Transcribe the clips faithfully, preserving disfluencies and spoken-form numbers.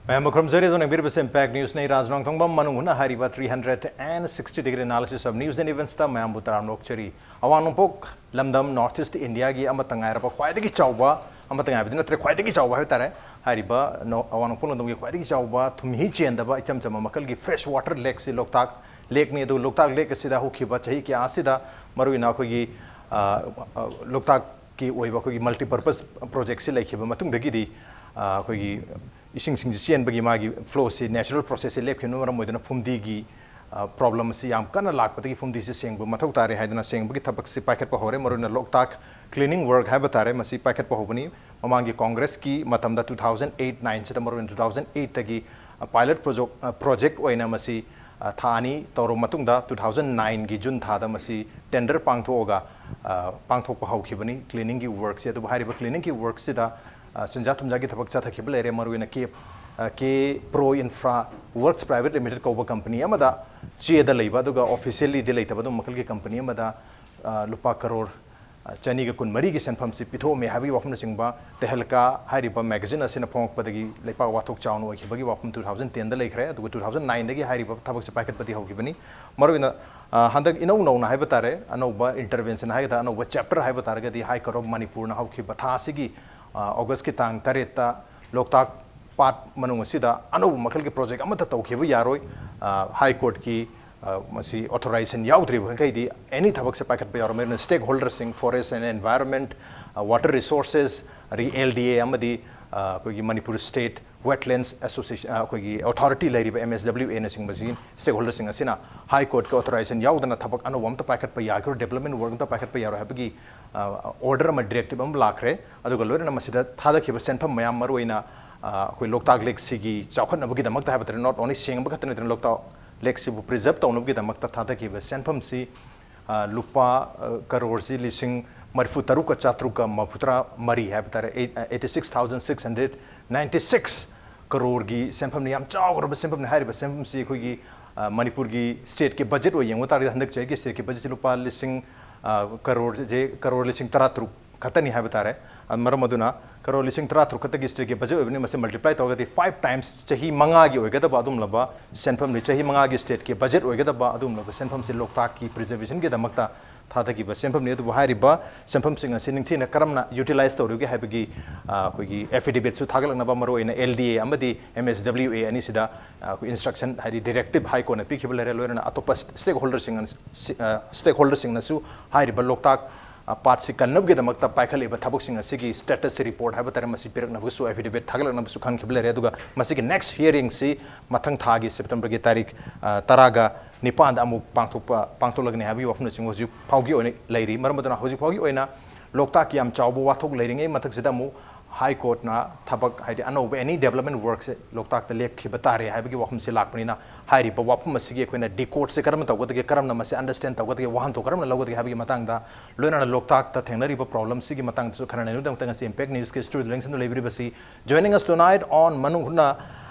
ꯃꯌꯥꯝꯕꯨ ꯈꯨꯔꯨꯝꯖꯔꯤ꯫ ꯑꯗꯨꯅ ꯌꯦꯡꯕꯤꯔꯤꯕꯁꯤ Impact News ꯅꯤ꯫ ꯔꯥꯖ ꯅꯣꯡꯊꯣꯡꯕꯝ ꯃꯅꯨꯡ ꯍꯨꯠꯅ ꯍꯥꯏꯔꯤꯕ three hundred and sixty degree analysis of news and events ꯇ ꯃꯌꯥꯝꯕꯨ ꯇꯔꯥꯝꯅ ꯑꯣꯛꯆꯔꯤ꯫ ꯑꯋꯥꯡ ꯅꯣꯡꯄꯣꯛ ꯂꯝꯗꯝ North East India ꯒꯤ ꯑꯃꯠꯇ ꯉꯥꯏꯔꯕ ꯈ꯭ꯋꯥꯏꯗꯒꯤ ꯆꯥꯎꯕ, ꯑꯃꯠꯇ ꯉꯥꯏꯕꯗꯤ ꯅꯠꯇ꯭ꯔꯦ, ꯈ꯭ꯋꯥꯏꯗꯒꯤ ꯆꯥꯎꯕ ꯍꯥꯏꯕ ꯇꯥꯔꯦ, ꯍꯥꯏꯔꯤꯕ ꯅꯣ-, ꯑꯋꯥꯡ ꯅꯣꯡꯄꯣꯛ ꯂꯝꯗꯝꯒꯤ ꯈ꯭ꯋꯥꯏꯗꯒꯤ ꯆꯥꯎꯕ ꯊꯨꯝꯍꯤ ꯆꯦꯟꯗꯕ ꯏꯆꯝ ꯆꯝꯕ ꯃꯈꯜꯒꯤ fresh water lake ꯁꯤ ꯂꯣꯛꯇꯥꯛ lake ꯅꯤ꯫ ꯑꯗꯨ ꯂꯣꯛꯇꯥꯛ lake ꯑꯁꯤꯗ ꯍꯧꯈꯤꯕ ꯆꯍꯤ ꯀꯌꯥ ꯑꯁꯤꯗ ꯃꯔꯨꯑꯣꯏꯅ ꯑꯩꯈꯣꯏꯒꯤ, ꯑ, ꯑ, ꯂꯣꯛꯇꯥꯛꯀꯤ ꯑꯣꯏꯕ ꯑꯩꯈꯣꯏꯒꯤ multipurpose project ꯁꯤ ꯂꯩꯈꯤꯕ ꯃꯇꯨꯡꯗꯒꯤꯗꯤ, ꯑ, ꯑꯩꯈꯣꯏꯒꯤ ꯏꯁꯤꯡꯁꯤꯡꯁꯤ ꯆꯦꯟꯕꯒꯤ ꯃꯥꯒꯤ flow ꯁꯤ, natural process ꯁꯤ ꯂꯦꯞꯈꯤꯕꯅ ꯃꯔꯝ ꯑꯣꯏꯗꯨꯅ ꯐꯨꯝꯗꯤꯒꯤ, ꯑ, problem ꯑꯁꯤ ꯌꯥꯝ ꯀꯟꯅ ꯂꯥꯛꯄꯗꯒꯤ ꯐꯨꯝꯗꯤꯁꯤ ꯁꯦꯡꯕ ꯃꯊꯧ ꯇꯥꯔꯦ ꯍꯥꯏꯗꯅ ꯁꯦꯡꯕꯒꯤ ꯊꯕꯛꯁꯤ ꯄꯥꯏꯈꯠꯄ ꯍꯧꯔꯦ꯫ ꯃꯔꯨꯑꯣꯏꯅ ꯂꯣꯛꯇꯥꯛ cleaning work ꯍꯥꯏꯕ ꯇꯥꯔꯦ, ꯃꯁꯤ ꯄꯥꯏꯈꯠꯄ ꯍꯧꯕꯅꯤ꯫ ꯃꯃꯥꯡꯒꯤ ꯀꯣꯡꯒ꯭ꯔꯦꯁꯀꯤ ꯃꯇꯝꯗ two thousand eight nine ꯁꯤꯗ, ꯃꯔꯨꯑꯣꯏꯅ two thousand eight ꯇꯒꯤ, ꯑ, pilot project, ꯑ, project ꯑꯣꯏꯅ ꯃꯁꯤ, ꯑ, ꯊꯥ ꯑꯅꯤ ꯇꯧꯔꯕ ꯃꯇꯨꯡꯗ, two thousand nine ꯒꯤ June ꯊꯥꯗ ꯃꯁꯤ tender ꯄꯥꯡꯊꯣꯛꯑꯒ, ꯑ, ꯄꯥꯡꯊꯣꯛꯄ ꯍꯧꯈꯤꯕꯅꯤ cleaning ꯒꯤ work ꯁꯤ꯫ ꯑꯗꯨꯕꯨ ꯍꯥꯏꯔꯤꯕ cleaning ꯒꯤ work ꯁꯤꯗ, ꯑ, ꯁꯦꯟꯖꯥ ꯊꯨꯝꯖꯥꯒꯤ ꯊꯕꯛ ꯆꯠꯊꯈꯤꯕ ꯂꯩꯔꯦ꯫ ꯃꯔꯨꯑꯣꯏꯅ K, uh, K pro infra works private limited ꯀꯧꯕ company ꯑꯃꯗ ꯆꯦꯗ ꯂꯩꯕ, ꯑꯗꯨꯒ officially ꯗꯤ ꯂꯩꯇꯕ ꯑꯗꯨꯝ ꯃꯈꯜꯒꯤ company ꯑꯃꯗ, ꯑ, ꯂꯨꯄꯥ ꯀꯔꯣꯔ, ꯑ, ꯆꯅꯤꯒ ꯀꯨꯟꯃꯔꯤꯒꯤ ꯁꯦꯟꯐꯝꯁꯤ ꯄꯤꯊꯣꯛꯑꯝꯃꯦ ꯍꯥꯏꯕꯒꯤ ꯋꯥꯐꯝꯅꯆꯤꯡꯕ ꯇꯦꯍꯜꯀꯥ ꯍꯥꯏꯔꯤꯕ magazine ꯑꯁꯤꯅ ꯐꯣꯡꯉꯛꯄꯗꯒꯤ ꯂꯩꯄꯥꯛ ꯋꯥꯊꯣꯛ ꯆꯥꯎꯅ ꯑꯣꯏꯈꯤꯕꯒꯤ ꯋꯥꯐꯝ two thousand ten ꯗ ꯂꯩꯈ꯭ꯔꯦ꯫ ꯑꯗꯨꯒ two thousand nine ꯗꯒꯤ ꯍꯥꯏꯔꯤꯕ ꯊꯕꯛꯁꯦ ꯄꯥꯏꯈꯠꯄꯗꯤ ꯍꯧꯈꯤꯕꯅꯤ꯫ ꯃꯔꯨꯑꯣꯏꯅ, ꯑ, ꯍꯟꯗꯛ ꯏꯅꯧ ꯅꯧꯅ ꯍꯥꯏꯕ ꯇꯥꯔꯦ, ꯑꯅꯧꯕ intervention ꯍꯥꯏꯒꯗ꯭ꯔꯥ, ꯑꯅꯧꯕ chapter ꯍꯥꯏꯕ ꯇꯥꯔꯒꯗꯤ High Court of ꯃꯅꯤꯄꯨꯔꯅ ꯍꯧꯈꯤꯕ ꯊꯥ ꯑꯁꯤꯒꯤ, ꯑ, August ꯀꯤ ꯇꯥꯡ ꯇꯔꯦꯠꯇ ꯂꯣꯛꯇꯥꯛ ꯄꯥꯠ ꯃꯅꯨꯡ ꯑꯁꯤꯗ ꯑꯅꯧꯕ ꯃꯈꯜꯒꯤ project ꯑꯃꯠꯇ ꯇꯧꯈꯤꯕ ꯌꯥꯔꯣꯏ꯫ ꯑ, High Court ꯀꯤ, ꯑ, ꯃꯁꯤ authorization ꯌꯥꯎꯗ꯭ꯔꯤꯕ ꯃꯈꯩꯗꯤ any ꯊꯕꯛꯁꯦ ꯄꯥꯏꯈꯠꯄ ꯌꯥꯔꯣꯏ꯫ ꯃꯔꯨꯑꯣꯏꯅ stakeholder ꯁꯤꯡ, forest and environment, ꯑ, water resources, ꯑꯗꯒꯤ L D A ꯑꯃꯗꯤ, ꯑ, ꯑꯩꯈꯣꯏꯒꯤ ꯃꯅꯤꯄꯨꯔ State Wetlands Association, ꯑ, ꯑꯩꯈꯣꯏꯒꯤ authority ꯂꯩꯔꯤꯕ M S W A ꯅꯆꯤꯡꯕꯁꯤꯒꯤ stakeholder ꯁꯤꯡ ꯑꯁꯤꯅ High Court ꯀꯤ authorization ꯌꯥꯎꯗꯅ ꯊꯕꯛ ꯑꯅꯧꯕ ꯑꯃꯠꯇ ꯄꯥꯏꯈꯠꯄ ꯌꯥꯈꯤꯔꯣꯏ, development work ꯑꯃꯠꯇ ꯄꯥꯏꯈꯠꯄ ꯌꯥꯔꯣꯏ ꯍꯥꯏꯕꯒꯤ, ꯑ, order ꯑꯃ, directive ꯑꯃ ꯂꯥꯛꯈ꯭ꯔꯦ꯫ ꯑꯗꯨꯒ ꯂꯣꯏꯅꯅ ꯃꯁꯤꯗ ꯊꯥꯗꯈꯤꯕ ꯁꯦꯟꯐꯝ ꯃꯌꯥꯝ, ꯃꯔꯨꯑꯣꯏꯅ, ꯑ, ꯑꯩꯈꯣꯏ ꯂꯣꯛꯇꯥꯛ lake ꯁꯤꯒꯤ ꯆꯥꯎꯈꯠꯅꯕꯒꯤꯗꯃꯛꯇ ꯍꯥꯏꯕ ꯇꯥꯔꯦ, not only ꯁꯦꯡꯕ ꯈꯛꯇ ꯅꯠꯇꯅ ꯂꯣꯛꯇꯥꯛ lake ꯁꯤꯕꯨ preserve ꯇꯧꯅꯕꯒꯤꯗꯃꯛꯇ ꯊꯥꯗꯈꯤꯕ ꯁꯦꯟꯐꯝꯁꯤ, ꯑ, ꯂꯨꯄꯥ, ꯑ, ꯀꯔꯣꯔꯁꯤ ꯂꯤꯁꯤꯡ ꯃꯔꯤꯐꯨ ꯇꯔꯨꯛꯀ ꯆꯥꯇ꯭ꯔꯨꯛꯀ ꯃꯔꯤꯐꯨꯇꯔꯥ ꯃꯔꯤ ꯍꯥꯏꯕ ꯇꯥꯔꯦ, eight, ꯑ, eighty six thousand six hundred ninety six ꯀꯔꯣꯔꯒꯤ ꯁꯦꯟꯐꯝꯅꯤ꯫ ꯌꯥꯝ ꯆꯥꯎꯈ꯭ꯔꯕ ꯁꯦꯟꯐꯝꯅꯤ꯫ ꯍꯥꯏꯔꯤꯕ ꯁꯦꯟꯐꯝꯁꯤ ꯑꯩꯈꯣꯏꯒꯤ, ꯑ, ꯃꯅꯤꯄꯨꯔꯒꯤ state ꯀꯤ budget ꯑꯣꯏ ꯌꯦꯡꯕ ꯇꯥꯔꯒꯗꯤ ꯍꯟꯗꯛ ꯆꯍꯤꯒꯤ state ꯀꯤ budget ꯁꯤ ꯂꯨꯄꯥ ꯂꯤꯁꯤꯡ, ꯑ, ꯀꯔꯣꯔꯁꯦ, ꯀꯔꯣꯔ ꯂꯤꯁꯤꯡ ꯇꯔꯥꯇꯔꯨꯛ ꯈꯛꯇꯅꯤ ꯍꯥꯏꯕ ꯇꯥꯔꯦ꯫ ꯑ, ꯃꯔꯝ ꯑꯗꯨꯅ ꯀꯔꯣꯔ ꯂꯤꯁꯤꯡ ꯇꯔꯥ ꯇꯔꯨꯛ ꯈꯛꯇꯒꯤ stateꯀꯤ budget ꯑꯣꯏꯕꯅꯤ, ꯃꯁꯤ multiply ꯇꯧꯔꯒꯗꯤ five times, ꯆꯍꯤ ꯃꯉꯥꯒꯤ ꯑꯣꯏꯒꯗꯕ ꯑꯗꯨꯒꯨꯝꯂꯕ ꯁꯦꯟꯐꯝꯅꯤ, ꯆꯍꯤ ꯃꯉꯥꯒꯤ stateꯀꯤ budget ꯑꯣꯏꯒꯗꯕ ꯑꯗꯨꯒꯨꯝꯂꯕ ꯁꯦꯟꯐꯝꯁꯤ ꯂꯣꯛꯇꯥꯛꯀꯤ preservationꯒꯤꯗꯃꯛꯇ ꯊꯥꯗꯈꯤꯕ ꯁꯦꯟꯐꯝꯅꯤ꯫ ꯑꯗꯨꯕꯨ ꯍꯥꯏꯔꯤꯕ ꯁꯦꯟꯐꯝꯁꯤꯡ ꯑꯁꯤ ꯅꯤꯡꯊꯤꯅ ꯀꯔꯝꯅ utilize ꯇꯧꯔꯤꯕꯒꯦ ꯍꯥꯏꯕꯒꯤ, ꯑ, ꯑꯩꯈꯣꯏꯒꯤ affidavitꯁꯨ ꯊꯥꯒꯠꯂꯛꯅꯕ, ꯃꯔꯨꯑꯣꯏꯅ L D A ꯑꯃꯗꯤ M S W A ꯑꯅꯤꯁꯤꯗ, ꯑ, ꯑꯩꯈꯣꯏ instruction, ꯍꯥꯏꯗꯤ directive High Courtꯅ ꯄꯤꯈꯤꯕ ꯂꯩꯔꯦ꯫ ꯂꯣꯏꯅꯅ ꯑꯇꯣꯞꯄ stakeholderꯁꯤꯡ, ꯑ, stakeholderꯁꯤꯡꯅꯁꯨ ꯍꯥꯏꯔꯤꯕ ꯂꯣꯛꯇꯥꯛ, ꯑ, partꯁꯤ ꯀꯟꯅꯕꯒꯤꯗꯃꯛꯇ ꯄꯥꯏꯈꯠꯂꯤꯕ ꯊꯕꯛꯁꯤꯡ ꯑꯁꯤꯒꯤ status report ꯍꯥꯏꯕ ꯇꯥꯔꯦ, ꯃꯁꯤ ꯄꯤꯔꯛꯅꯕꯒꯤꯁꯨ affidavit ꯊꯥꯒꯠꯂꯛꯅꯕꯁꯨ ꯈꯟꯈꯤꯕ ꯂꯩꯔꯦ꯫ ꯑꯗꯨꯒ ꯃꯁꯤꯒꯤ next hearingꯁꯤ ꯃꯊꯪ ꯊꯥꯒꯤ Septemberꯒꯤ ꯇꯥꯔꯤꯛ, ꯑ, ꯇꯔꯥꯒ ꯅꯤꯄꯥꯟꯗ ꯑꯃꯨꯛ ꯄꯥꯡꯊꯣꯛꯄ, ꯄꯥꯡꯊꯣꯛꯂꯒꯅꯤ ꯍꯥꯏꯕꯒꯤ ꯋꯥꯐꯝꯅꯆꯤꯡꯕ ꯍꯧꯖꯤꯛ ꯐꯥꯎꯒꯤ ꯑꯣꯏꯅ ꯂꯩꯔꯤ꯫ ꯃꯔꯝ ꯑꯗꯨꯅ ꯍꯧꯖꯤꯛ ꯐꯥꯎꯒꯤ ꯑꯣꯏꯅ ꯂꯣꯛꯇꯥꯛꯀꯤ ꯌꯥꯝ ꯆꯥꯎꯕ ꯋꯥꯊꯣꯛ ꯂꯩꯔꯤꯉꯩ ꯃꯊꯛꯁꯤꯗ ꯑꯃꯨꯛ High Courtꯅ ꯊꯕꯛ, ꯍꯥꯏꯗꯤ ꯑꯅꯧꯕ any development workꯁꯦ ꯂꯣꯛꯇꯥꯛꯇ ꯂꯦꯞꯈꯤꯕ ꯇꯥꯔꯦ ꯍꯥꯏꯕꯒꯤ ꯋꯥꯐꯝꯁꯤ ꯂꯥꯛꯄꯅꯤꯅ, ꯍꯥꯏꯔꯤꯕ ꯋꯥꯐꯝ ꯑꯁꯤꯒꯤ ꯑꯩꯈꯣꯏꯅ decode ꯁꯦ ꯀꯔꯝꯅ ꯇꯧꯒꯗꯒꯦ, ꯀꯔꯝꯅ ꯃꯁꯤ understand ꯇꯧꯒꯗꯒꯦ, ꯋꯥꯍꯟꯊꯣꯛ ꯀꯔꯝꯅ ꯂꯧꯒꯗꯒꯦ ꯍꯥꯏꯕꯒꯤ ꯃꯇꯥꯡꯗ, ꯂꯣꯏꯅꯅ ꯂꯣꯛꯇꯥꯛꯇ ꯊꯦꯡꯅꯔꯤꯕ problemꯁꯤꯒꯤ ꯃꯇꯥꯡꯗꯁꯨ ꯈꯟꯅꯅꯕꯒꯤꯗꯃꯛꯇ ꯉꯁꯤ Impact Newsꯀꯤ studio the ꯂꯦꯡꯁꯤꯟꯗꯨꯅ ꯂꯩꯕꯤꯔꯤꯕꯁꯤ, joining us tonight on ꯃꯅꯨꯡ ꯍꯨꯠꯅ,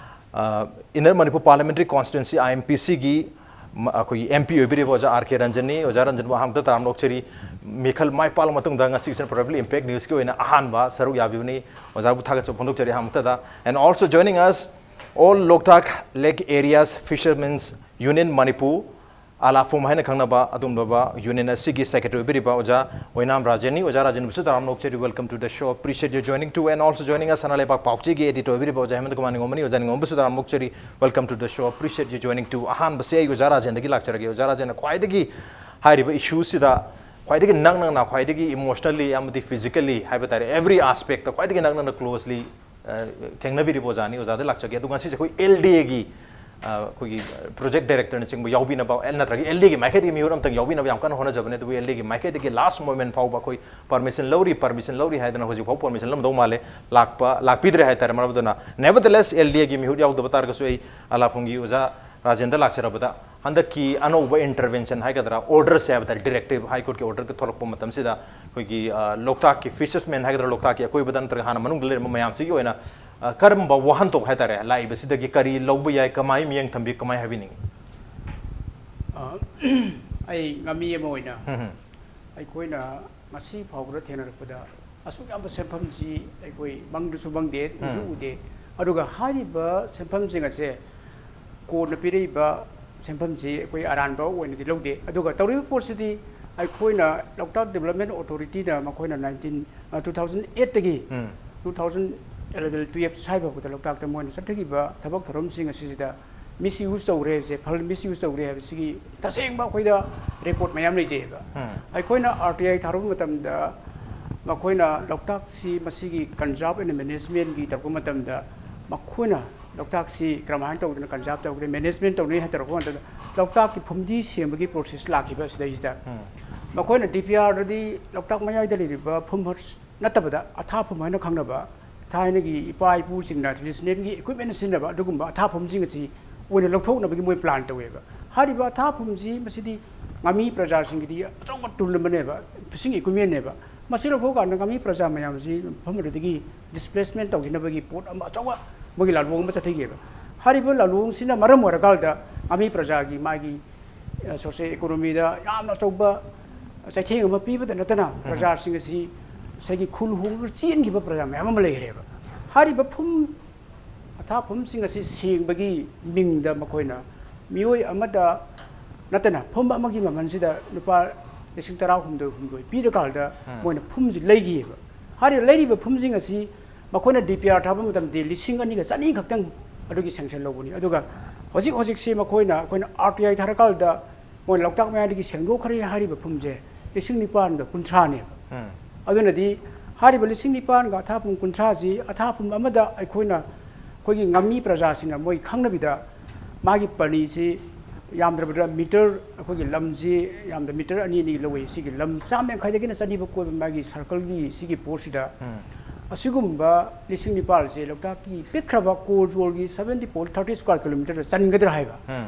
ꯑ, Inner Manipur Parliamentary Constituency, I M P Cꯒꯤ ꯃ-, ꯑꯩꯈꯣꯏꯒꯤ M P ꯑꯣꯏꯕꯤꯔꯤꯕ ꯑꯣꯖꯥ R K ꯔꯟꯖꯟꯅꯤ꯫ ꯑꯣꯖꯥ ꯔꯟꯖꯟꯕꯨ ꯑꯍꯥꯟꯕꯗ ꯇꯔꯥꯝꯅ ꯑꯣꯛꯆꯔꯤ꯫ ꯃꯤꯈꯜ ꯃꯥꯏ ꯄꯥꯛꯂ ꯃꯇꯨꯡꯗ ꯉꯁꯤ Station Properly Impact Newsꯀꯤ ꯑꯣꯏꯅ ꯑꯍꯥꯟꯕ ꯁꯔꯨꯛ ꯌꯥꯕꯤꯕꯅꯤ꯫ ꯑꯣꯖꯥꯕꯨ ꯊꯥꯒꯠꯆꯕ ꯐꯣꯡꯗꯣꯛꯆꯔꯤ ꯑꯍꯥꯟꯕꯗ꯫ And also joining us, All Loktak Lake Areas Fishermen's Union Manipur, ꯑꯥꯂꯥꯐꯨꯝ ꯍꯥꯏꯅ ꯈꯪꯅꯕ ꯑꯗꯨꯒꯨꯝꯂꯕ union ꯑꯁꯤꯒꯤ secretary ꯑꯣꯏꯕꯤꯔꯤꯕ ꯑꯣꯖꯥ ꯑꯣꯏꯅꯥꯝ ꯔꯥꯖꯦꯟꯅꯤ꯫ ꯑꯣꯖꯥ ꯔꯥꯖꯦꯟꯕꯨꯁꯨ ꯇꯔꯥꯝꯅ ꯑꯣꯛꯆꯔꯤ, welcome to the show, appreciate you joining too, and also joining us ꯁꯅꯥ ꯂꯩꯕꯥꯛ ꯄꯥꯎꯆꯦꯒꯤ editor ꯑꯣꯏꯕꯤꯔꯤꯕ ꯑꯣꯖꯥ ꯍꯦꯃꯟꯇ ꯀꯨꯃꯥꯔ ꯅꯤꯉꯣꯝꯕꯅꯤ꯫ ꯑꯣꯖꯥ ꯅꯤꯉꯣꯝꯕꯁꯨ ꯇꯔꯥꯝꯅ ꯑꯣꯛꯆꯔꯤ, welcome to the show, appreciate you joining too꯫ ꯑꯍꯥꯟꯕꯁꯦ ꯑꯩ ꯑꯣꯖꯥ ꯔꯥꯖꯦꯟꯗꯒꯤ ꯂꯥꯛꯆꯔꯒꯦ꯫ ꯑꯣꯖꯥ ꯔꯥꯖꯦꯟꯅ ꯈ꯭ꯋꯥꯏꯗꯒꯤ ꯍꯥꯏꯔꯤꯕ issue ꯁꯤꯗ ꯈ꯭ꯋꯥꯏꯗꯒꯤ ꯅꯛꯅꯅ, ꯈ꯭ꯋꯥꯏꯗꯒꯤ emotionally ꯑꯃꯗꯤ physically ꯍꯥꯏꯕ ꯇꯥꯔꯦ, every aspect ꯇ ꯈ꯭ꯋꯥꯏꯗꯒꯤ ꯅꯛꯅꯅ closely, ꯑ, ꯊꯦꯡꯅꯕꯤꯔꯤꯕ ꯑꯣꯖꯥꯅꯤ꯫ ꯑꯣꯖꯥꯗ ꯂꯥꯛꯆꯒꯦ꯫ ꯑꯗꯨꯒ ꯉꯁꯤꯁꯦ ꯑꯩꯈꯣꯏ L D A ꯒꯤ, ꯑ, ꯑꯩꯈꯣꯏꯒꯤ project director ꯅꯆꯤꯡꯕ ꯌꯥꯎꯕꯤꯅꯕ, ꯑꯦ, ꯅꯠꯇ꯭ꯔꯒ L D A ꯒꯤ ꯃꯥꯏꯀꯩꯗꯒꯤ ꯃꯤꯍꯨꯠ ꯑꯝꯇꯪ ꯌꯥꯎꯕꯤꯅꯕ ꯌꯥꯝ ꯀꯟꯅ ꯍꯣꯠꯅꯖꯕꯅꯦ꯫ ꯑꯗꯨꯕꯨ L D A ꯒꯤ ꯃꯥꯏꯀꯩꯗꯒꯤ last moment ꯐꯥꯎꯕ ꯑꯩꯈꯣꯏ permission ꯂꯧꯔꯤ, permission ꯂꯧꯔꯤ ꯍꯥꯏꯗꯅ ꯍꯧꯖꯤꯛ ꯐꯥꯎ permission ꯂꯧꯔꯝꯗꯧ ꯃꯥꯜꯂꯦ, ꯂꯥꯛꯄ, ꯂꯥꯛꯄꯤꯗ꯭ꯔꯦ ꯍꯥꯏꯇꯥꯔꯦ꯫ ꯃꯔꯝ ꯑꯗꯨꯅ, nevertheless, L D A ꯒꯤ ꯃꯤꯍꯨꯠ ꯌꯥꯎꯗꯕ ꯇꯥꯔꯒꯁꯨ ꯑꯩ ꯑꯥꯂꯥꯐꯝꯒꯤ ꯑꯣꯖꯥ ꯔꯥꯖꯦꯟꯗ ꯂꯥꯛꯆꯔꯕꯗ, ꯍꯟꯗꯛꯀꯤ ꯑꯅꯧꯕ intervention ꯍꯥꯏꯒꯗ꯭ꯔꯥ, order ꯁꯦ ꯍꯥꯏꯕ ꯇꯥꯔꯦ, directive, High Court ꯀꯤ order ꯊꯣꯛꯂꯛꯄ ꯃꯇꯝꯁꯤꯗ ꯑꯩꯈꯣꯏꯒꯤ, ꯑ, ꯂꯣꯛꯇꯥꯛꯀꯤ fishermen ꯍꯥꯏꯒꯗ꯭ꯔꯥ, ꯂꯣꯛꯇꯥꯛꯀꯤ ꯑꯀꯣꯏꯕꯗ ꯅꯠꯇ꯭ꯔꯒ ꯍꯥꯟꯅ ꯃꯅꯨꯡꯗ ꯂꯩꯔꯝꯕ ꯃꯌꯥꯝꯁꯤꯒꯤ ꯑꯣꯏꯅ, ꯑ, ꯀꯔꯝꯕ ꯋꯥꯍꯟꯊꯣꯛ ꯍꯥꯏꯇꯥꯔꯦ, ꯂꯥꯛꯏꯕꯁꯤꯗꯒꯤ ꯀꯔꯤ ꯂꯧꯕ ꯌꯥꯏ, ꯀꯃꯥꯏ ꯃꯤꯠꯌꯦꯡ ꯊꯝꯕꯤ, ꯀꯃꯥꯏ ꯍꯥꯏꯕꯤꯅꯤꯡꯉꯤ? ꯑ, ꯑꯩ ꯉꯥꯃꯤ ꯑꯃ ꯑꯣꯏꯅ ꯎꯝ, ꯎꯝ꯫ ꯑꯩꯈꯣꯏꯅ ꯉꯁꯤ ꯐꯥꯎꯕꯗ ꯊꯦꯡꯅꯔꯛꯄꯗ ꯑꯁꯨꯛ ꯌꯥꯝꯕ ꯁꯦꯟꯐꯝꯁꯤ ꯑꯩꯈꯣꯏ ꯃꯪꯗꯁꯨ ꯃꯪꯗꯦ, ꯎꯁꯨ ꯎꯗꯦ꯫ ꯑꯗꯨꯒ ꯍꯥꯏꯔꯤꯕ ꯁꯦꯟꯐꯝꯁꯤꯡ ꯑꯁꯦ ꯀꯣꯔꯠꯅ ꯄꯤꯔꯛꯏꯕ ꯁꯦꯟꯐꯝꯁꯤ ꯑꯩꯈꯣꯏ ꯑꯔꯥꯟꯕ ꯑꯣꯏꯅꯗꯤ ꯂꯧꯗꯦ꯫ ꯑꯗꯨꯒ ꯇꯧꯔꯤꯕ ꯄꯣꯠꯁꯤꯗꯤ ꯑꯩꯈꯣꯏꯅ ꯂꯣꯛꯇꯥꯛ ꯗꯤꯕꯦꯂꯞꯃꯦꯟ ꯑꯣꯊꯣꯔꯤꯇꯤꯅ ꯃꯈꯣꯏꯅ ꯅꯥꯏꯟꯇꯤꯟ, ꯇꯨ ꯊꯥꯎꯖꯟ ꯑꯦꯠꯇꯒꯤ ꯎꯝ꯫ ꯇꯨ ꯊꯥꯎꯖꯟ ꯑꯦꯂꯚꯦꯟ, ꯇꯨꯌꯦꯜꯞ ꯁ꯭ꯋꯥꯏ ꯐꯥꯎꯕꯗ ꯂꯣꯛꯇꯥꯛꯇ ꯃꯣꯏꯅ ꯆꯠꯊꯈꯤꯕ ꯊꯕꯛ ꯊꯧꯔꯝꯁꯤꯡ ꯑꯁꯤꯗ ꯃꯤꯁ ꯌꯨꯁ ꯇꯧꯔꯦ ꯍꯥꯏꯕꯁꯦ, ꯐꯜ ꯃꯤꯁ ꯌꯨꯁ ꯇꯧꯔꯦ ꯍꯥꯏꯕꯁꯤꯒꯤ ꯇꯁꯦꯡꯕ ꯑꯩꯈꯣꯏꯗ ꯔꯦꯀꯣꯔꯠ ꯃꯌꯥꯝ ꯂꯩꯖꯩꯑꯕ꯫ ꯎꯝ꯫ ꯑꯩꯈꯣꯏꯅ ꯑꯥꯔ ꯇꯤ ꯑꯥꯏ ꯊꯥꯔꯨꯕ ꯃꯇꯝꯗ ꯃꯈꯣꯏꯅ ꯂꯣꯛꯇꯥꯛꯁꯤ ꯃꯁꯤꯒꯤ ꯀꯟꯖꯥꯔꯕ ꯑꯦꯟ ꯃꯦꯅꯦꯖꯃꯦꯟꯒꯤ ꯇꯧꯔꯛꯄ ꯃꯇꯝꯗ ꯃꯈꯣꯏꯅ ꯂꯣꯛꯇꯥꯛꯁꯤ ꯀꯔꯝꯍꯥꯏꯅ ꯇꯧꯗꯅ ꯀꯟꯖꯥꯔꯕ ꯇꯧꯗꯅ ꯃꯦꯅꯦꯖꯃꯦꯟ ꯇꯧꯅꯤ ꯍꯥꯏꯅ ꯇꯧꯔꯛꯄ ꯃꯇꯝꯗ ꯂꯣꯛꯇꯥꯛꯀꯤ ꯐꯨꯝꯗꯤ ꯁꯦꯝꯕꯒꯤ ꯄ꯭ꯔꯣꯁꯦꯁ ꯂꯥꯛꯈꯤꯕ ꯑꯁꯤꯗꯩꯁꯤꯗ ꯎꯝ꯫ ꯃꯈꯣꯏꯅ ꯗꯤ ꯄꯤ ꯑꯥꯔꯗꯗꯤ ꯂꯣꯛꯇꯥꯛ ꯃꯌꯥꯏꯗ ꯂꯩꯔꯤꯕ ꯐꯨꯝ ꯅꯠꯇꯕꯗ ꯑꯊꯥꯐꯝ ꯍꯥꯏꯅ ꯈꯪꯅꯕ ꯊꯥꯏꯅꯒꯤ ꯏꯄꯥ ꯏꯄꯨꯁꯤꯡꯅ ꯇ꯭ꯔꯦꯗꯤꯁꯅꯦꯜꯒꯤ ꯏꯀ꯭ꯋꯤꯞꯃꯦꯟ ꯁꯤꯖꯤꯟꯅꯕ ꯑꯗꯨꯒꯨꯝꯕ ꯑꯊꯥꯐꯝꯁꯤꯡ ꯑꯁꯤ ꯑꯣꯏꯅ ꯂꯧꯊꯣꯛꯅꯕꯒꯤ ꯃꯣꯏ ꯄ꯭ꯂꯥꯟ ꯇꯧꯋꯦꯕ꯫ ꯍꯥꯏꯔꯤꯕ ꯑꯊꯥꯐꯝꯁꯤ ꯃꯁꯤꯗꯤ ꯉꯥꯃꯤ ꯄ꯭ꯔꯖꯥꯁꯤꯡꯒꯤꯗꯤ ꯑꯆꯧꯕ ꯇꯨꯜ ꯑꯃꯅꯦꯕ, ꯐꯤꯁꯤꯡ ꯏꯀ꯭ꯋꯤꯞꯃꯦꯟꯅꯦꯕ꯫ ꯃꯁꯤ ꯂꯧꯊꯣꯛꯑꯀꯥꯟꯗ ꯉꯥꯃꯤ ꯄ꯭ꯔꯖꯥ ꯃꯌꯥꯝꯁꯤ ꯃꯐꯝ ꯑꯗꯨꯗꯒꯤ ꯗꯤꯁꯄ꯭ꯂꯦꯁꯃꯦꯟ ꯇꯧꯈꯤꯅꯕꯒꯤ ꯄꯣꯠ ꯑꯃ ꯑꯆꯧꯕ ꯃꯣꯏꯒꯤ ꯂꯥꯜꯂꯣꯡ ꯑꯃ ꯆꯠꯊꯈꯤꯑꯕ꯫ ꯍꯥꯏꯔꯤꯕ ꯂꯥꯜꯂꯣꯡꯁꯤꯅ ꯃꯔꯝ ꯑꯣꯏꯔꯀꯥꯟꯗ ꯉꯥꯃꯤ ꯄ꯭ꯔꯖꯥꯒꯤ ꯃꯥꯒꯤ ꯁꯣꯁꯤꯌꯣ ꯏꯀꯣꯅꯣꯃꯤꯗ ꯌꯥꯝꯅ ꯑꯆꯧꯕ ꯆꯩꯊꯦꯡ ꯑꯃ ꯄꯤꯕꯗ ꯅꯠꯇꯅ ꯎꯝ꯫ ꯄ꯭ꯔꯖꯥꯁꯤꯡ ꯑꯁꯤ ꯉꯁꯥꯏꯒꯤ ꯈꯨꯜ ꯍꯣꯡꯂꯒ ꯆꯦꯟꯈꯤꯕ ꯄ꯭ꯔꯖꯥ ꯃꯌꯥꯝ ꯑꯃ ꯂꯩꯈ꯭ꯔꯦꯕ꯫ ꯍꯥꯏꯔꯤꯕ ꯐꯨꯝ ꯑꯊꯥꯐꯝꯁꯤꯡ ꯑꯁꯤ ꯁꯦꯡꯕꯒꯤ ꯃꯤꯡꯗ ꯃꯈꯣꯏꯅ ꯃꯤꯑꯣꯏ ꯑꯃꯗ ꯅꯠꯇꯅ ꯐꯨꯝ ꯑꯃꯒꯤ ꯃꯃꯜꯁꯤꯗ ꯂꯨꯄꯥ ꯂꯤꯁꯤꯡ ꯇꯔꯥꯍꯨꯝꯗꯣꯏ ꯍꯨꯝꯗꯣꯏ ꯄꯤꯔꯀꯥꯟꯗ ꯎꯝ꯫ ꯃꯣꯏꯅ ꯐꯨꯝꯁꯤ ꯂꯩꯈꯤꯑꯕ꯫ ꯍꯥꯏꯔꯤꯕ ꯂꯩꯔꯤꯕ ꯐꯨꯝꯁꯤꯡ ꯑꯁꯤ ꯃꯈꯣꯏꯅ ꯗꯤ ꯄꯤ ꯑꯥꯔ ꯊꯥꯕ ꯃꯇꯝꯗꯗꯤ ꯂꯤꯁꯤꯡ ꯑꯅꯤꯒ ꯆꯅꯤ ꯈꯛꯇꯪ ꯑꯗꯨꯒꯤ ꯁꯦꯡꯁꯟ ꯂꯧꯕꯅꯤ꯫ ꯑꯗꯨꯒ ꯍꯧꯖꯤꯛ ꯍꯧꯖꯤꯛꯁꯤ ꯃꯈꯣꯏꯅ, ꯑꯩꯈꯣꯏꯅ ꯑꯥꯔ ꯇꯤ ꯑꯥꯏ ꯊꯥꯔꯀꯥꯟꯗ ꯃꯣꯏ ꯂꯣꯛꯇꯥꯛ ꯃꯌꯥꯏꯗꯒꯤ ꯁꯦꯡꯗꯣꯛꯈ꯭ꯔꯦ ꯍꯥꯏꯔꯤꯕ ꯐꯨꯝꯁꯦ ꯂꯤꯁꯤꯡ ꯅꯤꯄꯥꯟꯒ ꯀꯨꯟꯊ꯭ꯔꯥꯅꯦꯕ꯫ ꯎꯝ꯫ ꯑꯗꯨꯅꯗꯤ ꯍꯥꯏꯔꯤꯕ ꯂꯤꯁꯤꯡ ꯅꯤꯄꯥꯟꯒ ꯑꯊꯥꯐꯝ ꯀꯨꯟꯊ꯭ꯔꯥꯁꯤ ꯑꯊꯥꯐꯝ ꯑꯃꯗ ꯑꯩꯈꯣꯏꯅ, ꯑꯩꯈꯣꯏꯒꯤ ꯉꯥꯃꯤ ꯄ꯭ꯔꯖꯥꯁꯤꯡꯅ ꯃꯣꯏ ꯈꯪꯅꯕꯤꯗ ꯃꯥꯒꯤ ꯄꯅꯤꯁꯤ ꯌꯥꯝꯗ꯭ꯔꯕꯗ ꯃꯤꯇꯔ, ꯑꯩꯈꯣꯏꯒꯤ ꯂꯝꯁꯤ ꯌꯥꯝꯗ ꯃꯤꯇꯔ ꯑꯅꯤ ꯑꯅꯤ ꯂꯧꯋꯤ꯫ ꯁꯤꯒꯤ ꯂꯝ ꯆꯥꯝꯃ ꯌꯥꯡꯈꯩꯗꯒꯤꯅ ꯆꯅꯤ ꯐꯥꯎ ꯀꯣꯏꯕ ꯃꯥꯒꯤ ꯁꯔꯀꯜꯒꯤ ꯁꯤꯒꯤ ꯄꯣꯠꯁꯤꯗ ꯎꯝ꯫ ꯑꯁꯤꯒꯨꯝꯕ ꯂꯤꯁꯤꯡ ꯅꯤꯄꯥꯜꯁꯦ ꯂꯣꯛꯇꯥꯛꯀꯤ ꯄꯤꯛꯈ꯭ꯔꯕ ꯀꯣꯔ ꯖꯣꯜꯒꯤ seventy point thirty square kilometer ꯗ ꯆꯟꯒꯗ꯭ꯔꯥ ꯍꯥꯏꯕ꯫ ꯎꯝ꯫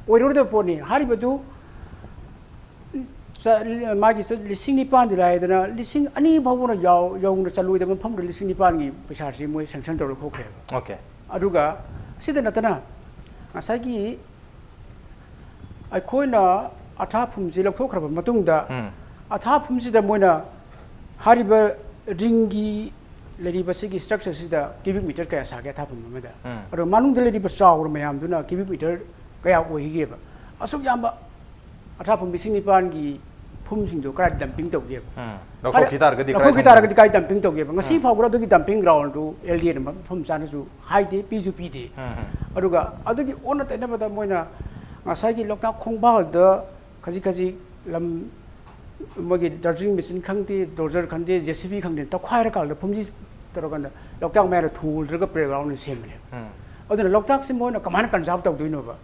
ꯑꯣꯏꯔꯣꯏꯗꯕ ꯄꯣꯠꯅꯤ꯫ ꯍꯥꯏꯔꯤꯕꯗꯨ ꯆ-, ꯃꯥꯒꯤ ꯆ-, ꯂꯤꯁꯤꯡ ꯅꯤꯄꯥꯟꯗꯤ ꯂꯥꯏꯗꯅ ꯂꯤꯁꯤꯡ ꯑꯅꯤ ꯐꯥꯎꯕꯅ ꯌꯥꯎ-, ꯌꯧꯅ ꯆꯜꯂꯣꯏꯗꯕ ꯃꯐꯝꯗ ꯂꯤꯁꯤꯡ ꯅꯤꯄꯥꯟꯒꯤ ꯄꯩꯁꯥꯁꯤ ꯃꯣꯏ ꯁꯦꯡꯁꯟ ꯇꯧꯔ ꯈꯣꯠꯈ꯭ꯔꯦꯕ꯫ ꯑꯣꯀꯦ꯫ ꯑꯗꯨꯒ ꯑꯁꯤꯗ ꯅꯠꯇꯅ ꯉꯁꯥꯏꯒꯤ ꯑꯩꯈꯣꯏꯅ ꯑꯊꯥꯐꯝꯁꯤ ꯂꯧꯊꯣꯛꯈ꯭ꯔꯕ ꯃꯇꯨꯡꯗ ꯎꯝ꯫ ꯑꯊꯥꯐꯝꯁꯤꯗ ꯃꯣꯏꯅ ꯍꯥꯏꯔꯤꯕ ꯔꯤꯡꯒꯤ ꯂꯩꯔꯤꯕ ꯁꯤꯒꯤ ꯁ꯭ꯇ꯭ꯔꯛꯆꯔꯁꯤꯗ ꯀ꯭ꯌꯨꯕꯤꯛ ꯃꯤꯇꯔ ꯀꯌꯥ ꯁꯥꯒꯦ ꯑꯊꯥꯐꯝ ꯑꯃꯗ? ꯎꯝ. ꯑꯗꯣ ꯃꯅꯨꯡꯗ ꯂꯩꯔꯤꯕ ꯆꯥꯎꯔ ꯃꯌꯥꯝꯗꯨꯅ ꯀ꯭ꯌꯨꯕꯤꯛ ꯃꯤꯇꯔ ꯀꯌꯥ ꯑꯣꯏꯒꯦꯕ? ꯑꯁꯨꯛ ꯌꯥꯝꯕ ꯑꯊꯥꯐꯝ ꯂꯤꯁꯤꯡ ꯅꯤꯄꯥꯟꯒꯤ ꯐꯨꯝꯁꯤꯡꯗꯣ ꯀꯗꯥꯏꯗ ꯗꯝꯄꯤꯡ ꯇꯧꯒꯦꯕ? ꯎꯝ. ꯂꯧꯊꯣꯛꯈꯤ ꯇꯥꯔꯒꯗꯤ ꯀꯗꯥꯏ ꯂꯧꯊꯣꯛꯈꯤ ꯊꯝꯒꯅꯤ? ꯇꯥꯔꯒꯗꯤ ꯀꯥꯏ ꯗꯝꯄꯤꯡ ꯇꯧꯒꯦꯕ? ꯉꯁꯤ ꯎꯝ. ꯐꯥꯎꯕꯗ ꯑꯗꯨꯒꯤ ꯗꯝꯄꯤꯡ ꯒ꯭ꯔꯥꯎꯟꯗꯨ ꯑꯦꯜ ꯗꯤ ꯑꯦꯅ ꯃꯐꯝ ꯆꯥꯅꯁꯨ ꯍꯥꯏꯗꯦ, ꯄꯤꯁꯨ ꯄꯤꯗꯦ꯫ ꯎꯝ, ꯎꯝ. ꯑꯗꯨꯒ ꯑꯗꯨꯒꯤ ꯑꯣꯟꯅ ꯇꯩꯅꯕꯗ ꯃꯣꯏꯅ ꯉꯁꯥꯏꯒꯤ ꯂꯣꯛꯇꯥꯛ ꯈꯣꯡꯕꯥꯜꯗ ꯈꯖꯤꯛ ꯈꯖꯤꯛ ꯂꯝ ꯃꯣꯏꯒꯤ ꯗ꯭ꯔꯖꯤꯡ ꯃꯦꯆꯤꯟ ꯈꯪꯗꯦ, ꯗꯣꯖꯔ ꯈꯪꯗꯦ, ꯖꯦ ꯁꯤ ꯕꯤ ꯈꯪꯗꯦ, ꯇꯧꯈꯥꯏꯔꯀꯥꯟꯗ ꯐꯨꯝꯗꯤ ꯇꯧꯔꯀꯥꯟꯗ ꯂꯣꯛꯇꯥꯛ ꯃꯌꯥꯗ ꯊꯨꯒꯥꯏꯔꯒ ꯄ꯭ꯂꯦꯒ꯭ꯔꯥꯎꯟ ꯑꯣꯏꯅ ꯁꯦꯝꯕꯅꯦꯕ꯫ ꯎꯝ. ꯑꯗꯨꯅ ꯂꯣꯛꯇꯥꯛꯁꯤ ꯃꯣꯏꯅ ꯀꯃꯥꯏꯅ ꯀꯟꯖꯥꯔꯕ ꯇꯧꯗꯣꯏꯅꯣꯕ?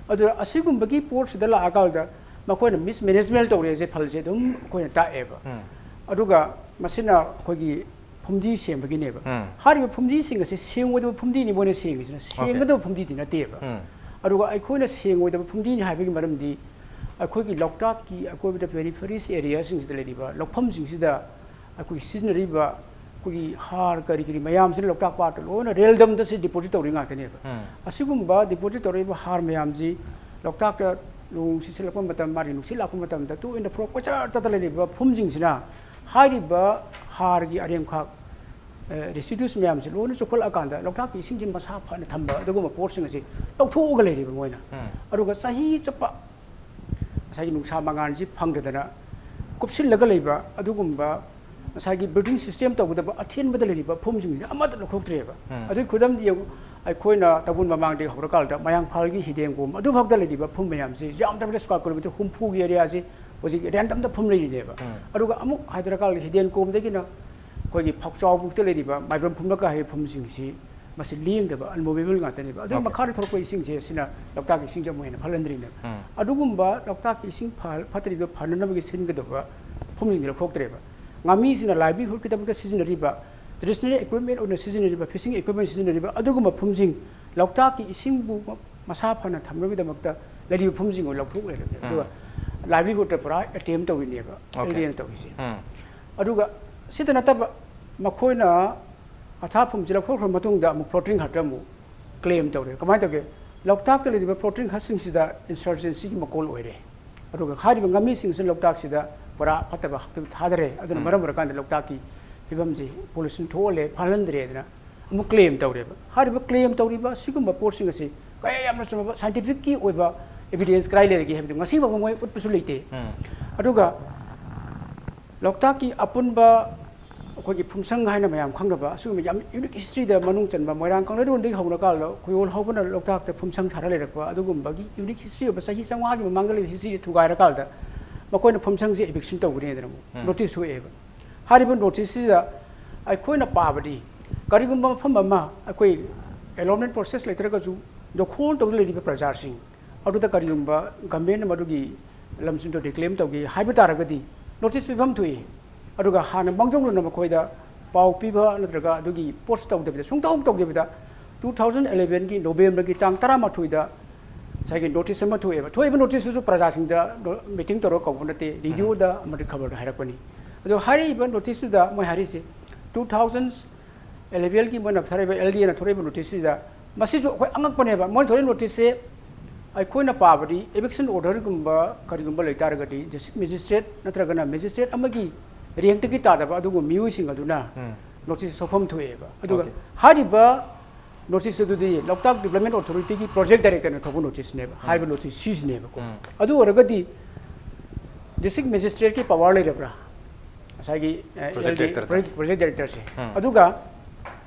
ꯑꯗꯨ ꯑꯁꯤꯒꯨꯝꯕꯒꯤ ꯄꯣꯠꯁꯤꯗ ꯂꯥꯛꯑꯀꯥꯟꯗ ꯃꯈꯣꯏꯅ ꯃꯤꯁꯃꯦꯅꯦꯖꯃꯦꯟ ꯇꯧꯔꯦꯁꯦ ꯐꯜꯁꯦ ꯑꯗꯨꯝ ꯑꯩꯈꯣꯏꯅ ꯇꯥꯛꯑꯦꯕ꯫ ꯎꯝ. ꯑꯗꯨꯒ ꯃꯁꯤꯅ ꯑꯩꯈꯣꯏꯒꯤ ꯐꯨꯝꯗꯤ ꯁꯦꯝꯕꯒꯤꯅꯦꯕ꯫ ꯎꯝ. ꯍꯥꯏꯔꯤꯕ ꯐꯨꯝꯗꯤꯁꯤꯡ ꯑꯁꯤ ꯁꯦꯡꯉꯣꯏꯗꯕ ꯐꯨꯝꯗꯤꯅꯤ ꯃꯣꯏꯅ ꯁꯦꯡꯉꯤꯁꯤꯅ, ꯁꯦꯡꯒꯗꯕ ꯐꯨꯝꯗꯤꯗꯤ ꯅꯠꯇꯦꯕ꯫ ꯎꯝ. ꯑꯗꯨꯒ ꯑꯩꯈꯣꯏꯅ ꯁꯦꯡꯉꯣꯏꯗꯕ ꯐꯨꯝꯗꯤꯅꯤ ꯍꯥꯏꯕꯒꯤ ꯃꯔꯝꯗꯤ ꯑꯩꯈꯣꯏꯒꯤ ꯂꯣꯛꯇꯥꯛꯀꯤ ꯑꯀꯣꯏꯕꯗ ꯄꯦꯔꯤꯐꯦꯔꯤꯁ ꯑꯦꯔꯤꯌꯥꯁꯤꯡꯁꯤꯗ ꯂꯩꯔꯤꯕ ꯂꯧꯐꯝꯁꯤꯡꯁꯤꯗ ꯑꯩꯈꯣꯏꯒꯤ ꯁꯤꯖꯤꯟꯅꯔꯤꯕ ꯑꯩꯈꯣꯏꯒꯤ ꯍꯥꯔ ꯀꯔꯤ ꯀꯔꯤ ꯃꯌꯥꯝꯁꯤꯅ ꯂꯣꯛꯇꯥꯛ ꯄꯥꯠꯇ ꯂꯣꯏꯅ ꯔꯦꯜꯗꯝꯗ ꯁꯤ ꯗꯤꯄꯣꯖꯤꯠ ꯇꯧꯔꯤ ꯉꯥꯛꯇꯅꯦꯕ꯫ ꯎꯝ. ꯑꯁꯤꯒꯨꯝꯕ ꯗꯤꯄꯣꯖꯤꯠ ꯇꯧꯔꯛꯏꯕ ꯍꯥꯔ ꯃꯌꯥꯝꯁꯤ ꯂꯣꯛꯇꯥꯛꯇ ꯅꯣꯡ ꯁꯤꯠꯆꯤꯜꯂꯛꯄ ꯃꯇꯝ, ꯃꯥꯒꯤ ꯅꯨꯡꯁꯤꯠ ꯂꯥꯛꯄ ꯃꯇꯝꯗ ꯇꯣꯏꯅ ꯐ꯭ꯂꯣ ꯀꯣꯏꯆꯠ ꯆꯠꯇ ꯂꯩꯔꯤꯕ ꯐꯨꯝꯁꯤꯡꯁꯤꯅ ꯍꯥꯏꯔꯤꯕ ꯍꯥꯔꯒꯤ ꯑꯔꯦꯝꯈꯥꯛ, ꯑ, ꯔꯦꯁꯤꯗ꯭ꯌꯨꯁ ꯃꯌꯥꯝꯁꯦ ꯂꯣꯏꯅ ꯆꯨꯞꯈꯠꯂꯛꯑꯀꯥꯟꯗ ꯂꯣꯛꯇꯥꯛꯀꯤ ꯏꯁꯤꯡꯁꯤ ꯃꯁꯥ ꯐꯅ ꯊꯝꯕ ꯑꯗꯨꯒꯨꯝꯕ ꯄꯣꯠꯁꯤꯡ ꯑꯁꯤ ꯂꯧꯊꯣꯛꯑꯒ ꯂꯩꯔꯤꯕ ꯃꯣꯏꯅ꯫ ꯎꯝ. ꯑꯗꯨꯒ ꯆꯍꯤ ꯆꯨꯞꯄ ꯉꯁꯥꯏꯒꯤ ꯅꯨꯡꯁꯥ ꯃꯉꯥꯜꯁꯤ ꯐꯪꯗꯗꯅ ꯀꯨꯞꯁꯤꯜꯂꯒ ꯂꯩꯕ ꯑꯗꯨꯒꯨꯝꯕ ꯉꯁꯥꯏꯒꯤ ꯕ꯭ꯔꯤꯗꯤꯡ ꯁꯤꯁꯇꯦꯝ ꯇꯧꯒꯗꯕ ꯑꯊꯦꯟꯕꯗ ꯂꯩꯔꯤꯕ ꯐꯨꯝꯁꯤꯡꯁꯤꯅ ꯑꯃꯠꯇ ꯂꯧꯊꯣꯛꯇ꯭ꯔꯦꯕ꯫ ꯎꯝ. ꯑꯗꯨꯒꯤ ꯈꯨꯗꯝꯗꯤ ꯌꯦꯡꯉꯨ, ꯑꯩꯈꯣꯏꯅ ꯇꯧꯕꯨꯜ ꯃꯃꯥꯡꯗꯒꯤ ꯍꯧꯔꯀꯥꯟꯗ ꯃꯌꯥꯡꯐꯥꯜꯒꯤ ꯍꯤꯗꯦꯟꯒꯣꯝ ꯑꯗꯨꯐꯥꯎꯗ ꯂꯩꯔꯤꯕ ꯐꯨꯝ ꯃꯌꯥꯝꯁꯤ ꯌꯥꯝꯗ꯭ꯔꯕꯗ ꯁ꯭ꯀ꯭ꯋꯥꯔ ꯀꯤꯂꯣꯃꯤꯇꯔ ꯍꯨꯝꯐꯨꯒꯤ ꯑꯦꯔꯤꯌꯥꯁꯤ ꯍꯧꯖꯤꯛ ꯔꯦꯟꯗꯝꯗ ꯐꯨꯝ ꯂꯩꯔꯤꯅꯦꯕ꯫ ꯎꯝ. ꯑꯗꯨꯒ ꯑꯃꯨꯛ ꯍꯥꯏꯗꯔꯀꯥꯟꯗ ꯍꯤꯗꯦꯟꯒꯣꯝꯗꯒꯤꯅ ꯑꯩꯈꯣꯏꯒꯤ ꯐꯥꯎꯆꯥꯎꯕꯨꯛꯇ ꯂꯩꯔꯤꯕ ꯃꯥꯏꯕꯝ ꯐꯨꯝꯂꯛꯀ ꯍꯥꯏꯔꯤꯕ ꯐꯨꯝꯁꯤꯡꯁꯤ ꯃꯁꯤ ꯂꯦꯡꯗꯕ, ꯑꯟꯃꯨꯚꯦꯕꯜ ꯉꯥꯛꯇꯅꯦꯕ꯫ ꯑꯗꯨꯒꯤ Okay. ꯃꯈꯥꯗ ꯊꯣꯛꯂꯛꯄ ꯏꯁꯤꯡꯁꯦ ꯁꯤꯅ ꯂꯣꯛꯇꯥꯛꯀꯤ ꯏꯁꯤꯡꯁꯦ ꯑꯃꯨꯛ ꯍꯦꯟꯅ ꯐꯠꯍꯟꯗ꯭ꯔꯤꯅꯦꯕ꯫ ꯎꯝ. ꯑꯗꯨꯒꯨꯝꯕ ꯂꯣꯛꯇꯥꯛꯀꯤ ꯏꯁꯤꯡ ꯐ-, ꯐꯠꯇ꯭ꯔꯤꯕ ꯐꯅꯅꯕꯒꯤ ꯁꯤꯟꯒꯗꯕ ꯐꯨꯝꯁꯤꯡꯁꯦ ꯂꯧꯊꯣꯛꯇ꯭ꯔꯦꯕ꯫ ꯉꯥꯃꯤꯁꯤꯡꯅ ꯂꯥꯏꯚꯂꯤꯍꯨꯗꯀꯤꯗꯃꯛꯇ ꯁꯤꯖꯤꯟꯅꯔꯤꯕ, ꯇ꯭ꯔꯦꯗꯤꯁꯅꯦꯜ ꯏꯀ꯭ꯋꯤꯞꯃꯦꯟ ꯑꯣꯏꯅ ꯁꯤꯖꯤꯟꯅꯔꯤꯕ, ꯐꯤꯁꯤꯡ ꯏꯀ꯭ꯋꯤꯞꯃꯦꯟ ꯁꯤꯖꯤꯟꯅꯔꯤꯕ ꯑꯗꯨꯒꯨꯝꯕ ꯐꯨꯝꯁꯤꯡ, ꯂꯣꯛꯇꯥꯛꯀꯤ ꯏꯁꯤꯡꯕꯨ ꯃ-, ꯃꯁꯥ ꯐꯅ ꯊꯝꯅꯕꯒꯤꯗꯃꯛꯇ ꯂꯩꯔꯤꯕ ꯐꯨꯝꯁꯤꯡ ꯑꯣꯏꯅ ꯂꯧꯊꯣꯛ ꯂꯩꯔꯕꯅꯦꯕ꯫ ꯎꯝ. ꯑꯗꯨꯒ ꯂꯥꯏꯚꯂꯤꯍꯨꯗꯇ ꯄꯨꯔꯥ ꯑꯦꯇꯦꯝ ꯇꯧꯔꯤꯅꯦꯕ Okay. ꯑꯦꯜ ꯗꯤ ꯑꯦꯅ ꯇꯧꯔꯤꯁꯦ꯫ ꯎꯝ. ꯑꯗꯨꯒ ꯁꯤꯇ ꯅꯠꯇꯕ ꯃꯈꯣꯏꯅ ꯑꯊꯥꯐꯝꯁꯤ ꯂꯧꯊꯣꯛꯈ꯭ꯔ ꯃꯇꯨꯡꯗ ꯑꯃꯨꯛ ꯐ꯭ꯂꯣꯇꯤꯡ ꯍꯠꯇ ꯑꯃꯨꯛ ꯀ꯭ꯂꯦꯝ ꯇꯧꯔꯦ꯫ ꯀꯃꯥꯏꯅ ꯇꯧꯒꯦ? ꯂꯣꯛꯇꯥꯛꯇ ꯂꯩꯔꯤꯕ ꯐ꯭ꯂꯣꯇꯤꯡ ꯍꯠꯁꯤꯡꯁꯤꯗ ꯏꯟꯁꯔꯖꯦꯟꯁꯤꯒꯤ ꯃꯀꯣꯜ ꯑꯣꯏꯔꯦ꯫ ꯑꯗꯨꯒ ꯍꯥꯏꯔꯤꯕ ꯉꯥꯃꯤꯁꯤꯡꯁꯤ ꯂꯣꯛꯇꯥꯛꯁꯤꯗ ꯕꯣꯔꯥ ꯐꯠꯇꯕ ꯍꯥꯞꯇꯨꯅ ꯊꯥꯗꯔꯦ, ꯑꯗꯨꯅ ꯃꯔꯝ ꯑꯣꯏꯔꯀꯥꯟꯗ ꯂꯣꯛꯇꯥꯛꯀꯤ ꯐꯤꯕꯝꯁꯤ pollution ꯊꯣꯛꯍꯜꯂꯦ, ꯐꯥꯍꯟꯗ꯭ꯔꯦꯗꯅ ꯑꯃꯨꯛ claim ꯇꯧꯔꯦꯕ꯫ ꯍꯥꯏꯔꯤꯕ claim ꯇꯧꯔꯤꯕ ꯑꯁꯤꯒꯨꯝꯕ ꯄꯣꯠꯁꯤꯡ ꯑꯁꯤ ꯀꯌꯥ ꯌꯥꯝꯅ ꯆꯨꯝꯃꯕ scientificꯀꯤ ꯑꯣꯏꯕ evidence ꯀꯗꯥꯏ ꯂꯩꯔꯒꯦ ꯍꯥꯏꯕꯗꯨ ꯉꯁꯤ ꯐꯥꯎꯕ ꯃꯣꯏ ꯎꯠꯄꯁꯨ ꯂꯩꯇꯦ꯫ ꯑꯗꯨꯒ ꯂꯣꯛꯇꯥꯛꯀꯤ ꯑꯄꯨꯟꯕ ꯑꯩꯈꯣꯏꯒꯤ ꯐꯨꯝꯁꯪ ꯍꯥꯏꯅ ꯃꯌꯥꯝ ꯈꯪꯅꯕ ꯑꯁꯤꯒꯨꯝꯕ ꯌꯥꯝ unique historyꯗ ꯃꯅꯨꯡ ꯆꯟꯕ, ꯃꯣꯏꯔꯥꯡ ꯀꯪꯂꯩꯔꯣꯟꯗꯒꯤ ꯍꯧꯔꯀꯥꯟꯗ ꯈꯣꯏꯌꯣꯜ ꯍꯧꯕꯅ ꯂꯣꯛꯇꯥꯛꯇ ꯐꯨꯝꯁꯪ ꯁꯥꯔ ꯂꯩꯔꯛꯄ ꯑꯗꯨꯒꯨꯝꯕꯒꯤ unique history ꯑꯣꯏꯕ ꯆꯍꯤ ꯆꯥꯝꯃꯉꯥꯒꯤ ꯃꯃꯥꯡꯗ ꯂꯩꯕ historyꯁꯦ ꯊꯨꯒꯥꯏꯔꯀꯥꯟꯗ ꯃꯈꯣꯏꯅ ꯐꯨꯝꯁꯪꯁꯦ eviction ꯇꯧꯒꯅꯤꯗꯅ ꯑꯃꯨꯛ notice ꯊꯣꯛꯑꯦꯕ꯫ ꯍꯥꯏꯔꯤꯕ noticeꯁꯤꯗ ꯑꯩꯈꯣꯏꯅ ꯄꯥꯕꯗꯤ ꯀꯔꯤꯒꯨꯝꯕ ꯃꯐꯝ ꯑꯃ ꯑꯩꯈꯣꯏ allotment process ꯂꯩꯇ꯭ꯔꯒꯁꯨ ꯌꯣꯛꯈꯣꯜ ꯇꯧꯗꯨꯅ ꯂꯩꯔꯤꯕ ꯄ꯭ꯔꯖꯥꯁꯤꯡ ꯑꯗꯨꯗ ꯀꯔꯤꯒꯨꯝꯕ governmentꯅ ꯃꯗꯨꯒꯤ ꯂꯝꯁꯤꯡꯗꯣ reclaim ꯇꯧꯒꯦ ꯍꯥꯏꯕ ꯇꯥꯔꯒꯗꯤ notice ꯄꯤꯐꯝ ꯊꯣꯛꯏ꯫ ꯑꯗꯨꯒ ꯍꯥꯟꯅ ꯃꯥꯡꯖꯧꯅꯅ ꯃꯈꯣꯏꯗ ꯄꯥꯎ ꯄꯤꯕ ꯅꯠꯇ꯭ꯔꯒ ꯑꯗꯨꯒꯤ ꯄꯣꯠꯁꯨ ꯇꯧꯗꯕꯤꯗ, ꯁꯨꯡꯇꯧ ꯇꯧꯗꯕꯤꯗ two thousand elevenꯒꯤ Novemberꯒꯤ ꯇꯥꯡ ꯇꯔꯥꯃꯥꯊꯣꯏꯗ ꯉꯁꯥꯏꯒꯤ notice ꯑꯃ ꯊꯣꯛꯑꯦꯕ꯫ ꯊꯣꯛꯏꯕ noticeꯇꯨꯁꯨ ꯄ꯭ꯔꯖꯥꯁꯤꯡꯗ meeting ꯇꯧꯔꯒ ꯀꯧꯕ ꯅꯠꯇꯦ, radioꯗ ꯑꯃꯗꯤ ꯈꯕꯔꯗ ꯍꯥꯏꯔꯛꯄꯅꯤ꯫ ꯑꯗꯣ ꯍꯥꯏꯔꯛꯏꯕ noticeꯇꯨꯗ ꯃꯣꯏ ꯍꯥꯏꯔꯤꯁꯦ two thousand elevenꯒꯤ ꯃꯣꯏꯅ ꯊꯥꯔꯛꯏꯕ, LDAꯅ ꯊꯣꯔꯛꯏꯕ noticeꯁꯤꯗ, ꯃꯁꯤꯁꯨ ꯑꯩꯈꯣꯏ ꯑꯉꯛꯄꯅꯦꯕ꯫ ꯃꯣꯏꯅ ꯊꯣꯔꯛꯏꯕ noticeꯁꯦ ꯑꯩꯈꯣꯏꯅ ꯄꯥꯕꯗꯤ eviction orderꯒꯨꯝꯕ ꯀꯔꯤꯒꯨꯝꯕ ꯂꯩꯇꯥꯔꯒꯗꯤ district magistrate ꯅꯠꯇ꯭ꯔꯒꯅ magistrate ꯑꯃꯒꯤ rankꯇꯒꯤ ꯇꯥꯗꯕ ꯑꯗꯨꯒꯨꯝꯕ ꯃꯤꯑꯣꯏꯁꯤꯡ ꯑꯗꯨꯅ notice ꯊꯣꯛꯐꯝ ꯊꯣꯛꯑꯦꯕ꯫ ꯑꯗꯨꯒ ꯍꯥꯏꯔꯤꯕ notice ꯑꯗꯨꯗꯤ ꯂꯣꯛꯇꯥꯛ Development Authorityꯒꯤ project directorꯅ ꯊꯣꯛꯄ noticeꯅꯦꯕ꯫ ꯍꯥꯏꯔꯤꯕ notice ꯁꯤꯖꯤꯅꯦꯕꯀꯣ꯫ ꯑꯗꯨ ꯑꯣꯏꯔꯒꯗꯤ district magistrateꯀꯤ power ꯂꯩꯔꯕ꯭ꯔꯥ? ꯉꯁꯥꯏꯒꯤ, ꯑ, Project LD directorꯗ꯫ Project, project directorꯁꯦ꯫ ꯑꯗꯨꯒ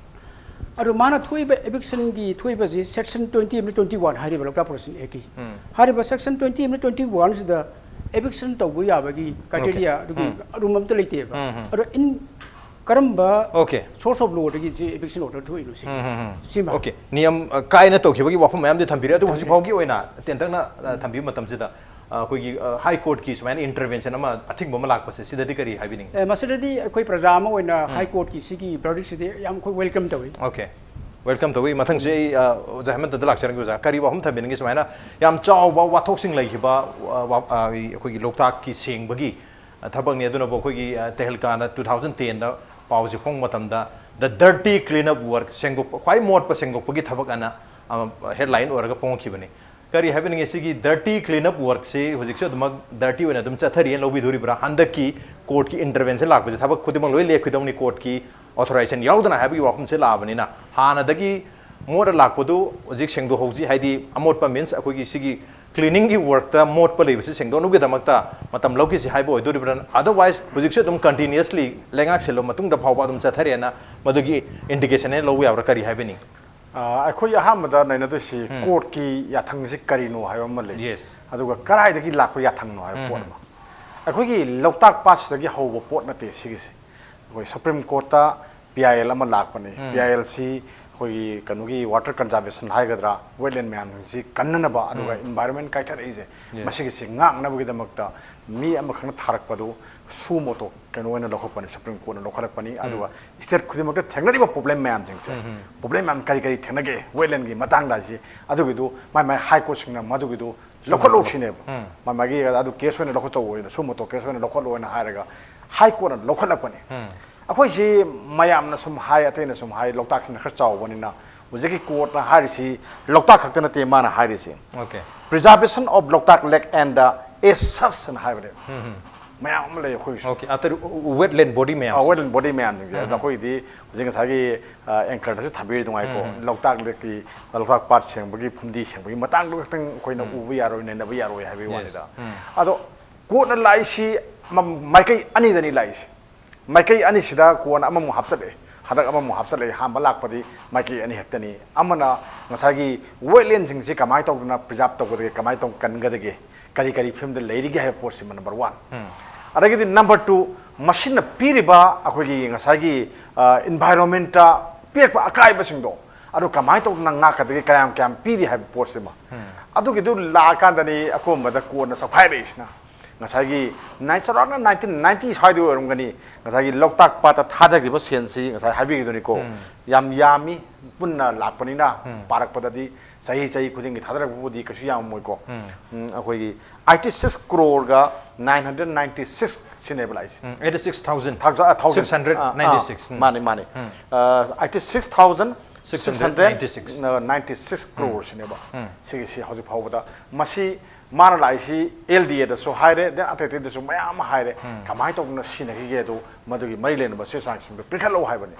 ꯑꯗꯨ ꯃꯥꯅ ꯊꯣꯛꯏꯕ evictionꯒꯤ ꯊꯣꯛꯏꯕꯁꯤ section twenty ꯑꯃꯗꯤ twenty one ꯍꯥꯏꯔꯤꯕ ꯂꯣꯛꯇꯥꯛ Pollution Actꯀꯤ꯫ ꯍꯥꯏꯔꯤꯕ section twenty ꯑꯃꯗꯤ twenty oneꯁꯤꯗ eviction ꯇꯧꯕ ꯌꯥꯕꯒꯤ criteria ꯑꯗꯨꯒꯤ ꯑꯗꯨꯝ ꯑꯝꯇ ꯂꯩꯇꯦꯕ꯫ ꯑꯗꯣ in ꯀꯔꯝꯕ Okay. source of lawꯗꯒꯤ ꯁꯤ eviction order ꯊꯣꯛꯏꯅꯣ ꯁꯤ? ꯎꯝ, ꯎꯝ, ꯎꯝ꯫ ꯁꯤꯃ꯫ Okay. ꯅꯤꯌꯝ, ꯑ, ꯀꯥꯏꯅ ꯇꯧꯈꯤꯕꯒꯤ ꯋꯥꯐꯝ ꯃꯌꯥꯝꯗꯤ ꯊꯝꯕꯤꯔꯦ, ꯑꯗꯨꯕꯨ ꯊꯝꯕꯤꯔꯦ꯫ ꯍꯧꯖꯤꯛ ꯐꯥꯎꯒꯤ ꯑꯣꯏꯅ ꯇꯦꯟꯇꯛꯅ, ꯑ, ꯊꯝꯕꯤꯕ ꯃꯇꯝꯁꯤꯗ, ꯑ, ꯑꯩꯈꯣꯏꯒꯤ, ꯑ, High Courtꯀꯤ ꯁꯨꯃꯥꯏꯅ intervention ꯑꯃ ꯑꯊꯤꯡꯕ ꯑꯃ ꯂꯥꯛꯄꯁꯦ, ꯁꯤꯗꯗꯤ ꯀꯔꯤ ꯍꯥꯏꯕꯤꯅꯤꯡꯉꯤ? ꯑꯦ, ꯃꯁꯤꯗꯗꯤ ꯑꯩꯈꯣꯏ ꯄ꯭ꯔꯖꯥ ꯑꯃ ꯑꯣꯏꯅ High Courtꯀꯤ ꯁꯤꯒꯤ verdictꯁꯤꯗꯤ ꯌꯥꯝ ꯑꯩꯈꯣꯏ welcome ꯇꯧꯏ꯫ Okay. Welcome ꯇꯧꯏ꯫ ꯃꯊꯪꯁꯦ ꯑꯩ, ꯑ, ꯑꯣꯖꯥ ꯍꯦꯃꯟꯇꯗ ꯂꯥꯛꯆꯔꯒꯦ꯫ ꯑꯣꯖꯥ, ꯀꯔꯤ ꯋꯥꯐꯝ ꯊꯝꯕꯤꯅꯤꯡꯉꯤ? ꯁꯨꯃꯥꯏꯅ ꯌꯥꯝ ꯆꯥꯎꯕ ꯋꯥꯊꯣꯛꯁꯤꯡ ꯂꯩꯈꯤꯕ, ꯑ, ꯋꯥ-, ꯑ, ꯑꯩꯈꯣꯏꯒꯤ ꯂꯣꯛꯇꯥꯛꯀꯤ ꯁꯦꯡꯕꯒꯤ ꯊꯕꯛꯅꯤ꯫ ꯑꯗꯨꯅꯕꯨ ꯑꯩꯈꯣꯏꯒꯤ, ꯑ, ꯇꯦꯍꯜꯀꯥꯅ two thousand tenꯗ ꯄꯥꯎꯁꯦ ꯐꯣꯡꯕ ꯃꯇꯝꯗ, "The dirty cleanup work", ꯁꯦꯡꯗꯣꯛꯄ, ꯈ꯭ꯋꯥꯏ ꯃꯣꯠꯄ ꯁꯦꯡꯗꯣꯛꯄꯒꯤ ꯊꯕꯛ ꯑꯅ, ꯑ, headline ꯑꯣꯏꯔꯒ ꯐꯣꯡꯉꯛꯈꯤꯕꯅꯤ꯫ ꯀꯔꯤ ꯍꯥꯏꯕꯤꯅꯤꯡꯉꯤ, ꯁꯤꯒꯤ dirty clean up workꯁꯤ ꯍꯧꯖꯤꯛꯁꯨ ꯑꯗꯨꯃꯛ dirty ꯑꯣꯏꯅ ꯑꯗꯨꯝ ꯆꯠꯊꯔꯤꯅ ꯂꯧꯕꯤꯗꯣꯔꯤꯕ꯭ꯔꯥ? ꯍꯟꯗꯛꯀꯤ courtꯀꯤ intervention ꯂꯥꯛꯄꯁꯦ ꯊꯕꯛ ꯈꯨꯗꯤꯡꯃꯛ ꯂꯣꯏ ꯂꯦꯞꯈꯤꯗꯧꯅꯤ, courtꯀꯤ authorization ꯌꯥꯎꯗꯅ ꯍꯥꯏꯕꯒꯤ ꯋꯥꯐꯝꯁꯦ ꯂꯥꯛꯑꯕꯅꯤꯅ, ꯍꯥꯟꯅꯗꯒꯤ ꯃꯣꯠꯂ ꯂꯥꯛꯄꯗꯨ ꯍꯧꯖꯤꯛ ꯁꯦꯡꯗꯣꯛꯍꯧꯁꯤ, ꯍꯥꯏꯗꯤ ꯑꯃꯣꯠꯄ means ꯑꯩꯈꯣꯏꯒꯤ ꯁꯤꯒꯤ cleaningꯒꯤ workꯇ ꯃꯣꯠꯄ ꯂꯩꯕꯁꯤ ꯁꯦꯡꯗꯣꯛꯅꯕꯒꯤꯗꯃꯛꯇ ꯃꯇꯝ ꯂꯧꯈꯤꯁꯤ ꯍꯥꯏꯕ ꯑꯣꯏꯗꯣꯔꯤꯕ꯭ꯔꯥ? Otherwise ꯍꯧꯖꯤꯛꯁꯨ ꯑꯗꯨꯝ continuously ꯂꯩꯉꯥꯛ ꯁꯤꯜꯂꯕ ꯃꯇꯨꯡꯗ ꯐꯥꯎꯕ ꯑꯗꯨꯝ ꯆꯠꯊꯔꯦꯅ ꯃꯗꯨꯒꯤ indication ꯍꯦꯛ ꯂꯧꯕ ꯌꯥꯕ꯭ꯔꯥ? ꯀꯔꯤ ꯍꯥꯏꯕꯤꯅꯤꯡ? ꯑ, ꯑꯩꯈꯣꯏ ꯑꯍꯥꯟꯕꯗ ꯅꯩꯅꯗꯣꯏꯁꯤ courtꯀꯤ ꯌꯥꯊꯪꯁꯤ ꯀꯔꯤꯅꯣ ꯍꯥꯏꯕ ꯑꯃ ꯂꯩ꯫ Yes. ꯑꯗꯨꯒ ꯀꯗꯥꯏꯗꯒꯤ ꯂꯥꯛꯄ ꯌꯥꯊꯪꯅꯣ ꯍꯥꯏꯕ ꯄꯣꯠ ꯑꯃ꯫ ꯑꯩꯈꯣꯏꯒꯤ ꯂꯣꯛꯇꯥꯛ ꯄꯥꯠꯁꯤꯗꯒꯤ ꯍꯧꯕ ꯄꯣꯠ ꯅꯠꯇꯦ ꯁꯤꯒꯤꯁꯦ꯫ ꯑꯩꯈꯣꯏ Supreme Courtꯇ P I L ꯑꯃ ꯂꯥꯛꯄꯅꯤ꯫ P I L ꯁꯤ ꯑꯩꯈꯣꯏꯒꯤ ꯀꯩꯅꯣꯒꯤ water conservation ꯍꯥꯏꯒꯗ꯭ꯔꯥ, wetland ꯃꯌꯥꯝꯁꯤ ꯀꯟꯅꯅꯕ, ꯑꯗꯨꯒ environment ꯀꯥꯏꯊꯔꯛꯏꯁꯦ, Yes. ꯃꯁꯤꯒꯤꯁꯤ ꯉꯥꯛꯅꯕꯒꯤꯗꯃꯛꯇ ꯃꯤ ꯑꯃꯈꯛꯅ ꯊꯥꯔꯛꯄꯗꯨ suo motu ꯀꯩꯅꯣ ꯑꯣꯏꯅ ꯂꯧꯈꯠꯄꯅꯤ, Supreme Courtꯅ ꯂꯧꯈꯠꯂꯛꯄꯅꯤ꯫ ꯑꯗꯨꯒ state ꯈꯨꯗꯤꯡꯃꯛꯇ ꯊꯦꯡꯅꯔꯤꯕ problem ꯃꯌꯥꯝꯁꯤꯡꯁꯦ, problem ꯃꯌꯥꯝ ꯀꯔꯤ ꯀꯔꯤ ꯊꯦꯡꯅꯒꯦ wetlandꯒꯤ ꯃꯇꯥꯡꯗ ꯍꯥꯏꯁꯤ, ꯑꯗꯨꯒꯤꯗꯨ ꯃꯥꯏ ꯃꯥꯏ high courtꯁꯤꯡꯅ ꯃꯗꯨꯒꯤꯗꯨ ꯂꯧꯈꯠꯂꯧ ꯁꯤꯅꯦꯕ꯫ ꯃꯥꯏ ꯃꯥꯒꯤ ꯑꯗꯨ case ꯑꯣꯏꯅ ꯂꯧꯈꯠꯆꯧꯑꯣꯅ, suo motu case ꯑꯣꯏꯅ ꯂꯧꯈꯠꯂꯣꯅ ꯍꯥꯏꯔꯒ high courtꯅ ꯂꯧꯈꯠꯂꯛꯄꯅꯤ꯫ ꯑꯩꯈꯣꯏꯁꯤ ꯃꯌꯥꯝꯅ ꯁꯨꯝ ꯍꯥꯏ, ꯑꯇꯩꯅ ꯁꯨꯝ ꯍꯥꯏ, ꯂꯣꯛꯇꯥꯛꯁꯤꯅ ꯈꯔ ꯆꯥꯎꯕꯅꯤꯅ ꯍꯧꯖꯤꯛꯀꯤ courtꯅ ꯍꯥꯏꯔꯤꯁꯤ ꯂꯣꯛꯇꯥꯛ ꯈꯛꯇ ꯅꯠꯇꯦ ꯃꯥꯅ ꯍꯥꯏꯔꯤꯁꯤ꯫ Okay. Preservation of Loktak Lake and the as such ꯍꯥꯏꯅ ꯍꯥꯏꯕꯅꯦꯕ꯫ ꯃꯌꯥꯝ ꯑꯃ ꯂꯩ ꯑꯩꯈꯣꯏꯒꯤꯁꯨ꯫ Okay, ꯑꯇꯩ wetland body ꯃꯌꯥꯝꯁꯦ꯫ Wetland body ꯃꯌꯥꯝꯁꯤꯡꯁꯦ꯫ ꯑꯗꯣ ꯑꯩꯈꯣꯏꯒꯤꯗꯤ ꯍꯧꯖꯤꯛ ꯉꯁꯥꯏꯒꯤ anchorꯗꯁꯨ ꯊꯝꯕꯤꯔꯤ ꯅꯨꯡꯉꯥꯏꯀꯣ꯫ ꯂꯣꯛꯇꯥꯛ ꯂꯦꯛꯀꯤ, ꯂꯣꯛꯇꯥꯛ ꯄꯥꯠ ꯁꯦꯡꯕꯒꯤ, ꯐꯨꯝꯗꯤ ꯁꯦꯡꯕꯒꯤ ꯃꯇꯥꯡꯗꯣ ꯈꯛꯇꯪ ꯑꯩꯈꯣꯏꯅ ꯎꯕ ꯌꯥꯔꯣꯏ, ꯅꯩꯅꯕ ꯌꯥꯔꯣꯏ ꯍꯥꯏꯕꯒꯤ ꯋꯥꯅꯤꯗ꯫ ꯑꯗꯣ courtꯅ ꯂꯥꯛꯏꯁꯤ ꯃ-, ꯃꯥꯏꯀꯩ ꯑꯅꯤꯗꯅꯤ ꯂꯥꯛꯏꯁꯤ꯫ ꯃꯥꯏꯀꯩ ꯑꯅꯤꯁꯤꯗ ꯀꯣꯟꯅ ꯑꯃꯃꯨꯛ ꯍꯥꯞꯆꯜꯂꯛꯑꯦ꯫ ꯍꯟꯗꯛ ꯑꯃꯃꯨꯛ ꯍꯥꯞꯆꯜꯂꯛꯑꯦ꯫ ꯑꯍꯥꯟꯕ ꯂꯥꯛꯄꯗꯤ ꯃꯥꯏꯀꯩ ꯑꯅꯤ ꯈꯛꯇꯅꯤ꯫ ꯑꯃꯅ ꯉꯁꯥꯏꯒꯤ wetlandꯁꯤꯡꯁꯤ ꯀꯃꯥꯏꯅ ꯇꯧꯗꯅ preserve ꯇꯧꯒꯗꯒꯦ, ꯀꯃꯥꯏꯅ ꯇꯧ ꯀꯟꯒꯗꯒꯦ, ꯀꯔꯤ ꯀꯔꯤ ꯐꯤꯕꯝꯗ ꯂꯩꯔꯤꯒꯦ ꯍꯥꯏꯕ ꯄꯣꯠꯁꯤꯃ number one꯫ ꯑꯗꯒꯤꯗꯤ number two, ꯃꯁꯤꯅ ꯄꯤꯔꯤꯕ ꯑꯩꯈꯣꯏꯒꯤ ꯉꯁꯥꯏꯒꯤ environmentꯇ ꯄꯤꯔꯛꯄ ꯑꯀꯥꯏꯕꯁꯤꯡꯗꯣ ꯑꯗꯨ ꯀꯃꯥꯏꯅ ꯇꯧꯗꯅ ꯉꯥꯛꯀꯗꯒꯦ, ꯀꯌꯥꯝ ꯀꯌꯥꯝ ꯄꯤꯔꯤ ꯍꯥꯏꯕ ꯄꯣꯠꯁꯤꯃ꯫ ꯑꯗꯨꯒꯤꯗꯨ ꯂꯥꯛꯑꯀꯥꯟꯗꯅꯤ ꯑꯀꯣꯟꯕꯗ ꯀꯣꯟꯅ ꯆꯥꯎꯈꯥꯏꯔꯛꯏꯁꯤꯅ꯫ ꯉꯁꯥꯏꯒꯤ ꯅꯥꯏꯟ ꯆꯥꯎꯔꯥꯛꯅ nineteen ninety ꯁ꯭ꯋꯥꯏꯗ ꯑꯣꯏꯔꯝꯒꯅꯤ꯫ ꯉꯁꯥꯏꯒꯤ ꯂꯣꯛꯇꯥꯛ ꯄꯥꯠꯇ ꯊꯥꯗꯈꯤꯕ ꯁꯦꯜꯁꯤ ꯉꯁꯥꯏ ꯍꯥꯏꯕꯤꯈꯤꯗꯨꯅꯤꯀꯣ꯫ ꯌꯥꯝ ꯌꯥꯝꯃꯤ꯫ ꯄꯨꯟꯅ ꯂꯥꯛꯄꯅꯤꯅ ꯄꯥꯔꯛꯄꯗꯗꯤ ꯆꯍꯤ ꯆꯍꯤ ꯈꯨꯗꯤꯡꯒꯤ ꯊꯥꯗꯔꯛꯄꯕꯨꯗꯤ ꯀꯩꯁꯨ ꯌꯥꯝꯃꯣꯏꯀꯣ꯫ ꯎꯝ, ꯑꯩꯈꯣꯏꯒꯤ eighty six crore ꯒ nine hundred ninety six ꯁꯤꯅꯦꯕ ꯂꯥꯛꯏꯁꯦ꯫ ꯎꯝ, eighty six thousand Thousand, thousand. six hundred ninety six꯫ ꯑꯥ, ꯑꯥ, ꯃꯥꯅꯦ, ꯃꯥꯅꯦ꯫ ꯑ, eighty six thousand six hundred ninety six crore ꯁꯤꯅꯦꯕ꯫ ꯁꯤꯒꯤꯁꯤ ꯍꯧꯖꯤꯛ ꯐꯥꯎꯕꯗ ꯃꯁꯤ ꯃꯥꯅ ꯂꯥꯛꯏꯁꯤ L D A ꯗꯁꯨ ꯍꯥꯏꯔꯦ, then ꯑꯇꯩ ꯑꯇꯩꯗꯁꯨ ꯃꯌꯥꯝ ꯑꯃ ꯍꯥꯏꯔꯦ꯫ ꯀꯃꯥꯏꯅ ꯇꯧꯗꯅ ꯁꯤꯟꯅꯈꯤꯒꯦ ꯑꯗꯨ, ꯃꯗꯨꯒꯤ ꯃꯔꯤ ꯂꯩꯅꯕ ꯆꯦ ꯆꯥꯡꯁꯤꯡꯗꯨ ꯄꯤꯈꯠꯂꯛꯎ ꯍꯥꯏꯕꯅꯤ꯫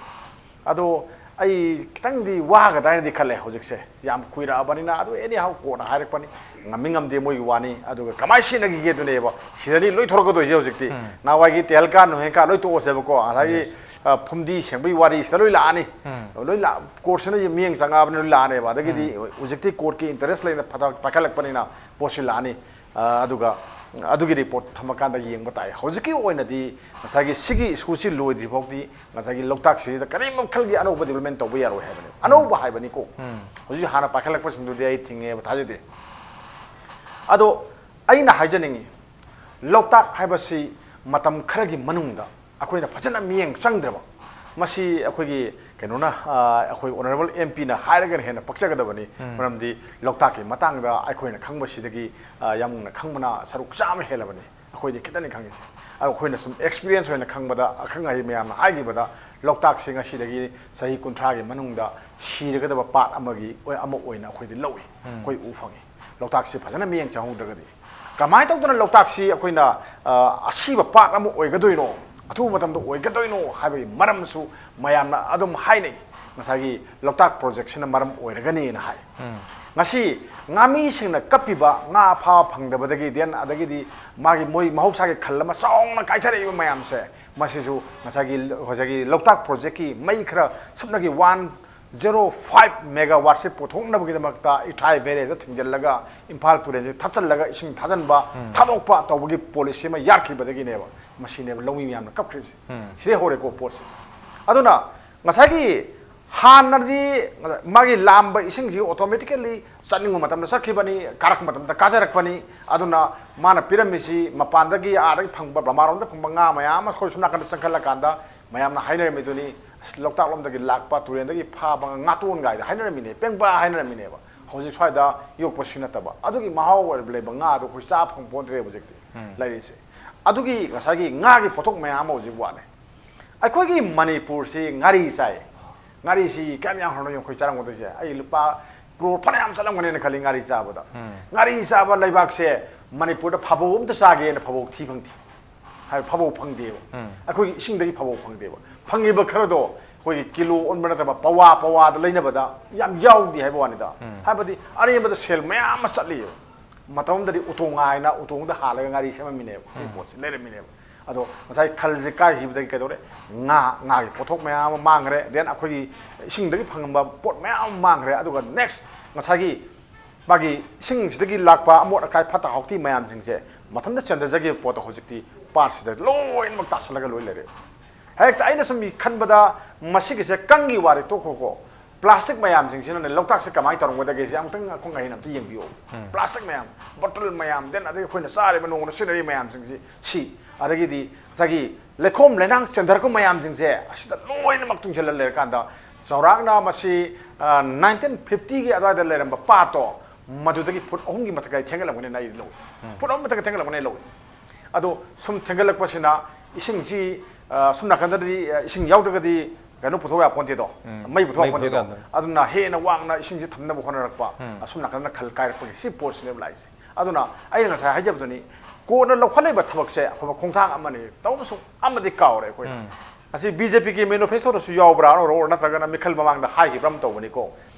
ꯑꯗꯣ ꯑꯩ ꯈꯤꯇꯪꯗꯤ ꯋꯥꯒꯗ꯭ꯔꯥ ꯍꯥꯏꯅꯗꯤ ꯈꯜꯂꯦ ꯍꯧꯖꯤꯛꯁꯦ, ꯌꯥꯝ ꯀꯨꯏꯔꯛꯑꯕꯅꯤꯅ꯫ ꯑꯗꯨ anyhow ꯀꯣꯟꯅ ꯍꯥꯏꯔꯛꯄꯅꯤ, ꯉꯝꯃꯤ ꯉꯝꯗꯦ ꯃꯣꯏꯒꯤ ꯋꯥꯅꯤ꯫ ꯑꯗꯨꯒ ꯀꯃꯥꯏꯅ ꯁꯤꯖꯤꯟꯅꯈꯤꯒꯦꯗꯨꯅꯦꯕ, ꯁꯤꯗꯅꯤ ꯂꯣꯏ ꯊꯣꯔꯛꯀꯗꯣꯏꯁꯦ ꯍꯧꯖꯤꯛꯇꯤ꯫ ꯅꯍꯥꯟꯋꯥꯏꯒꯤ ꯇꯦꯍꯜꯀꯥ ꯅꯨꯡꯍꯦꯜꯀꯥ ꯂꯣꯏ ꯇꯣꯛꯑꯁꯦꯕꯀꯣ, ꯉꯁꯥꯏꯒꯤ, ꯑ, ꯐꯨꯝꯗꯤ ꯁꯦꯡꯕꯒꯤ ꯋꯥꯔꯤꯁꯤꯗ ꯂꯣꯏ ꯂꯥꯛꯑꯅꯤ꯫ ꯂꯣꯏ ꯂꯥꯛ-, court ꯁꯤꯅ ꯃꯤꯠꯌꯦꯡ ꯆꯪꯉꯛꯑꯕꯅꯤꯅ ꯂꯣꯏ ꯂꯥꯛꯑꯅꯦꯕ꯫ ꯑꯗꯒꯤꯗꯤ ꯍꯧꯖꯤꯛꯇꯤ court ꯀꯤ interest ꯂꯩꯅ ꯐꯊ-, ꯄꯥꯏꯈꯠꯂꯛꯄꯅꯤꯅ ꯄꯣꯠꯁꯤ ꯂꯥꯛꯑꯅꯤ꯫ ꯑ, ꯑꯗꯨꯒ ꯑꯗꯨꯒꯤ report ꯊꯝꯃꯀꯥꯟꯗ ꯌꯦꯡꯕ ꯇꯥꯏ꯫ ꯍꯧꯖꯤꯛꯀꯤ ꯑꯣꯏꯅꯗꯤ ꯉꯁꯥꯏꯒꯤ ꯁꯤꯒꯤ issue ꯁꯤ ꯂꯣꯏꯗ꯭ꯔꯤ ꯐꯥꯎꯗꯤ ꯉꯁꯥꯏꯒꯤ ꯂꯣꯛꯇꯥꯛꯁꯤꯗ ꯀꯔꯤ ꯃꯈꯜꯒꯤ ꯑꯅꯧꯕ development ꯇꯧꯕ ꯌꯥꯔꯣꯏ ꯍꯥꯏꯕꯅꯦ꯫ ꯑꯅꯧꯕ ꯍꯥꯏꯕꯅꯤꯀꯣ꯫ ꯍꯧꯖꯤꯛ ꯍꯥꯟꯅ ꯄꯥꯏꯈꯠꯂꯛꯄꯁꯤꯡꯗꯨꯗꯤ ꯑꯩ ꯊꯤꯡꯉꯦꯕ, ꯊꯥꯖꯗꯦ꯫ ꯑꯗꯣ ꯑꯩꯅ ꯍꯥꯏꯖꯅꯤꯡꯉꯤ, ꯂꯣꯛꯇꯥꯛ ꯍꯥꯏꯕꯁꯤ ꯃꯇꯝ ꯈꯔꯒꯤ ꯃꯅꯨꯡꯗ ꯑꯩꯈꯣꯏꯅ ꯐꯖꯅ ꯃꯤꯠꯌꯦꯡ ꯆꯪꯗ꯭ꯔꯕ, ꯃꯁꯤ ꯑꯩꯈꯣꯏꯒꯤ ꯀꯩꯅꯣꯅ, ꯑ, ꯑꯩꯈꯣꯏ honourable M P ꯅ ꯍꯥꯏꯔꯒꯅ ꯍꯦꯟꯅ ꯄꯛꯆꯒꯗꯕꯅꯤ꯫ ꯃꯔꯝꯗꯤ ꯂꯣꯛꯇꯥꯛꯀꯤ ꯃꯇꯥꯡꯗ ꯑꯩꯈꯣꯏꯅ ꯈꯪꯕꯁꯤꯗꯒꯤ, ꯑ, ꯌꯥꯝꯅ ꯈꯪꯕꯅ ꯁꯔꯨꯛ ꯆꯥꯝꯃ ꯍꯦꯜꯂꯕꯅꯤ꯫ ꯑꯩꯈꯣꯏꯗꯤ ꯈꯤꯇꯅꯤ ꯈꯪꯉꯤꯁꯦ꯫ ꯑꯗꯣ ꯑꯩꯈꯣꯏꯅ ꯁꯨꯝ experience ꯑꯣꯏꯅ ꯈꯪꯕꯗ, ꯑꯈꯪ ꯑꯍꯩ ꯃꯌꯥꯝꯅ ꯍꯥꯏꯈꯤꯕꯗ, ꯂꯣꯛꯇꯥꯛꯁꯤ ꯉꯁꯤꯗꯒꯤ ꯆꯍꯤ ꯀꯨꯟꯊ꯭ꯔꯥꯒꯤ ꯃꯅꯨꯡꯗ ꯁꯤꯔꯒꯗꯕ ꯄꯥꯠ ꯑꯃꯒꯤ, ꯑꯃ ꯑꯣꯏꯅ ꯑꯩꯈꯣꯏꯗꯤ ꯂꯧꯏ꯫ ꯑꯩꯈꯣꯏ ꯎ ꯐꯪꯉꯤ꯫ ꯂꯣꯛꯇꯥꯛꯁꯤ ꯐꯖꯅ ꯃꯤꯠꯌꯦꯡ ꯆꯪꯍꯧꯗ꯭ꯔꯒꯗꯤ ꯀꯃꯥꯏꯅ ꯇꯧꯗꯅ ꯂꯣꯛꯇꯥꯛꯁꯤ ꯑꯩꯈꯣꯏꯅ, ꯑ, ꯑꯁꯤꯕ ꯄꯥꯠ ꯑꯃ ꯑꯣꯏꯒꯗꯣꯏꯅꯣ, ꯑꯊꯨꯕ ꯃꯇꯝꯗ ꯑꯣꯏꯒꯗꯣꯏꯅꯣ ꯍꯥꯏꯕꯒꯤ ꯃꯔꯝꯁꯨ ꯃꯌꯥꯝꯅ ꯑꯗꯨꯝ ꯍꯥꯏꯅꯩ꯫ ꯉꯁꯥꯏꯒꯤ ꯂꯣꯛꯇꯥꯛ project ꯁꯤꯅ ꯃꯔꯝ ꯑꯣꯏꯔꯒꯅꯤꯅ ꯍꯥꯏ꯫ ꯉꯁꯤ ꯉꯥꯃꯤꯁꯤꯡꯅ ꯀꯞꯄꯤꯕ, ꯉꯥ ꯐꯥꯕ ꯐꯪꯗꯕꯗꯒꯤ, then ꯑꯗꯒꯤꯗꯤ ꯃꯥꯒꯤ ꯃꯣꯏ ꯃꯍꯧꯁꯥꯒꯤ ꯈꯜ ꯑꯃ ꯆꯥꯎꯅ ꯀꯥꯏꯊꯔꯛꯏꯕ ꯃꯌꯥꯝꯁꯦ, ꯃꯁꯤꯁꯨ ꯉꯁꯥꯏꯒꯤ, ꯉꯁꯥꯏꯒꯤ ꯂꯣꯛꯇꯥꯛ project ꯀꯤ ꯃꯩ ꯈꯔ ꯁꯨꯞꯅꯒꯤ one zero five megawatt ꯁꯤ ꯄꯨꯊꯣꯛꯅꯕꯒꯤꯗꯃꯛꯇ ꯏꯊꯥꯏ barrage ꯊꯤꯡꯖꯤꯜꯂꯒ, ꯏꯝꯐꯥꯜ ꯇꯨꯔꯦꯜꯁꯤ ꯊꯠꯆꯜꯂꯒ ꯏꯁꯤꯡ ꯊꯥꯖꯟꯕ, ꯊꯥꯗꯣꯛꯄ ꯇꯧꯕꯒꯤ policy ꯑꯃ ꯌꯥꯠꯈꯤꯕꯗꯒꯤꯅꯦꯕ꯫ ꯃꯁꯤꯅꯦꯕ ꯂꯧꯃꯤ ꯃꯌꯥꯝꯅ ꯀꯞꯈ꯭ꯔꯤꯁꯦ꯫ ꯁꯤꯗꯩ ꯍꯧꯔꯦꯀꯣ ꯄꯣꯠꯁꯦ꯫ ꯑꯗꯨꯅ ꯉꯁꯥꯏꯒꯤ ꯍꯥꯟꯅꯗꯤ ꯃꯥꯒꯤ ꯂꯥꯝꯕ ꯏꯁꯤꯡꯁꯤ automatically ꯆꯠꯅꯤꯡꯕ ꯃꯇꯝꯗ ꯆꯠꯈꯤꯕꯅꯤ, ꯀꯥꯔꯛꯄ ꯃꯇꯝꯗ ꯀꯥꯖꯔꯛꯄꯅꯤ꯫ ꯑꯗꯨꯅ ꯃꯥꯅ ꯄꯤꯔꯝꯃꯤꯁꯤ ꯃꯄꯥꯟꯗꯒꯤ, ꯑꯥꯗꯒꯤ ꯐꯪꯕ, ꯕ꯭ꯔꯍ꯭ꯃꯥꯔꯣꯝꯗ ꯐꯪꯕ ꯉꯥ ꯃꯌꯥꯝ ꯑꯃ ꯑꯩꯈꯣꯏ ꯁꯣꯝ ꯅꯥꯀꯟꯗ ꯆꯪꯈꯠꯂꯀꯥꯟꯗ ꯃꯌꯥꯝꯅ ꯍꯥꯏꯅꯔꯝꯃꯤꯗꯨꯅꯤ, "ꯑꯁ, ꯂꯣꯛꯇꯥꯛ ꯂꯣꯝꯗꯒꯤ ꯂꯥꯛꯄ ꯇꯨꯔꯦꯟꯗꯒꯤ ꯐꯥꯕ ꯉꯥꯇꯣꯟ" ꯀꯥꯏꯗ ꯍꯥꯏꯅꯔꯝꯃꯤꯅꯦ, ꯄꯦꯡꯕꯥ ꯍꯥꯏꯅꯔꯝꯃꯤꯅꯦꯕ꯫ ꯍꯧꯖꯤꯛ ꯁ꯭ꯋꯥꯏꯗ ꯌꯣꯛꯄꯁꯤ ꯅꯠꯇꯕ, ꯑꯗꯨꯒꯤ ꯃꯍꯥꯎ ꯑꯣꯏꯕ ꯂꯩꯕ ꯉꯥꯗꯣ ꯑꯩꯈꯣꯏ ꯆꯥ ꯐꯪ ꯄꯣꯟꯗ꯭ꯔꯦꯕ ꯍꯧꯖꯤꯛꯇꯤ ꯂꯩꯔꯤꯁꯦ꯫ ꯑꯗꯨꯒꯤ ꯉꯁꯥꯏꯒꯤ ꯉꯥꯒꯤ ꯄꯣꯠꯊꯣꯛ ꯃꯌꯥꯝ ꯑꯃ ꯍꯧꯖꯤꯛ ꯋꯥꯠꯂꯦ꯫ ꯑꯩꯈꯣꯏꯒꯤ ꯃꯅꯤꯄꯨꯔꯁꯤ ꯉꯥꯔꯤ ꯆꯥꯏ, ꯉꯥꯔꯤꯁꯤ ꯀꯌꯥꯝ ꯌꯥꯝ ꯍꯧꯔꯅꯣ ꯌꯦꯡꯉꯣ, ꯑꯩꯈꯣꯏ ꯆꯥꯔꯝꯒꯗꯣꯏꯁꯦ꯫ ꯑꯩ ꯂꯨꯄꯥ ꯀ꯭ꯔꯣꯔ ꯐꯅꯌꯥꯝ ꯆꯠꯂꯝꯒꯅꯦꯅ ꯈꯜꯂꯤ ꯉꯥꯔꯤ ꯆꯥꯕꯗ꯫ ꯎꯝ꯫ ꯉꯥꯔꯤ ꯆꯥꯕ ꯂꯩꯕꯥꯛꯁꯦ ꯃꯅꯤꯄꯨꯔꯗ ꯐꯕꯧ ꯑꯝꯇ ꯆꯥꯒꯦꯅ ꯐꯕꯧ ꯊꯤ ꯐꯪꯗꯦ꯫ ꯍꯥꯏꯕ ꯐꯕꯧ ꯐꯪꯗꯦꯕ꯫ ꯎꯝ꯫ ꯑꯩꯈꯣꯏꯒꯤ ꯏꯁꯤꯡꯗꯒꯤ ꯐꯕꯧ ꯐꯪꯗꯦꯕ꯫ ꯐꯪꯉꯤꯕ ꯈꯔꯗꯣ ꯑꯩꯈꯣꯏꯒꯤ ꯀꯤꯂꯣ ꯑꯣꯟꯕ ꯅꯠꯇꯕ ꯄꯋꯥ ꯄꯋꯥꯗ ꯂꯩꯅꯕꯗ ꯌꯥꯝ ꯌꯥꯎꯗꯦ ꯍꯥꯏꯕ ꯋꯥꯅꯤꯗ꯫ ꯎꯝ꯫ ꯍꯥꯏꯕꯗꯤ ꯑꯔꯦꯝꯕꯗ ꯁꯦꯜ ꯃꯌꯥꯝ ꯑꯃ ꯆꯠꯂꯤꯑꯕ꯫ ꯃꯇꯝ ꯑꯃꯗꯗꯤ ꯎꯇꯣꯡ ꯍꯥꯏꯅ ꯎꯇꯣꯡꯗ ꯍꯥꯜꯂꯒ ꯉꯥꯔꯤ ꯁꯦꯝꯃꯝꯃꯤꯅꯦꯕ꯫ ꯁꯤ ꯎꯝ꯫ ꯄꯣꯠꯁꯤ ꯂꯩꯔꯝꯃꯤꯅꯦꯕ꯫ ꯑꯗꯣ ꯉꯁꯥꯏ ꯈꯜꯁꯦ ꯀꯥꯏꯈꯤꯕꯗꯒꯤ ꯀꯩꯗꯧꯔꯦ? ꯉꯥ, ꯉꯥꯒꯤ ꯄꯣꯠꯊꯣꯛ ꯃꯌꯥꯝ ꯑꯃ ꯃꯥꯡꯈ꯭ꯔꯦ꯫ Then ꯑꯩꯈꯣꯏꯒꯤ ꯏꯁꯤꯡꯗꯒꯤ ꯐꯪꯉꯝꯕ ꯄꯣꯠ ꯃꯌꯥꯝ ꯑꯃ ꯃꯥꯡꯈ꯭ꯔꯦ꯫ ꯑꯗꯨꯒ next ꯉꯁꯥꯏꯒꯤ ꯃꯥꯒꯤ ꯏꯁꯤꯡꯁꯤꯗꯒꯤ ꯂꯥꯛꯄ ꯑꯃꯣꯠ ꯑꯀꯥꯏ ꯐꯠꯇ ꯍꯥꯎꯊꯤ ꯃꯌꯥꯝꯁꯤꯡꯁꯦ ꯃꯊꯟꯇ ꯆꯦꯟꯊꯖꯈꯤꯕ ꯄꯣꯠꯇꯣ ꯍꯧꯖꯤꯛꯇꯤ ꯄꯥꯠꯁꯤꯗ ꯂꯣꯏꯅꯃꯛ ꯇꯥꯁꯜꯂꯒ ꯂꯣꯏ ꯂꯩꯔꯦ꯫ ꯍꯦꯛꯇ ꯑꯩꯅ ꯁꯨꯝ ꯈꯟꯕꯗ ꯃꯁꯤꯒꯤꯁꯦ ꯀꯪꯒꯤ ꯋꯥꯗꯤ ꯇꯣꯛꯈ꯭ꯔꯣꯀꯣ, ꯄ꯭ꯂꯥꯁꯇꯤꯛ ꯃꯌꯥꯝꯁꯤꯡꯁꯤꯅꯅꯦ ꯂꯣꯛꯇꯥꯛꯁꯦ ꯀꯃꯥꯏꯅ ꯇꯧꯔꯝꯒꯗꯒꯦꯁꯦ ꯑꯃꯨꯛꯇꯪ ꯑꯩꯈꯣꯏ ꯉꯥꯍꯤꯟ ꯑꯝꯇ ꯌꯦꯡꯕꯤꯌꯣ꯫ ꯎꯝ꯫ ꯄ꯭ꯂꯥꯁꯇꯤꯛ ꯃꯌꯥꯝ, ꯕꯣꯇꯜ ꯃꯌꯥꯝ, then ꯑꯗꯒꯤ ꯑꯩꯈꯣꯏꯅ ꯆꯥꯔꯤꯕ ꯅꯣꯡꯃꯗ ꯁꯤꯖꯤꯟꯅꯔꯤꯕ ꯃꯌꯥꯝꯁꯤꯡꯁꯤ, ꯁꯤ, ꯑꯗꯒꯤꯗꯤ ꯉꯁꯥꯏꯒꯤ ꯂꯩꯈꯣꯝ ꯂꯩꯅꯥꯡ ꯆꯦꯟꯊꯔꯛꯄ ꯃꯌꯥꯝꯁꯤꯡꯁꯦ ꯑꯁꯤꯗ ꯂꯣꯏꯅꯃꯛ ꯇꯨꯡꯁꯤꯜꯂ ꯂꯩꯔꯀꯥꯟꯗ ꯆꯥꯎꯔꯥꯛꯅ ꯃꯁꯤ, ꯑ, ꯅꯥꯏꯟꯇꯤꯟ ꯐꯤꯐꯇꯤꯒꯤ ꯑꯗꯨꯋꯥꯏꯗ ꯂꯩꯔꯝꯕ ꯄꯥꯠꯇꯣ ꯃꯗꯨꯗꯒꯤ ꯐꯨꯠ ꯑꯍꯨꯝꯒꯤ ꯃꯊꯛꯇ ꯊꯦꯡꯒꯠꯂꯝꯒꯅꯤꯅ ꯑꯩ ꯂꯧꯏ꯫ ꯎꯝ꯫ ꯐꯨꯠ ꯑꯍꯨꯝ ꯃꯊꯛꯇ ꯊꯦꯡꯒꯠꯂꯝꯒꯅꯤ ꯂꯧꯏ꯫ ꯑꯗꯣ ꯁꯨꯝ ꯊꯦꯡꯒꯠꯂꯛꯄꯁꯤꯅ ꯏꯁꯤꯡꯁꯤ, ꯑ, ꯁꯨꯝ ꯅꯥꯀꯟꯗꯗꯤ, ꯑ, ꯏꯁꯤꯡ ꯌꯥꯎꯗ꯭ꯔꯒꯗꯤ ꯀꯩꯅꯣ ꯄꯨꯊꯣꯛ ꯌꯥꯄꯣꯟꯇꯦꯗꯣ, ꯎꯝ꯫ ꯃꯩ ꯄꯨꯊꯣꯛ ꯃꯩ ꯌꯥꯄꯣꯟꯇꯦꯗꯣ꯫ ꯄꯨꯊꯣꯛ ꯌꯥꯗꯕꯅꯤ꯫ ꯑꯗꯨꯅ ꯍꯦꯟꯅ ꯋꯥꯡꯅ ꯏꯁꯤꯡꯁꯤ ꯊꯝꯅꯕ ꯍꯣꯠꯅꯔꯛꯄ, ꯎꯝ꯫ ꯑꯁꯨꯝ ꯅꯥꯀꯟꯗ ꯈꯜ ꯀꯥꯏꯔꯛꯄꯒꯤ ꯁꯤ ꯄꯣꯠꯁꯤꯅꯦꯕ ꯂꯥꯛꯏꯁꯦ꯫ ꯑꯗꯨꯅ ꯑꯩꯅ ꯉꯁꯥꯏ ꯍꯥꯏꯖꯕꯗꯨꯅꯤ, ꯀꯣꯟꯅ ꯂꯧꯈꯠꯂꯤꯕ ꯊꯕꯛꯁꯦ ꯑꯐꯕ ꯈꯣꯡꯊꯥꯡ ꯑꯃꯅꯤ, ꯇꯧꯕꯁꯨ ꯑꯃꯗꯤ ꯀꯥꯎꯔꯦ ꯑꯩꯈꯣꯏꯅ꯫ ꯎꯝ꯫ ꯑꯁꯤ BJPꯒꯤ manifestoꯗꯁꯨ ꯌꯥꯎꯕ꯭ꯔꯥ, ꯑꯣꯔ ꯅꯠꯇ꯭ꯔꯒꯅ ꯃꯤꯈꯜ ꯃꯃꯥꯡꯗ ꯍꯥꯏꯈꯤꯕ꯭ꯔꯥ ꯑꯃ ꯇꯧꯕꯅꯤꯀꯣ꯫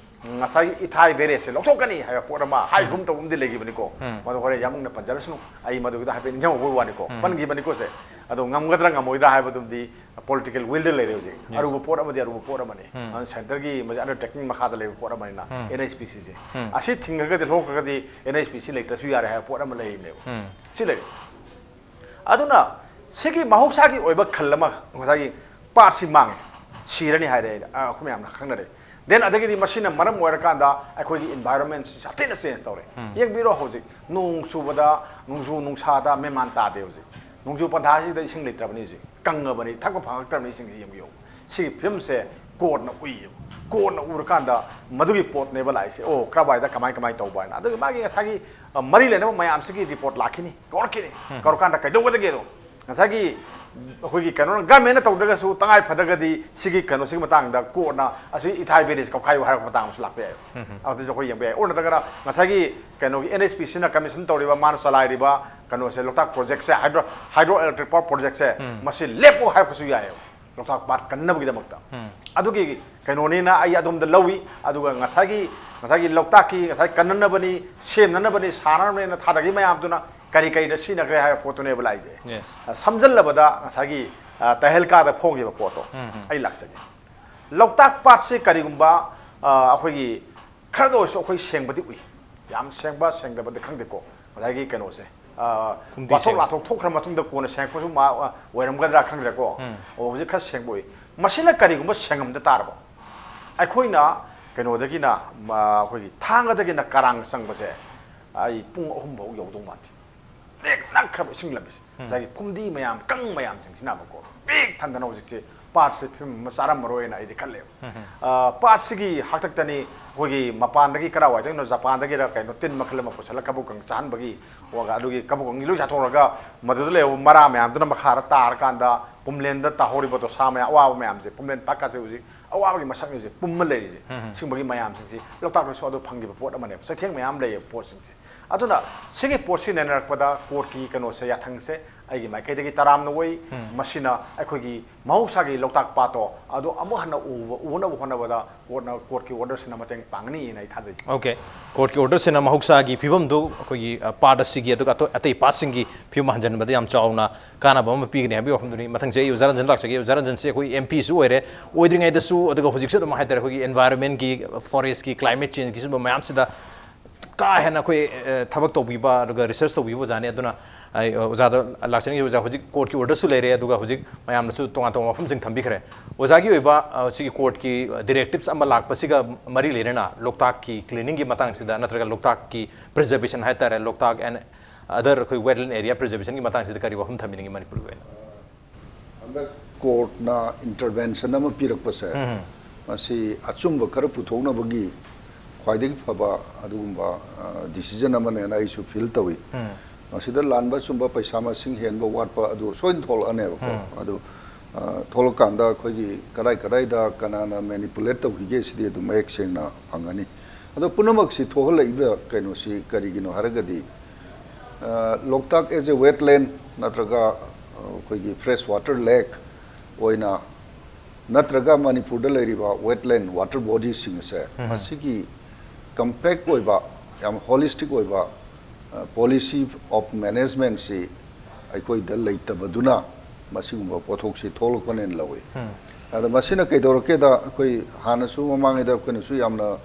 ꯉꯁꯥꯏꯒꯤ ꯏꯊꯥꯏ ꯕꯦꯔꯦꯖꯁꯦ ꯂꯧꯊꯣꯛꯀꯅꯤ ꯍꯥꯏꯕ ꯄꯣꯠ ꯑꯃ ꯍꯥꯏꯒꯨꯝ ꯎꯝ꯫ ꯇꯧꯕ ꯑꯃꯗꯤ ꯂꯩꯈꯤꯕꯅꯤꯀꯣ꯫ ꯎꯝ꯫ ꯃꯗꯨ ꯍꯣꯔꯦꯟ ꯌꯥꯝ ꯃꯨꯟꯅ ꯄꯟꯖꯔꯁꯅꯨ, ꯑꯩ ꯃꯗꯨꯒꯤꯗ ꯍꯥꯏꯐꯦꯠ ꯅꯤꯡꯁꯤꯡꯍꯧꯕꯒꯤ ꯋꯥꯅꯤꯀꯣ꯫ ꯎꯝ꯫ ꯑꯗꯣ ꯉꯝꯒꯗ꯭ꯔꯥ ꯉꯝꯃꯣꯏꯗ꯭ꯔꯥ ꯍꯥꯏꯕꯗꯨꯝꯗꯤ political willꯗ ꯂꯩꯔꯦ ꯍꯧꯖꯤꯛ꯫ Yes꯫ ꯑꯔꯨꯕ ꯄꯣꯠ ꯑꯃꯗꯤ ꯑꯔꯨꯕ ꯄꯣꯠ ꯑꯃꯅꯤ꯫ ꯎꯝ꯫ ꯑꯗꯨꯅ centreꯒꯤ ꯃꯁꯤ undertaking ꯃꯈꯥꯗ ꯂꯩꯕ ꯄꯣꯠ ꯑꯃꯅꯤꯅ ꯎꯝ꯫ NHPCꯁꯦ꯫ ꯎꯝ꯫ ꯑꯁꯤ ꯊꯤꯡꯉꯒꯗꯤ, ꯂꯧꯊꯣꯛꯈ꯭ꯔꯒꯗꯤ NHPC ꯂꯩꯇ꯭ꯔꯁꯨ ꯌꯥꯔꯦ ꯍꯥꯏꯕ ꯄꯣꯠ ꯑꯃ ꯂꯩꯔꯤꯕꯅꯦꯕ꯫ ꯎꯝ꯫ ꯁꯤ ꯂꯩꯔꯦ꯫ ꯑꯗꯨꯅ ꯁꯤꯒꯤ ꯃꯍꯧꯁꯥꯒꯤ ꯑꯣꯏꯕ ꯈꯜ ꯑꯃ, ꯉꯁꯥꯏꯒꯤ ꯄꯥꯠꯁꯤ ꯃꯥꯡꯉꯦ, ꯁꯤꯔꯅꯤ ꯍꯥꯏꯔꯦ ꯑꯩꯅ, ꯑ, ꯑꯩꯈꯣꯏ ꯃꯌꯥꯝꯅ ꯈꯪꯅꯔꯦ꯫ Then ꯑꯗꯒꯤꯗꯤ ꯃꯁꯤꯅ ꯃꯔꯝ ꯑꯣꯏꯔꯀꯥꯟꯗ ꯑꯩꯈꯣꯏꯒꯤ environment ꯁꯤ ꯌꯥꯝ ꯊꯤꯅ change ꯇꯧꯔꯦ꯫ ꯎꯝ꯫ ꯌꯦꯡꯕꯤꯔꯣ ꯍꯧꯖꯤꯛ ꯅꯣꯡ ꯆꯨꯕꯗ, ꯅꯣꯡꯖꯨ ꯅꯨꯡꯁꯥꯗ ꯃꯦꯟꯃꯥꯟ ꯇꯥꯗꯦ ꯍꯧꯖꯤꯛ꯫ ꯅꯣꯡꯖꯨ ꯄꯟꯊꯥꯁꯤꯗ ꯏꯁꯤꯡ ꯂꯩꯇ꯭ꯔꯕꯅꯤ ꯍꯧꯖꯤꯛ, ꯀꯪꯉꯕꯅꯤ, ꯊꯛꯄ ꯐꯪꯉꯛꯇ꯭ꯔꯕꯅꯤ ꯏꯁꯤꯡꯁꯤ꯫ ꯌꯦꯡꯕꯤꯌꯨ, ꯁꯤꯒꯤ ꯐꯤꯕꯝꯁꯦ ꯀꯣꯟꯅ ꯎꯏꯌꯦꯕ꯫ ꯀꯣꯟꯅ ꯎꯔꯀꯥꯟꯗ ꯃꯗꯨꯒꯤ ꯄꯣꯠꯅꯦꯕ ꯂꯥꯛꯏꯁꯦ꯫ ꯑꯣ, ꯀꯔꯝꯍꯥꯏꯅ, ꯀꯃꯥꯏ, ꯀꯃꯥꯏꯅ ꯇꯧꯕ ꯍꯥꯏꯅ꯫ ꯑꯗꯨꯒꯤ ꯃꯥꯒꯤ ꯉꯁꯥꯏꯒꯤ, ꯑ, ꯃꯔꯤ ꯂꯩꯅꯕ ꯃꯌꯥꯝꯁꯤꯒꯤ report ꯂꯥꯛꯈꯤꯅꯤ, ꯀꯧꯔꯛꯈꯤꯅꯤ꯫ ꯎꯝ꯫ ꯀꯧꯔꯀꯥꯟꯗ ꯀꯩꯗꯧꯒꯗꯒꯦꯗꯣ, ꯉꯁꯥꯏꯒꯤ ꯑꯩꯈꯣꯏꯒꯤ ꯀꯩꯅꯣꯅ, ꯒꯃꯦꯟꯅ ꯇꯧꯗ꯭ꯔꯒꯁꯨ ꯇꯉꯥꯏ ꯐꯗ꯭ꯔꯒꯗꯤ ꯁꯤꯒꯤ ꯀꯩꯅꯣꯁꯤꯒꯤ ꯃꯇꯥꯡꯗ ꯀꯣꯔꯠꯅ ꯑꯁꯤ ꯏꯊꯥꯏ ꯕꯦꯔꯦꯖ ꯀꯧꯈꯥꯏꯌꯨ ꯍꯥꯏꯔꯛꯄ ꯃꯇꯥꯡ ꯑꯃꯁꯨ ꯂꯥꯛꯄ ꯌꯥꯏ꯫ ꯑꯗꯨꯁꯨ ꯑꯩꯈꯣꯏ ꯌꯦꯡꯕ ꯌꯥꯏ꯫ ꯑꯣꯔ ꯅꯠꯇ꯭ꯔꯒꯅ ꯉꯁꯥꯏꯒꯤ ꯀꯩꯅꯣꯒꯤ NHPCꯅ commission ꯇꯧꯔꯤꯕ, ꯃꯥꯅ ꯆꯂꯥꯏꯔꯤꯕ ꯀꯩꯅꯣꯁꯦ, ꯂꯣꯛꯇꯥꯛ projectꯁꯦ, hydro hydro electric power projectꯁꯦ, ꯃꯁꯤ ꯂꯦꯞꯄꯨ ꯍꯥꯏꯔꯛꯄꯁꯨ ꯌꯥꯏꯑꯕ, ꯂꯣꯛꯇꯥꯛ ꯄꯥꯠ ꯀꯟꯅꯕꯒꯤꯗꯃꯛꯇ꯫ ꯑꯗꯨꯒꯤ ꯀꯩꯅꯣꯅꯤꯅ ꯑꯩ ꯑꯗꯣꯝꯗ ꯂꯧꯏ꯫ ꯑꯗꯨꯒ ꯉꯁꯥꯏꯒꯤ, ꯉꯁꯥꯏꯒꯤ ꯂꯣꯛꯇꯥꯛꯀꯤ ꯉꯁꯥꯏ ꯀꯟꯅꯅꯕꯅꯤ, ꯁꯦꯝꯅꯅꯕꯅꯤ, ꯁꯥꯟꯅꯅꯕꯅꯦꯅ ꯊꯥꯗꯈꯤ ꯃꯌꯥꯝꯗꯨꯅ ꯀꯔꯤ ꯀꯔꯤꯗ ꯁꯤꯖꯤꯟꯅꯈ꯭ꯔꯦ ꯍꯥꯏꯕ ꯄꯣꯠꯇꯨꯅꯦꯕ ꯂꯥꯛꯏꯁꯦ꯫ Yes. ꯑ, ꯁꯝꯖꯜꯂꯕꯗ ꯉꯁꯥꯏꯒꯤ, ꯑ, ꯇꯍꯦꯜꯀꯥꯗ ꯐꯣꯡꯈꯤꯕ ꯄꯣꯠꯇꯣ ꯑꯩ ꯂꯥꯛꯆꯒꯦ꯫ ꯂꯣꯛꯇꯥꯛ ꯄꯥꯠꯁꯦ ꯀꯔꯤꯒꯨꯝꯕ, ꯑ, ꯑꯩꯈꯣꯏꯒꯤ ꯈꯔꯗ ꯑꯣꯏꯔꯁꯨ ꯑꯩꯈꯣꯏ ꯁꯦꯡꯕꯗꯤ ꯎꯏ, ꯌꯥꯝ ꯁꯦꯡꯕ ꯁꯦꯡꯗꯕꯗꯤ ꯈꯪꯗꯦꯀꯣ, ꯉꯁꯥꯏꯒꯤ ꯀꯩꯅꯣꯁꯦ, ꯑ, ꯐꯨꯝꯗꯤ ꯋꯥꯊꯣꯛ ꯁꯦꯡ- ꯂꯥꯊꯣꯛ ꯊꯣꯛꯈ꯭ꯔ ꯃꯇꯨꯡꯗ ꯀꯣꯟꯅ ꯁꯦꯡꯉꯛꯄꯁꯨ ꯃꯥ-, ꯑ, ꯑꯣꯏꯔꯝꯒꯗ꯭ꯔꯥ ꯈꯪꯗ꯭ꯔꯦꯀꯣ꯫ ꯑꯣ, ꯍꯧꯖꯤꯛ ꯈꯔ ꯁꯦꯡꯕ ꯎꯏ꯫ ꯃꯁꯤꯅ ꯀꯔꯤꯒꯨꯝꯕ ꯁꯦꯡꯉꯝꯗ ꯇꯥꯔꯕ, ꯑꯩꯈꯣꯏꯅ ꯀꯩꯅꯣꯗꯒꯤꯅ, ꯃ-, ꯑꯩꯈꯣꯏꯒꯤ ꯊꯥꯡꯒꯗꯒꯤꯅ ꯀꯔꯥꯡ ꯆꯪꯕꯁꯦ ꯑꯩ ꯄꯨꯡ ꯑꯍꯨꯝ ꯐꯥꯎ ꯌꯧꯗꯧ ꯃꯥꯟꯗꯦ꯫ ꯂꯦꯛ ꯅꯛꯈ꯭ꯔꯕ ꯏꯁꯤꯡ ꯂꯝꯕꯤꯁꯦ, ꯉꯁꯥꯏꯒꯤ ꯐꯨꯝꯗꯤ ꯃꯌꯥꯝ, ꯀꯪ ꯃꯌꯥꯝꯁꯤꯡꯁꯤꯅꯕꯀꯣ, ꯄꯤꯛ ꯊꯟꯗꯅ ꯍꯧꯖꯤꯛꯁꯦ ꯄꯥꯠꯁꯦ ꯐꯤꯕꯝ ꯑꯃ ꯆꯥꯔꯝꯃꯔꯣꯏꯅ ꯑꯩꯗꯤ ꯈꯜꯂꯦꯕ꯫ ꯑ, ꯄꯥꯠꯁꯤꯒꯤ ꯍꯥꯛꯇꯛꯇꯅꯤ ꯑꯩꯈꯣꯏꯒꯤ ꯃꯄꯥꯟꯗꯒꯤ ꯀꯔꯥꯏꯋꯥꯏꯗꯒꯤꯅꯣ, ꯖꯄꯥꯟꯗꯒꯤꯔ ꯀꯩꯅꯣ, ꯇꯤꯟ ꯃꯈꯜ ꯑꯃ ꯄꯨꯁꯜꯂꯒ ꯀꯕꯣꯛꯀꯪ ꯆꯥꯍꯟꯕꯒꯤ, ꯑꯗꯨꯒꯤ ꯀꯕꯣꯛꯀꯪꯒꯤ ꯂꯣꯏ ꯆꯥꯊꯣꯛꯈ꯭ꯔꯒ ꯃꯗꯨꯗ ꯂꯩꯍꯧꯕ ꯃꯔꯥ ꯃꯌꯥꯝꯗꯨꯅ ꯃꯈꯥꯗ ꯇꯥꯔꯀꯥꯟꯗ ꯄꯨꯝꯂꯦꯟꯗ ꯇꯥꯍꯧꯔꯤꯕ ꯗꯣꯁꯥ ꯃꯌꯥꯝ, ꯑꯋꯥꯕ ꯃꯌꯥꯝꯁꯦ, ꯄꯨꯝꯂꯦꯟ ꯄꯥꯠꯀꯥꯁꯦ ꯍꯧꯖꯤꯛ ꯑꯋꯥꯕꯒꯤ ꯃꯁꯛꯅꯤ ꯍꯧꯖꯤꯛ ꯄꯨꯝꯃ ꯂꯩꯔꯤꯁꯦ꯫ ꯁꯤꯒꯨꯝꯕꯒꯤ ꯃꯌꯥꯝꯁꯤꯡꯁꯤ ꯂꯣꯛꯇꯥꯛꯇꯁꯨ ꯑꯗꯨ ꯐꯪꯈꯤꯕ ꯄꯣꯠ ꯑꯃꯅꯦꯕ, ꯆꯩꯊꯦꯡ ꯃꯌꯥꯝ ꯂꯩꯌꯦꯕ ꯄꯣꯠꯁꯤꯡꯁꯦ꯫ ꯑꯗꯨꯅ ꯁꯤꯒꯤ ꯄꯣꯠꯁꯤ ꯅꯩꯅꯔꯛꯄꯗ ꯀꯣꯔꯠꯀꯤ ꯀꯩꯅꯣꯁꯦ, ꯌꯥꯊꯪꯁꯦ ꯑꯩꯒꯤ ꯃꯥꯏꯀꯩꯗꯒꯤ ꯇꯔꯥꯝꯅ ꯑꯣꯏ꯫ ꯃꯁꯤꯅ ꯑꯩꯈꯣꯏꯒꯤ ꯃꯍꯧꯁꯥꯒꯤ ꯂꯣꯛꯇꯥꯛ ꯄꯥꯠꯇꯣ ꯑꯗꯨ ꯑꯃꯨꯛ ꯍꯟꯅ ꯎꯕ, ꯎꯅꯕ ꯍꯣꯠꯅꯕꯗ ꯀꯣꯔꯠꯅ, ꯀꯣꯔꯠꯀꯤ ꯑꯣꯔꯗꯔꯁꯤꯅ ꯃꯇꯦꯡ ꯄꯥꯡꯒꯅꯤꯅ ꯑꯩ ꯊꯥꯖꯩ꯫ ꯑꯣꯀꯦ, ꯀꯣꯔꯠꯀꯤ ꯑꯣꯔꯗꯔꯁꯤꯅ ꯃꯍꯧꯁꯥꯒꯤ ꯐꯤꯕꯝꯗꯨ ꯑꯩꯈꯣꯏꯒꯤ, ꯑ, ꯄꯥꯠ ꯑꯁꯤꯒꯤ, ꯑꯗꯨꯒ ꯑꯇꯣ-, ꯑꯇꯩ ꯄꯥꯠꯁꯤꯡꯒꯤ ꯐꯤꯕꯝ ꯍꯟꯖꯤꯟꯕꯗ ꯌꯥꯝ ꯆꯥꯎꯅ ꯀꯥꯟꯅꯕ ꯑꯃ ꯄꯤꯒꯅꯤ ꯍꯥꯏꯕꯒꯤ ꯋꯥꯐꯝꯗꯨꯅꯤ꯫ ꯃꯊꯪꯁꯦ ꯑꯩ ꯑꯣꯖꯥ ꯔꯟꯖꯟ ꯂꯥꯛꯆꯒꯦ꯫ ꯑꯣꯖꯥ ꯔꯟꯖꯟꯁꯦ ꯑꯩꯈꯣꯏ MPꯁꯨ ꯑꯣꯏꯔꯦ, ꯑꯣꯏꯗ꯭ꯔꯤꯉꯩꯗꯁꯨ, ꯑꯗꯨꯒ ꯍꯧꯖꯤꯛꯁꯨ ꯑꯗꯨꯝ ꯍꯥꯏꯇꯥꯔꯦ, ꯑꯩꯈꯣꯏꯒꯤ environmentꯀꯤ, forestꯀꯤ, climate changeꯀꯤ ꯁꯤꯒꯨꯝꯕ ꯃꯌꯥꯝꯁꯤꯗ ꯀꯥ ꯍꯦꯟꯅ ꯑꯩꯈꯣꯏ, ꯑ, ꯊꯕꯛ ꯇꯧꯕꯤꯕ ꯑꯗꯨꯒ research ꯇꯧꯕꯤꯕ ꯑꯣꯖꯥꯅꯤ꯫ ꯑꯗꯨꯅ ꯑꯩ, ꯑ, ꯑꯣꯖꯥꯗ ꯂꯥꯛꯆꯅꯤꯡꯉꯤ꯫ ꯑꯣꯖꯥ, ꯍꯧꯖꯤꯛ ꯀꯣꯔꯠꯀꯤ ꯑꯣꯔꯗꯔꯁꯨ ꯂꯩꯔꯦ, ꯑꯗꯨꯒ ꯍꯧꯖꯤꯛ ꯃꯌꯥꯝꯅꯁꯨ ꯇꯣꯉꯥꯟ ꯇꯣꯉꯥꯟꯕ ꯋꯥꯐꯝꯁꯤꯡ ꯊꯝꯕꯤꯈ꯭ꯔꯦ꯫ ꯑꯣꯖꯥꯒꯤ ꯑꯣꯏꯕ, ꯑ, ꯁꯤꯒꯤ ꯀꯣꯔꯠꯀꯤ, ꯑ, directives ꯑꯃ ꯂꯥꯛꯄꯁꯤꯒ ꯃꯔꯤ ꯂꯩꯅꯅ ꯂꯣꯛꯇꯥꯛꯀꯤ cleaningꯒꯤ ꯃꯇꯥꯡꯁꯤꯗ ꯅꯠꯇ꯭ꯔꯒ ꯂꯣꯛꯇꯥꯛꯀꯤ preservation ꯍꯥꯏꯇꯥꯔꯦ, ꯂꯣꯛꯇꯥꯛ and other ꯑꯩꯈꯣꯏ wetland area preservationꯒꯤ ꯃꯇꯥꯡꯁꯤꯗ ꯀꯔꯤ ꯋꯥꯐꯝ ꯊꯝꯕꯤꯅꯤꯡꯉꯤ ꯃꯅꯤꯄꯨꯔꯒꯤ ꯑꯣꯏꯅ? ꯍꯟꯗꯛ ꯀꯣꯔꯠꯅ ꯏꯟꯇꯔꯚꯦꯟꯁꯟ ꯑꯃ ꯄꯤꯔꯛꯄꯁꯦ, ꯃꯁꯤ ꯑꯆꯨꯝꯕ ꯈꯔ ꯄꯨꯊꯣꯛꯅꯕꯒꯤ ꯈ꯭ꯋꯥꯏꯗꯒꯤ ꯐꯕ ꯑꯗꯨꯒꯨꯝꯕ ꯗꯤꯁꯤꯖꯟ ꯑꯃꯅꯦꯅ ꯑꯩꯁꯨ ꯐꯤꯜ ꯇꯧꯏ꯫ ꯃꯁꯤꯗ ꯂꯥꯟꯕ ꯆꯨꯝꯕ, ꯄꯩꯁꯥ ꯃꯁꯤꯡ ꯍꯦꯟꯕ ꯋꯥꯠꯄ ꯑꯗꯨ ꯁꯣꯏꯅ ꯊꯣꯛꯂꯛꯑꯅꯦꯕꯀꯣ꯫ ꯑꯗꯨ, ꯑ, ꯊꯣꯛꯂꯛꯀꯥꯟꯗ ꯑꯩꯈꯣꯏꯒꯤ ꯀꯗꯥꯏ ꯀꯗꯥꯏꯗ ꯀꯅꯥꯅ manipulate ꯇꯧꯈꯤꯒꯦ ꯁꯤꯗꯤ ꯑꯗꯨꯝ ꯃꯌꯦꯛ ꯁꯦꯡꯅ ꯐꯪꯒꯅꯤ꯫ ꯑꯗꯣ ꯄꯨꯝꯅꯃꯛꯁꯤ ꯊꯣꯛꯍꯜꯂꯛꯏꯕ ꯀꯩꯅꯣꯁꯤ ꯀꯔꯤꯒꯤꯅꯣ ꯍꯥꯏꯔꯒꯗꯤ, ꯑ, ꯂꯣꯛꯇꯥꯛ as a wetland ꯅꯠꯇ꯭ꯔꯒ, ꯑ, ꯑꯩꯈꯣꯏꯒꯤ fresh water lake ꯑꯣꯏꯅ ꯅꯠꯇ꯭ꯔꯒ ꯃꯅꯤꯄꯨꯔꯗ ꯂꯩꯔꯤꯕ wetland water bodies ꯁꯤꯡ ꯑꯁꯦ ꯃꯁꯤꯒꯤ compact ꯑꯣꯏꯕ, ꯌꯥꯝ holistic ꯑꯣꯏꯕ, ꯑ, policy of management ꯁꯤ ꯑꯩꯈꯣꯏꯗ ꯂꯩꯇꯕꯗꯨꯅ ꯃꯁꯤꯒꯨꯝꯕ ꯄꯣꯠꯊꯣꯛꯁꯤ ꯊꯣꯛꯂꯛꯄꯅꯦꯅ ꯂꯧꯏ꯫ ꯑꯗ ꯃꯁꯤꯅ ꯀꯩꯗꯧꯔꯛꯀꯦꯗ, ꯑꯩꯈꯣꯏ ꯍꯥꯟꯅꯁꯨ ꯃꯃꯥꯡꯉꯩꯗ ꯑꯩꯈꯣꯏꯅꯁꯨ ꯌꯥꯝꯅ,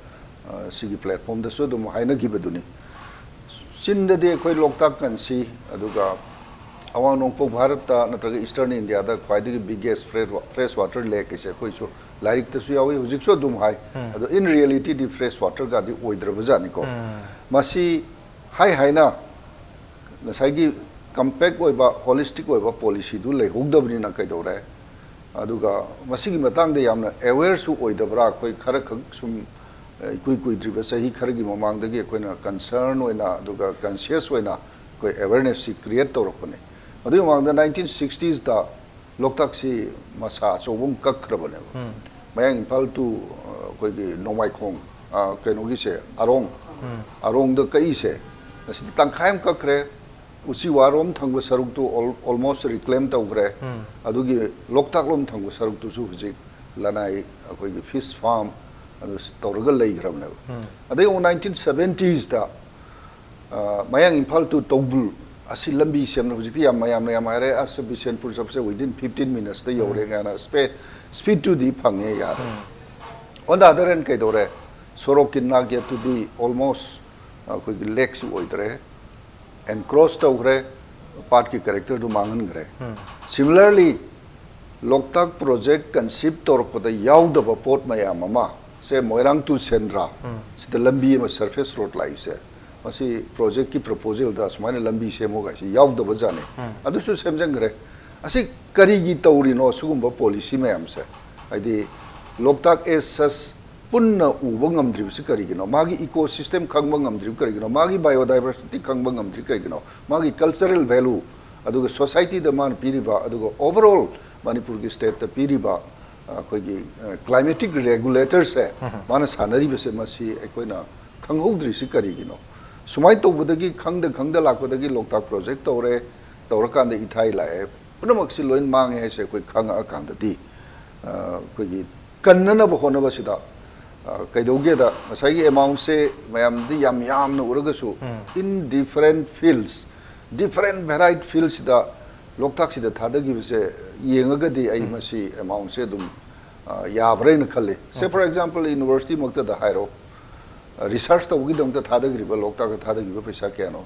ꯑ, ꯁꯤꯒꯤ platform ꯗꯁꯨ ꯑꯗꯨꯝ ꯍꯥꯏꯅꯈꯤꯕꯗꯨꯅꯤ꯫ ꯆꯤꯟꯗꯗꯤ ꯑꯩꯈꯣꯏ ꯂꯣꯛꯇꯥꯛ ꯀꯟꯁꯤ, ꯑꯗꯨꯒ ꯑꯋꯥꯡ ꯅꯣꯡꯄꯣꯛ ꯚꯥꯔꯠꯇ ꯅꯠꯇ꯭ꯔꯒ Eastern India ꯗ ꯈ꯭ꯋꯥꯏꯗꯒꯤ biggest fresh wa-, fresh water lake ꯍꯥꯏꯁꯦ ꯑꯩꯈꯣꯏꯁꯨ ꯂꯥꯏꯔꯤꯛꯇꯁꯨ ꯌꯥꯎꯏ, ꯍꯧꯖꯤꯛꯁꯨ ꯑꯗꯨꯝ ꯍꯥꯏ꯫ ꯑꯗꯣ in reality D fresh water ꯒꯗꯤ ꯑꯣꯏꯗ꯭ꯔꯕꯖꯥꯠꯅꯤꯀꯣ꯫ ꯃꯁꯤ ꯍꯥꯏ ꯍꯥꯏꯅ ꯉꯁꯥꯏꯒꯤ compact ꯑꯣꯏꯕ, holistic ꯑꯣꯏꯕ policy ꯗꯨ ꯂꯩꯍꯧꯗꯕꯅꯤꯅ ꯀꯩꯗꯧꯔꯦ? ꯑꯗꯨꯒ ꯃꯁꯤꯒꯤ ꯃꯇꯥꯡꯗ ꯌꯥꯝꯅ aware ꯁꯨ ꯑꯣꯏꯗꯕ꯭ꯔꯥ? ꯑꯩꯈꯣꯏ ꯈꯔꯈꯛ ꯁꯨꯝ, ꯑ, ꯏꯀꯨꯏ ꯀꯨꯏꯗ꯭ꯔꯤꯕ ꯆꯍꯤ ꯈꯔꯒꯤ ꯃꯃꯥꯡꯗꯒꯤ ꯑꯩꯈꯣꯏꯅ concern ꯑꯣꯏꯅ ꯑꯗꯨꯒ conscious ꯑꯣꯏꯅ ꯑꯩꯈꯣꯏ awareness ꯁꯤ create ꯇꯧꯔꯛꯄꯅꯤ꯫ ꯑꯗꯨꯒꯤ ꯃꯃꯥꯡꯗ nineteen sixties ꯇ ꯂꯣꯛꯇꯥꯛꯁꯤ ꯃꯁꯥ ꯑꯆꯧꯕ ꯑꯃ ꯀꯛꯈ꯭ꯔꯕꯅꯦꯕ꯫ ꯃꯌꯥꯡ ꯏꯝꯐꯥꯜ to, ꯑ, ꯑꯩꯈꯣꯏꯒꯤ ꯅꯣꯡꯃꯥꯏꯈꯣꯡ, ꯑ, ꯀꯩꯅꯣꯒꯤꯁꯦ, ꯑꯔꯣꯡ, ꯑꯔꯣꯡꯗ ꯀꯛꯏꯁꯦ, ꯉꯁꯤꯗꯤ ꯇꯪꯈꯥꯏ ꯑꯃ ꯀꯛꯈ꯭ꯔꯦ꯫ ꯎꯆꯤꯋꯥꯔꯣꯝ ꯊꯪꯕ ꯁꯔꯨꯛꯇꯨ al-, almost reclaim ꯇꯧꯈ꯭ꯔꯦ꯫ ꯑꯗꯨꯒꯤ ꯂꯣꯛꯇꯥꯛꯂꯣꯝ ꯊꯪꯕ ꯁꯔꯨꯛꯇꯨꯁꯨ ꯍꯧꯖꯤꯛ ꯂꯅꯥꯏ, ꯑꯩꯈꯣꯏꯒꯤ fish farm ꯑꯗꯨ ꯇꯧꯔꯒ ꯂꯩꯈ꯭ꯔꯕꯅꯦꯕ꯫ ꯑꯗꯩ ꯑꯃꯨꯛ nineteen seventies ꯇ, ꯑ, ꯃꯌꯥꯡ ꯏꯝꯐꯥꯜ to ꯇꯧꯕꯨꯜ ꯑꯁꯤ ꯂꯝꯕꯤ ꯁꯦꯝꯅ, ꯍꯧꯖꯤꯛꯇꯤ ꯌꯥꯝ ꯃꯌꯥꯝꯅ ꯌꯥꯝ ꯍꯥꯏꯔꯦ, "ꯑꯁ, ꯕꯤꯁꯦꯟꯄꯨꯔ ꯆꯠꯄꯁꯦ within fifteen minutes ꯇ ꯌꯧꯔꯦ" ꯀꯥꯏꯅ, ꯁ꯭ꯄꯦ-, speed ꯇꯨꯗꯤ ꯐꯪꯉꯦ, ꯌꯥꯔꯦ꯫ On the other hand ꯀꯩꯗꯧꯔꯦ? ꯁꯣꯔꯣꯛꯀꯤ ꯅꯥꯛ ꯌꯦꯠꯇꯨꯗꯤ almost ꯑꯩꯈꯣꯏꯒꯤ lake ꯁꯨ ꯑꯣꯏꯗ꯭ꯔꯦ, encroach ꯇꯧꯈ꯭ꯔꯦ, ꯄꯥꯠꯀꯤ character ꯗꯨ ꯃꯥꯡꯍꯟꯈ꯭ꯔꯦ꯫ Similarly, ꯂꯣꯛꯇꯥꯛ project conceive ꯇꯧꯔꯛꯄꯗ ꯌꯥꯎꯗꯕ ꯄꯣꯠ ꯃꯌꯥꯝ ꯑꯃ, ꯁꯦ ꯃꯣꯏꯔꯥꯡ to ꯁꯦꯟꯗ꯭ꯔꯥ ꯁꯤꯗ ꯂꯝꯕꯤ ꯑꯃ, surface road ꯂꯥꯛꯏꯁꯦ, ꯃꯁꯤ project ꯀꯤ proposal ꯗ ꯁꯨꯃꯥꯏꯅ ꯂꯝꯕꯤ ꯁꯦꯝꯃꯣ ꯀꯥꯏꯁꯤ ꯌꯥꯎꯗꯕ ꯖꯥꯠꯅꯤ꯫ ꯑꯗꯨꯁꯨ ꯁꯦꯝꯖꯤꯟꯈ꯭ꯔꯦ꯫ ꯑꯁꯤ ꯀꯔꯤꯒꯤ ꯇꯧꯔꯤꯅꯣ ꯁꯤꯒꯨꯝꯕ policy ꯃꯌꯥꯝꯁꯦ? ꯍꯥꯏꯗꯤ ꯂꯣꯛꯇꯥꯛ as such ꯄꯨꯟꯅ ꯎꯕ ꯉꯝꯗ꯭ꯔꯤꯕꯁꯤ ꯀꯔꯤꯒꯤꯅꯣ? ꯃꯥꯒꯤ ꯏꯀꯣ ꯁꯤꯁꯇꯦꯝ ꯈꯪꯕ ꯉꯝꯗ꯭ꯔꯤꯕ ꯀꯔꯤꯒꯤꯅꯣ? ꯃꯥꯒꯤ ꯕꯥꯏꯑꯣꯗꯥꯏꯕꯔꯁꯤꯇꯤ ꯈꯪꯕ ꯉꯝꯗ꯭ꯔꯤ ꯀꯔꯤꯒꯤꯅꯣ? ꯃꯥꯒꯤ ꯀꯜꯆꯔꯦꯜ ꯚꯦꯂꯨ, ꯑꯗꯨꯒ ꯁꯣꯁꯥꯏꯇꯤꯗ ꯃꯥꯅ ꯄꯤꯔꯤꯕ, ꯑꯗꯨꯒ ꯑꯣꯚꯔꯑꯣꯜ ꯃꯅꯤꯄꯨꯔꯒꯤ ꯁ꯭ꯇꯦꯠꯇ ꯄꯤꯔꯤꯕ, ꯑ, ꯑꯩꯈꯣꯏꯒꯤ, ꯑ, ꯀ꯭ꯂꯥꯏꯃꯦꯇꯤꯛ ꯔꯦꯒꯨꯂꯦꯇꯔꯁꯦ ꯃꯥꯅ ꯁꯥꯟꯅꯔꯤꯕꯁꯦ, ꯃꯁꯤ ꯑꯩꯈꯣꯏꯅ ꯈꯪꯍꯧꯗ꯭ꯔꯤꯁꯤ ꯀꯔꯤꯒꯤꯅꯣ? ꯁꯨꯃꯥꯏꯅ ꯇꯧꯕꯗꯒꯤ, ꯈꯪꯗ ꯈꯪꯗ ꯂꯥꯛꯄꯗꯒꯤ ꯂꯣꯛꯇꯥꯛ ꯄ꯭ꯔꯣꯖꯦꯛ ꯇꯧꯔꯦ, ꯇꯧꯔꯀꯥꯟꯗ ꯏꯊꯥꯏ ꯂꯥꯛꯑꯦ, ꯄꯨꯝꯅꯃꯛꯁꯤ ꯂꯣꯏ ꯃꯥꯡꯉꯦ ꯍꯥꯏꯁꯦ ꯑꯩꯈꯣꯏ ꯈꯪꯉꯛꯑꯀꯥꯟꯗꯗꯤ, ꯑ, ꯑꯩꯈꯣꯏꯒꯤ ꯀꯟꯅꯅꯕ ꯍꯣꯠꯅꯕꯁꯤꯗ, ꯑ, ꯀꯩꯗꯧꯒꯦꯗ, ꯉꯁꯥꯏꯒꯤ ꯑꯦꯃꯥꯎꯟꯁꯦ ꯃꯌꯥꯝꯗꯤ ꯌꯥꯝ ꯌꯥꯝꯅ ꯎꯔꯒꯁꯨ, in different fields, different varied fieldsꯁꯤꯗ ꯂꯣꯛꯇꯥꯛꯁꯤꯗ ꯊꯥꯗꯈꯤꯕꯁꯦ ꯌꯦꯡꯉꯒꯗꯤ, ꯑꯩ ꯃꯁꯤ ꯑꯦꯃꯥꯎꯟꯁꯦ ꯑꯗꯨꯝ, ꯑ, ꯌꯥꯕ꯭ꯔꯥ ꯍꯥꯏꯅ ꯈꯜꯂꯤ꯫ Say, for example, ꯌꯨꯅꯤꯚꯔꯁꯤꯇꯤꯃꯛꯇꯗ ꯍꯥꯏꯔꯣ, ꯑ, ꯔꯤꯁꯔꯁ ꯇꯧꯕꯒꯤꯗꯃꯛꯇ ꯊꯥꯗꯈꯤꯕ, ꯂꯣꯛꯇꯥꯛꯇ ꯊꯥꯗꯈꯤꯕ ꯄꯩꯁꯥ ꯀꯌꯥꯅꯣ?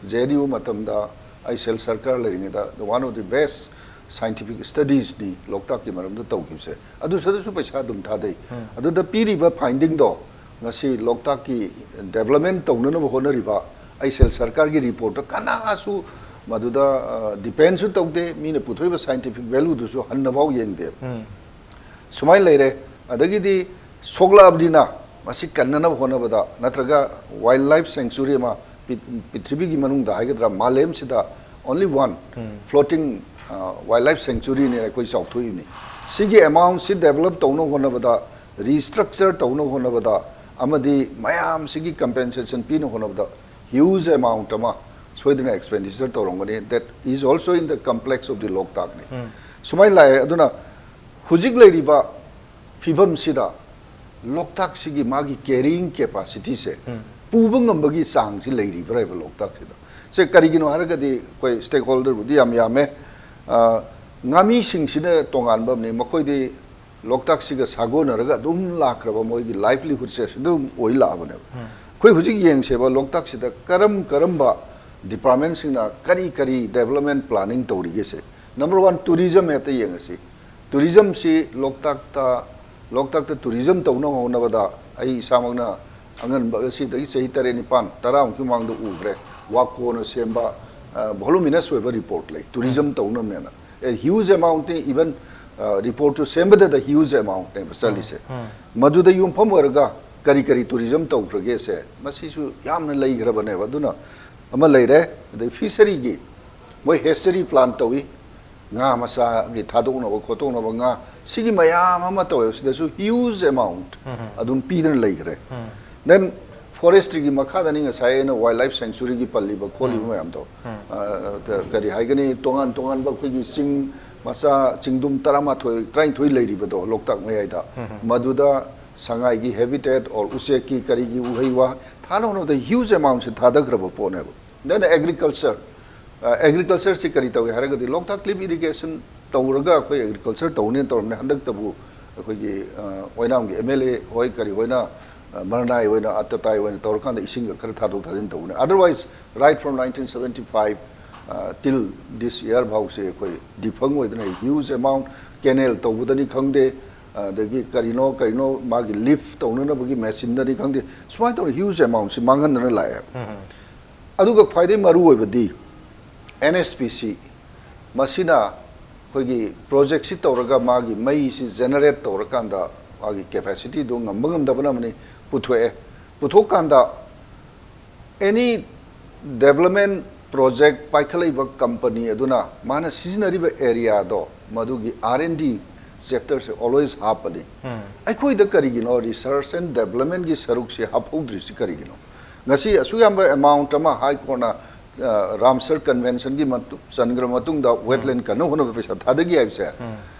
ꯖꯦ ꯑꯦꯟ ꯌꯨ ꯃꯇꯝꯗ ꯑꯩ ꯁꯦꯜ ꯁꯔꯀꯥꯔ ꯂꯩꯔꯤꯉꯩꯗ, the one of the best scientific studiesꯅꯤ ꯂꯣꯛꯇꯥꯛꯀꯤ ꯃꯔꯝꯗ ꯇꯧꯈꯤꯕꯁꯦ꯫ ꯑꯗꯨꯁꯨ, ꯑꯗꯨꯁꯨ ꯄꯩꯁꯥ ꯑꯗꯨꯝ ꯊꯥꯗꯩ꯫ ꯑꯗꯨꯗ ꯄꯤꯔꯤꯕ ꯐꯥꯏꯟꯗꯤꯡꯗꯣ, ꯉꯁꯤ ꯂꯣꯛꯇꯥꯛꯀꯤ ꯗꯦꯕꯂꯞꯃꯦꯟ ꯇꯧꯅꯅꯕ ꯍꯣꯠꯅꯔꯤꯕ, ꯑꯩ ꯁꯦꯜ ꯁꯔꯀꯥꯔꯒꯤ ꯔꯤꯄꯣꯔꯠꯇ ꯀꯅꯥꯁꯨ ꯃꯗꯨꯗ, ꯑ, ꯗꯤꯄꯦꯟꯁꯨ ꯇꯧꯗꯦ, ꯃꯤꯅ ꯄꯨꯊꯣꯛꯏꯕ ꯁꯥꯏꯟꯇꯤꯐꯤꯛ ꯚꯦꯂꯨꯗꯨꯁꯨ ꯍꯟꯅꯐꯥꯎ ꯌꯦꯡꯗꯦꯕ꯫ ꯁꯨꯃꯥꯏꯅ ꯂꯩꯔꯦ꯫ ꯑꯗꯒꯤꯗꯤ ꯁꯣꯛꯂꯛꯑꯕꯅꯤꯅ ꯃꯁꯤ ꯀꯟꯅꯅꯕ ꯍꯣꯠꯅꯕꯗ, ꯅꯠꯇ꯭ꯔꯒ ꯋꯥꯏꯜ ꯂꯥꯏꯐ ꯁꯦꯡꯆꯨꯔꯤ ꯑꯃ, ꯄꯤ-, ꯄ꯭ꯔꯤꯊꯤꯕꯤꯒꯤ ꯃꯅꯨꯡꯗ ꯍꯥꯏꯒꯗ꯭ꯔꯥ, ꯃꯥꯂꯦꯝꯁꯤꯗ only one floating, ꯑ, wildlife sanctuaryꯅꯦ ꯑꯩꯈꯣꯏ ꯆꯥꯎꯊꯣꯛꯏꯕꯅꯤ꯫ ꯁꯤꯒꯤ ꯑꯦꯃꯥꯎꯟꯁꯤ ꯗꯦꯕꯂꯞ ꯇꯧꯅꯕ ꯍꯣꯠꯅꯕꯗ, ꯔꯤꯁꯇ꯭ꯔꯛꯆꯔ ꯇꯧꯅꯕ ꯍꯣꯠꯅꯕꯗ, ꯑꯃꯗꯤ ꯃꯌꯥꯝꯁꯤꯒꯤ ꯀꯝꯄꯦꯟꯁꯦꯁꯟ ꯄꯤꯅꯕ ꯍꯣꯠꯅꯕꯗ huge amount ꯑꯃ ꯁꯣꯏꯗꯅ ꯑꯦꯛꯁꯄꯦꯟꯗꯤꯆꯔ ꯇꯧꯔꯝꯒꯅꯤ꯫ That is also in the complex of the ꯂꯣꯛꯇꯥꯛꯅꯤ꯫ ꯁꯨꯃꯥꯏꯅ ꯂꯥꯛꯑꯦ꯫ ꯑꯗꯨꯅ ꯍꯧꯖꯤꯛ ꯂꯩꯔꯤꯕ ꯐꯤꯕꯝꯁꯤꯗ ꯂꯣꯛꯇꯥꯛꯁꯤꯒꯤ ꯃꯥꯒꯤ carrying capacityꯁꯦ, ꯄꯨꯕ ꯉꯝꯕꯒꯤ ꯆꯥꯡꯁꯤ ꯂꯩꯔꯤꯕ꯭ꯔꯥ ꯍꯥꯏꯕ ꯂꯣꯛꯇꯥꯛꯁꯤꯗ꯫ ꯁꯦ, ꯀꯔꯤꯒꯤꯅꯣ ꯍꯥꯏꯔꯒꯗꯤ, ꯑꯩꯈꯣꯏ stakeholderꯕꯨꯗꯤ ꯌꯥꯝ ꯌꯥꯝꯃꯦ꯫ ꯑ, ꯉꯥꯃꯤꯁꯤꯡꯁꯤꯅ ꯇꯣꯉꯥꯟꯕ ꯑꯃꯅꯤ, ꯃꯈꯣꯏꯗꯤ ꯂꯣꯛꯇꯥꯛꯁꯤꯒ ꯁꯥꯒꯣꯟꯅꯔꯒ ꯑꯗꯨꯝ ꯂꯥꯛꯈ꯭ꯔꯕ, ꯃꯣꯏꯒꯤ livelihoodꯁꯦ ꯑꯗꯨꯝ ꯑꯣꯏ ꯂꯥꯛꯑꯕꯅꯦꯕ꯫ ꯑꯩꯈꯣꯏ ꯍꯧꯖꯤꯛ ꯌꯦꯡꯁꯦꯕ, ꯂꯣꯛꯇꯥꯛꯁꯤꯗ ꯀꯔꯝ ꯀꯔꯝꯕ departmentꯁꯤꯡꯅ ꯀꯔꯤ ꯀꯔꯤ development planning ꯇꯧꯔꯤꯒꯦꯁꯦ꯫ Number one, tourism ꯍꯦꯛꯇ ꯌꯦꯡꯉꯁꯤ꯫ Tourismꯁꯤ ꯂꯣꯛꯇꯥꯛꯇ, ꯂꯣꯛꯇꯥꯛꯇ tourism ꯇꯧꯅꯕ ꯍꯣꯠꯅꯕꯗ, ꯑꯩ ꯏꯁꯥꯃꯛꯅ ꯑꯉꯟꯕ ꯑꯁꯤꯗꯒꯤ ꯆꯍꯤ ꯇꯔꯦꯠ, ꯅꯤꯄꯥꯟ, ꯇꯔꯥꯃꯨꯛꯀꯤ ꯃꯃꯥꯡꯗ ꯎꯈ꯭ꯔꯦ, ꯋꯥꯀꯣꯅ ꯁꯦꯝꯕ, ꯑ, voluminous ꯑꯣꯏꯕ report ꯂꯩ, tourism ꯇꯧꯅꯕꯅꯦꯅ꯫ A huge amount, even ꯔꯤꯄꯣꯔꯠꯇꯨ ꯁꯦꯝꯕꯗꯗ huge amount ꯅꯦꯕ ꯆꯠꯂꯤꯁꯦ꯫ ꯃꯗꯨꯗ ꯌꯨꯝꯐꯝ ꯑꯣꯏꯔꯒ ꯀꯔꯤ ꯀꯔꯤ tourism ꯇꯧꯈ꯭ꯔꯒꯦꯁꯦ, ꯃꯁꯤꯁꯨ ꯌꯥꯝꯅ ꯂꯩꯈ꯭ꯔꯕꯅꯦꯕ꯫ ꯑꯗꯨꯅ ꯑꯃ ꯂꯩꯔꯦ, ꯑꯗꯩ fishery ꯒꯤ ꯃꯣꯏ hatchery plan ꯇꯧꯏ, ꯉꯥ ꯃꯆꯥꯒꯤ ꯊꯥꯗꯣꯛꯅꯕ ꯈꯣꯠꯇꯣꯛꯅꯕ ꯉꯥ, ꯁꯤꯒꯤ ꯃꯌꯥꯝ ꯑꯃ ꯇꯧꯋꯦꯕ꯫ ꯁꯤꯗꯁꯨ huge amount ꯑꯗꯨꯝ ꯄꯤꯗꯅ ꯂꯩꯈ꯭ꯔꯦ꯫ Then forestry ꯒꯤ ꯃꯈꯥꯗꯅꯤ ꯉꯁꯥꯏ ꯑꯩꯅ wildlife sanctuary ꯒꯤ ꯄꯜꯂꯤꯕ ꯈꯣꯠꯂꯤꯕ ꯃꯌꯥꯝꯗꯣ꯫ ꯑ, ꯀ-, ꯀꯔꯤ ꯍꯥꯏꯒꯅꯤ, ꯇꯣꯉꯥꯟ ꯇꯣꯉꯥꯟꯕ ꯑꯩꯈꯣꯏꯒꯤ ꯆꯤꯡ ꯃꯆꯥ, ꯆꯤꯡꯗꯨꯝ ꯇꯔꯥꯃꯥꯊꯣꯏ, ꯇꯔꯥꯅꯤꯊꯣꯏ ꯂꯩꯔꯤꯕꯗꯣ ꯂꯣꯛꯇꯥꯛ ꯃꯌꯥꯏꯗ, ꯃꯗꯨꯗ ꯁꯉꯥꯏꯒꯤ habitat or ꯎꯆꯦꯛꯀꯤ ꯀꯔꯤꯒꯤ ꯎꯍꯩ ꯋꯥ ꯊꯥꯅꯕ ꯍꯣꯠꯅꯕꯗ huge amount ꯁꯦ ꯊꯥꯗꯈ꯭ꯔꯕ ꯄꯣꯠꯅꯦꯕ꯫ Then agriculture, ꯑ, agriculture ꯁꯤ ꯀꯔꯤ ꯇꯧꯏ ꯍꯥꯏꯔꯒꯗꯤ, ꯂꯣꯛꯇꯥꯛ lift irrigation ꯇꯧꯔꯒ ꯑꯩꯈꯣꯏ agriculture ꯇꯧꯅꯦꯅ ꯇꯧꯔꯝꯅꯦ꯫ ꯍꯟꯗꯛꯇꯕꯨ ꯑꯩꯈꯣꯏꯒꯤ, ꯑ, ꯑꯣꯏꯅꯥꯝꯒꯤ M L A ꯍꯣꯏ ꯀꯔꯤ ꯍꯣꯏꯅ, ꯑ, ꯃꯔꯅꯥꯏ ꯑꯣꯏꯅ, ꯑꯇꯇꯥꯏ ꯑꯣꯏꯅ ꯇꯧꯔꯀꯥꯟꯗ ꯏꯁꯤꯡꯒ ꯈꯔ ꯊꯥꯗꯣꯛ ꯊꯥꯖꯤꯟ ꯇꯧꯕꯅꯦ꯫ Otherwise, right from nineteen seventy five, ꯑ, till this year ꯐꯥꯎꯁꯦ ꯑꯩꯈꯣꯏ defunct ꯑꯣꯏꯗꯅ huge amount canal ꯇꯧꯕꯗꯅꯤ ꯈꯪꯗꯦ, ꯑꯗꯒꯤ ꯀꯔꯤꯅꯣ ꯀꯔꯤꯅꯣ ꯃꯥꯒꯤ lift ꯇꯧꯅꯅꯕꯒꯤ machine ꯗꯅꯤ ꯈꯪꯗꯦ, ꯁꯨꯃꯥꯏꯅ ꯇꯧꯅ huge amount ꯁꯤ ꯃꯥꯡꯍꯟꯗꯅ ꯂꯥꯛꯑꯦ꯫ ꯑꯗꯨꯒ ꯈ꯭ꯋꯥꯏꯗꯒꯤ ꯃꯔꯨ ꯑꯣꯏꯕꯗꯤ N H P C, ꯃꯁꯤꯅ ꯑꯩꯈꯣꯏꯒꯤ project ꯁꯤ ꯇꯧꯔꯒ ꯃꯥꯒꯤ ꯃꯩꯁꯤ generate ꯇꯧꯔꯀꯥꯟꯗ ꯃꯥꯒꯤ capacity ꯗꯨ ꯉꯝꯕ ꯉꯝꯗꯕꯅ ꯑꯃꯅꯤ, ꯄꯨꯊꯣꯛꯑꯦ꯫ ꯄꯨꯊꯣꯛꯀꯥꯟꯗ any development project ꯄꯥꯏꯈꯠꯂꯛꯏꯕ company ꯑꯗꯨꯅ ꯃꯥꯅ ꯁꯤꯖꯤꯟꯅꯔꯤꯕ area ꯗꯣ ꯃꯗꯨꯒꯤ R and D chapter say always ꯍꯥꯞꯄꯅꯤ꯫ ꯑꯩꯈꯣꯏꯗ ꯀꯔꯤꯒꯤꯅꯣ research and development ꯀꯤ ꯁꯔꯨꯛꯁꯤ ꯍꯥꯞꯍꯧꯗ꯭ꯔꯤꯁꯤ ꯀꯔꯤꯒꯤꯅꯣ? ꯉꯁꯤ ꯑꯁꯨꯛ ꯌꯥꯝꯕ amount ꯑꯃ High Court ꯅ, ꯑ, Ramsar Convention ꯒꯤ ꯃꯇꯨꯡ, ꯆꯟꯈ꯭ꯔ ꯃꯇꯨꯡꯗ wetland ꯀꯟꯅ ꯍꯣꯠꯅꯕ ꯄꯩꯁꯥ ꯊꯥꯗꯈꯤ ꯍꯥꯏꯕꯁꯦ,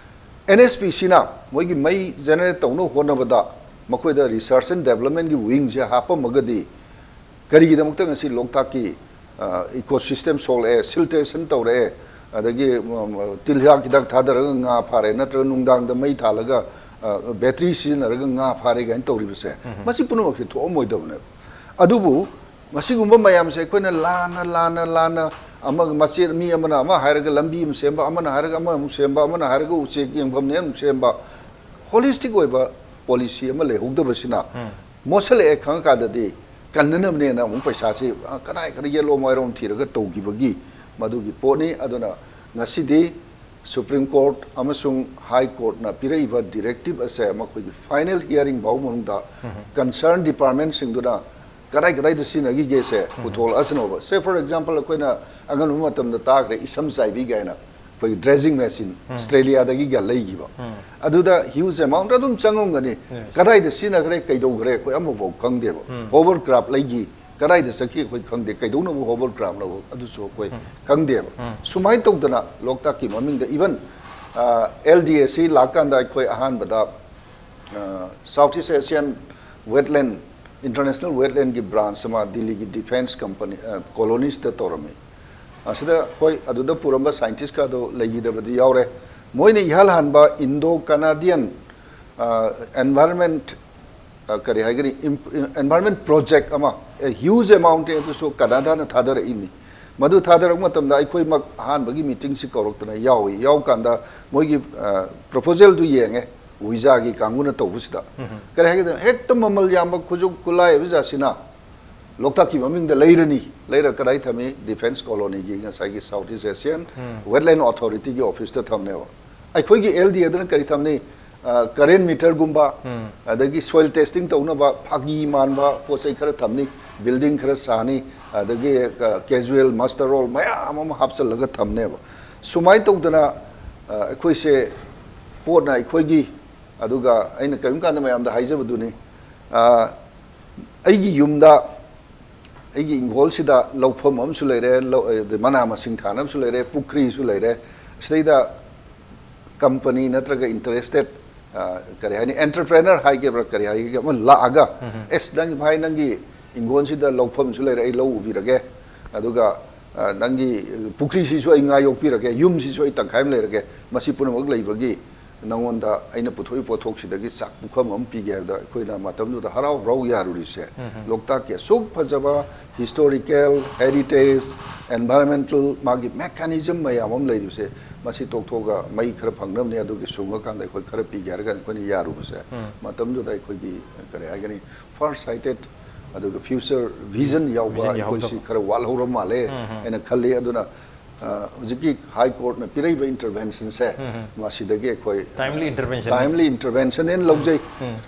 N H P C ꯅ ꯃꯣꯏꯒꯤ ꯃꯩ generate ꯇꯧꯅꯕ ꯍꯣꯠꯅꯕꯗ ꯃꯈꯣꯏꯗ research and development ꯀꯤ wing ꯁꯦ ꯍꯥꯞꯄꯝꯃꯒꯗꯤ ꯀꯔꯤꯒꯤꯗꯃꯛꯇ ꯉꯁꯤ ꯂꯣꯛꯇꯥꯛꯀꯤ, ꯑ, ecosystem ꯁꯣꯛꯂꯛꯑꯦ, siltation ꯇꯧꯔꯛꯑꯦ, ꯑꯗꯒꯤ, ꯎꯝ, ꯇꯤꯜꯍꯥꯠ ꯍꯤꯗꯥꯛ ꯊꯥꯗꯔꯒ ꯉꯥ ꯐꯥꯔꯦ, ꯅꯠꯇ꯭ꯔꯒ ꯅꯨꯡꯗꯥꯡꯗ ꯃꯩ ꯊꯥꯜꯂꯒ, ꯑ, battery ꯁꯤꯖꯤꯟꯅꯔꯒ ꯉꯥ ꯐꯥꯔꯦ ꯀꯥꯏꯅ ꯇꯧꯔꯤꯕꯁꯦ, ꯃꯁꯤ ꯄꯨꯝꯅꯃꯛꯁꯦ ꯊꯣꯛꯑꯝꯃꯣꯏꯗꯕꯅꯦꯕ꯫ ꯑꯗꯨꯕꯨ ꯃꯁꯤꯒꯨꯝꯕ ꯃꯌꯥꯝꯁꯦ ꯑꯩꯈꯣꯏꯅ ꯂꯥꯟꯅ, ꯂꯥꯟꯅ, ꯂꯥꯟꯅ, ꯑꯃꯒ ꯃꯆꯦꯠ, ꯃꯤ ꯑꯃꯅ ꯑꯃ ꯍꯥꯏꯔꯒ ꯂꯝꯕꯤ ꯑꯃ ꯁꯦꯝꯕ, ꯑꯃꯅ ꯍꯥꯏꯔꯒ ꯑꯃꯃꯨꯛ ꯁꯦꯝꯕ, ꯑꯃꯅ ꯍꯥꯏꯔꯒ ꯎꯆꯦꯛ ꯌꯦꯡꯐꯝꯅꯦ ꯑꯃꯨꯛ ꯁꯦꯝꯕ, holistic ꯑꯣꯏꯕ policy ꯑꯃ ꯂꯩꯍꯧꯗꯕꯁꯤꯅ ꯃꯣꯠꯁꯜꯂꯛꯑꯦ ꯈꯪꯉꯀꯥꯟꯗꯗꯤ ꯀꯟꯅꯅꯕꯅꯦꯅ ꯑꯃꯨꯛ ꯄꯩꯁꯥꯁꯤ, ꯑ, ꯀꯗꯥꯏ ꯀꯗꯥꯏ ꯌꯦꯠꯂꯣꯝ ꯋꯥꯏꯔꯣꯝ ꯊꯤꯔꯒ ꯇꯧꯈꯤꯕꯒꯤ ꯃꯗꯨꯒꯤ ꯄꯣꯠꯅꯤ꯫ ꯑꯗꯨꯅ ꯉꯁꯤꯗꯤ Supreme Court ꯑꯃꯁꯨꯡ High Courtꯅ ꯄꯤꯔꯛꯏꯕ directive ꯑꯁꯦ ꯃꯈꯣꯏꯒꯤ final hearing ꯐꯥꯎꯕ ꯃꯅꯨꯡꯗ concern departmentꯁꯤꯡꯗꯨꯅ ꯀꯗꯥꯏ ꯀꯗꯥꯏꯗ ꯁꯤꯖꯤꯟꯅꯈꯤꯒꯦꯁꯦ ꯄꯨꯊꯣꯛꯂꯛꯑꯁꯅꯣꯕ꯫ Say for example, ꯑꯩꯈꯣꯏꯅ ꯑꯉꯟꯕ ꯃꯇꯝꯗ ꯇꯥꯈ꯭ꯔꯦ, ꯏꯁꯝ ꯆꯥꯏꯕꯤ ꯀꯥꯏꯅ ꯑꯩꯈꯣꯏꯒꯤ dredging machine Australiaꯗꯒꯤꯒ ꯂꯩꯈꯤꯕ꯫ ꯑꯗꯨꯗ huge amount ꯑꯗꯨꯝ ꯆꯪꯉꯝꯒꯅꯤ꯫ Yes. ꯀꯗꯥꯏꯗ ꯁꯤꯖꯤꯟꯅꯈ꯭ꯔꯦ, ꯀꯩꯗꯧꯈ꯭ꯔꯦ, ꯑꯩꯈꯣꯏ ꯑꯃꯐꯥꯎ ꯈꯪꯗꯦꯕ꯫ Hovercraft ꯂꯩꯈꯤ, ꯀꯗꯥꯏꯗ ꯆꯠꯈꯤ ꯑꯩꯈꯣꯏ ꯈꯪꯗꯦ, ꯀꯩꯗꯧꯅꯕ hovercraftꯅꯣ ꯑꯗꯨꯁꯨ ꯑꯩꯈꯣꯏ ꯈꯪꯗꯦꯕ꯫ ꯁꯨꯃꯥꯏꯅ ꯇꯧꯗꯅ ꯂꯣꯛꯇꯥꯛꯀꯤ ꯃꯃꯤꯡꯗ even, ꯑ, L D A C ꯂꯥꯛꯀꯥꯟꯗ ꯑꯩꯈꯣꯏ ꯑꯍꯥꯟꯕꯗ, ꯑ, South East Asian Wetland, International Wetlandꯒꯤ branch ꯑꯃ ꯗꯤꯜꯂꯤꯒꯤ defence company, ꯑ, coloniesꯇ ꯇꯧꯔꯝꯃꯤ꯫ ꯑꯁꯤꯗ ꯍꯣꯏ, ꯑꯗꯨꯗ ꯄꯨꯔꯝꯕ scientistꯀꯗꯣ ꯂꯩꯈꯤꯗꯕꯗꯤ ꯌꯥꯎꯔꯦ꯫ ꯃꯣꯏꯅ ꯏꯍꯥꯟ ꯍꯥꯟꯕ Indo Canadian, ꯑ, environment, ꯑ, ꯀꯔꯤ ꯍꯥꯏꯒꯅꯤ, ꯏꯝ-, environment project ꯑꯃ, ꯑꯦ, huge amount ꯑꯗꯨꯁꯨ ꯀꯅꯥꯗꯥꯅ ꯊꯥꯗꯔꯛꯏꯅꯤ꯫ ꯃꯗꯨ ꯊꯥꯗꯔꯛꯄ ꯃꯇꯝꯗ ꯑꯩꯈꯣꯏꯃꯛ ꯑꯍꯥꯟꯕꯒꯤ meetingꯁꯤ ꯀꯧꯔꯛꯇꯅ ꯌꯥꯎꯏ꯫ ꯌꯥꯎꯀꯥꯟꯗ ꯃꯣꯏꯒꯤ, ꯑ, proposalꯗꯨ ꯌꯦꯡꯉꯦ, ꯋꯤꯖꯥꯒꯤ ꯀꯥꯡꯕꯨꯅ ꯇꯧꯕꯁꯤꯗ꯫ ꯀꯔꯤ ꯍꯥꯏꯒꯗꯅ, ꯍꯦꯛꯇ ꯃꯃꯜ ꯌꯥꯝꯕ ꯈꯨꯠꯁꯨ ꯈꯨꯠꯂꯥꯏ ꯑꯣꯏꯕ ꯖꯥꯠꯁꯤꯅ ꯂꯣꯛꯇꯥꯛꯀꯤ ꯃꯃꯤꯡꯗ ꯂꯩꯔꯅꯤ꯫ ꯂꯩꯔ ꯀꯗꯥꯏ ꯊꯝꯃꯤ? Defence colonyꯒꯤ ꯉꯁꯥꯏꯒꯤ South East Asian Wetland Authorityꯒꯤ officeꯇ ꯊꯝꯅꯦꯕ꯫ ꯑꯩꯈꯣꯏꯒꯤ L D Aꯗꯅ ꯀꯔꯤ ꯊꯝꯅꯤ? ꯑ, current meterꯒꯨꯝꯕ, ꯑꯗꯒꯤ soil testing ꯇꯧꯅꯕ ꯐꯥꯒꯤ ꯃꯥꯟꯕ ꯄꯣꯠ ꯆꯩ ꯈꯔ ꯊꯝꯅꯤ, building ꯈꯔ ꯁꯥꯅꯤ, ꯑꯗꯒꯤ, ꯑ, casual muster roll ꯃꯌꯥꯝ ꯑꯃ ꯍꯥꯞꯆꯤꯜꯂꯒ ꯊꯝꯅꯦꯕ꯫ ꯁꯨꯃꯥꯏꯅ ꯇꯧꯗꯅ, ꯑ, ꯑꯩꯈꯣꯏꯁꯦ ꯄꯣꯠꯅ ꯑꯩꯈꯣꯏꯒꯤ, ꯑꯗꯨꯒ ꯑꯩꯅ ꯀꯔꯤꯒꯨꯝꯕ ꯀꯥꯟꯗ ꯃꯌꯥꯝꯗ ꯍꯥꯏꯖꯕꯗꯨꯅꯤ, ꯑ, ꯑꯩꯒꯤ ꯌꯨꯝꯗ, ꯑꯩꯒꯤ ꯏꯪꯈꯣꯜꯁꯤꯗ ꯂꯧꯐꯝ ꯑꯃꯁꯨ ꯂꯩꯔꯦ, ꯂꯧ-, ꯑ, ꯃꯅꯥ ꯃꯁꯤꯡ ꯊꯥꯅꯕꯁꯨ ꯂꯩꯔꯦ, ꯄꯨꯈ꯭ꯔꯤꯁꯨ ꯂꯩꯔꯦ꯫ ꯁꯤꯗꯩꯗ company ꯅꯠꯇ꯭ꯔꯒ interested, ꯑ, ꯀꯔꯤ ꯍꯥꯏꯅꯤ, entrepreneur ꯍꯥꯏꯒꯦꯕ꯭ꯔꯥ ꯀꯔꯤ ꯍꯥꯏꯒꯦ, ꯑꯃ ꯂꯥꯛꯑꯒ, "ꯑꯦꯁ, ꯅꯪ ꯚꯥꯏ, ꯅꯪꯒꯤ ꯏꯪꯈꯣꯜꯁꯤꯗ ꯂꯧꯐꯝꯁꯨ ꯂꯩꯔꯦ, ꯑꯩ ꯂꯧ ꯎꯕꯤꯔꯒꯦ, ꯑꯗꯨꯒ, ꯑ, ꯅꯪꯒꯤ ꯄꯨꯈ꯭ꯔꯤꯁꯤꯁꯨ ꯑꯩ ꯉꯥ ꯌꯣꯛꯄꯤꯔꯒꯦ, ꯌꯨꯝꯁꯤꯁꯨ ꯑꯩ ꯇꯪꯈꯥꯏ ꯑꯃ ꯂꯩꯔꯒꯦ, ꯃꯁꯤ ꯄꯨꯝꯅꯃꯛ ꯂꯩꯕꯒꯤ ꯅꯉꯣꯟꯗ ꯑꯩꯅ ꯄꯨꯊꯣꯛꯏ ꯄꯣꯠꯊꯣꯛꯁꯤꯗꯒꯤ ꯆꯥꯛ ꯄꯨꯈꯝ ꯑꯃ ꯄꯤꯒꯦ" ꯍꯥꯏꯕꯗ ꯑꯩꯈꯣꯏꯅ ꯃꯇꯝꯗꯨꯗ ꯍꯔꯥꯎ ꯍꯔꯥꯎ ꯌꯥꯔꯨꯔꯤꯁꯦ꯫ ꯂꯣꯛꯇꯥꯛꯀꯤ ꯑꯁꯨꯛ ꯐꯖꯕ historical, heritage, environmental ꯃꯥꯒꯤ mechanism ꯃꯌꯥꯝ ꯑꯃ ꯂꯩꯔꯤꯕꯁꯦ, ꯃꯁꯤ ꯇꯣꯛꯊꯣꯛꯑꯒ ꯃꯩ ꯈꯔ ꯐꯪꯅꯕꯅꯦ, ꯑꯗꯨꯒꯤ ꯁꯨꯡꯉꯀꯥꯟꯗ ꯑꯩꯈꯣꯏ ꯈꯔ ꯄꯤꯒꯦ ꯍꯥꯏꯔꯒ ꯑꯩꯈꯣꯏꯅ ꯌꯥꯔꯨꯕꯁꯦ, ꯃꯇꯝꯗꯨꯗ ꯑꯩꯈꯣꯏꯒꯤ, ꯀꯔꯤ ꯍꯥꯏꯒꯅꯤ, far sighted, ꯑꯗꯨꯒ future vision ꯌꯥꯎꯕ vision ꯌꯥꯎꯗꯕ꯫ ꯑꯩꯈꯣꯏꯁꯤ ꯈꯔ ꯋꯥꯠꯍꯧꯔ ꯃꯥꯜꯂꯦ ꯍꯥꯏꯅ ꯈꯜꯂꯤ꯫ ꯑꯗꯨꯅ ꯍꯧꯖꯤꯛꯀꯤ ꯍꯥꯏ ꯀꯣꯔꯠꯅ ꯄꯤꯔꯛꯏꯕ ꯏꯟꯇꯔꯚꯦꯟꯁꯟꯁꯦ, ꯃꯁꯤꯗꯒꯤ ꯑꯩꯈꯣꯏ Timely intervention. ꯇꯥꯏꯝꯂꯤ ꯏꯟꯇꯔꯚꯦꯟꯁꯟ ꯍꯥꯏꯅ ꯂꯧꯖꯩ꯫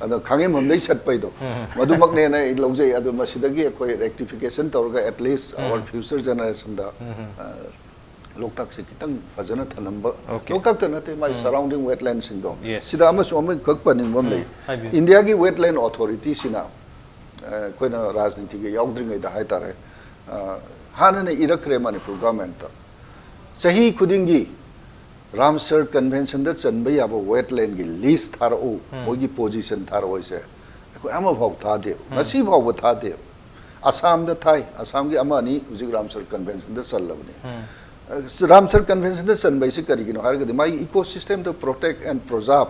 ꯑꯗꯣ ꯈꯥꯡꯉꯦꯝꯕꯝꯗꯩ ꯆꯠꯄꯩꯗꯣ, ꯃꯗꯨꯃꯛꯅꯦꯅ ꯑꯩ ꯂꯧꯖꯩ꯫ ꯑꯗꯣ ꯃꯁꯤꯗꯒꯤ ꯑꯩꯈꯣꯏ ꯔꯦꯛꯇꯤꯐꯤꯀꯦꯁꯟ ꯇꯧꯔꯒ at least our future generationꯗ ꯂꯣꯛꯇꯥꯛꯁꯦ ꯈꯤꯇꯪ ꯐꯖꯅ ꯊꯝꯂꯝꯕ, Okay. ꯂꯣꯛꯇꯥꯛꯇ ꯅꯠꯇꯦ, ꯃꯥꯏ surrounding wetlandꯁꯤꯡꯗꯣ, Yes. ꯁꯤꯗ ꯑꯃꯁꯨ ꯑꯃꯈꯛ ꯄꯟꯅꯤꯡꯕ ꯑꯃ ꯂꯩ꯫ ꯍꯥꯏꯕꯤꯌꯨ꯫ ꯏꯟꯗꯤꯌꯥꯒꯤ ꯋꯦꯠꯂꯦꯟ ꯑꯣꯊꯣꯔꯤꯇꯤꯁꯤꯅ, ꯑ, ꯑꯩꯈꯣꯏꯅ ꯔꯥꯖꯅꯤꯇꯤꯒꯤ ꯌꯥꯎꯗ꯭ꯔꯤꯉꯩꯗ ꯍꯥꯏꯇꯥꯔꯦ, ꯑ, ꯍꯥꯟꯅꯅ ꯏꯔꯛꯈ꯭ꯔꯦ ꯃꯅꯤꯄꯨꯔ ꯒꯚꯔꯟꯃꯦꯟꯠꯇ꯫ ꯆꯍꯤ ꯈꯨꯗꯤꯡꯒꯤ ꯔꯥꯝꯁꯔ ꯀꯟꯚꯦꯟꯁꯟꯗ ꯆꯟꯕ ꯌꯥꯕ ꯋꯦꯠꯂꯦꯟꯒꯤ ꯂꯤꯁ ꯊꯥꯔꯛꯎ, ꯃꯣꯏꯒꯤ ꯄꯣꯖꯤꯁꯟ ꯊꯥꯔꯛꯑꯣꯁꯦ ꯑꯩꯈꯣꯏ ꯑꯃꯐꯥꯎ ꯊꯥꯗꯦ, ꯉꯁꯤ ꯐꯥꯎꯕ ꯊꯥꯗꯦ꯫ ꯑꯁꯥꯝꯗ ꯊꯥꯏ, ꯑꯁꯥꯝꯒꯤ ꯑꯃ ꯑꯅꯤ ꯍꯧꯖꯤꯛ ꯔꯥꯝꯁꯔ ꯀꯟꯚꯦꯟꯁꯟꯗ ꯆꯜꯂꯕꯅꯤ꯫ ꯑ, ꯔꯥꯝꯁꯔ ꯀꯟꯚꯦꯟꯁꯟꯗ ꯆꯟꯕ ꯍꯥꯏꯁꯤ ꯀꯔꯤꯒꯤꯅꯣ ꯍꯥꯏꯔꯒꯗꯤ, ꯃꯥꯒꯤ ꯏꯀꯣ ꯁꯤꯁꯇꯦꯝꯗꯣ protect and preserve,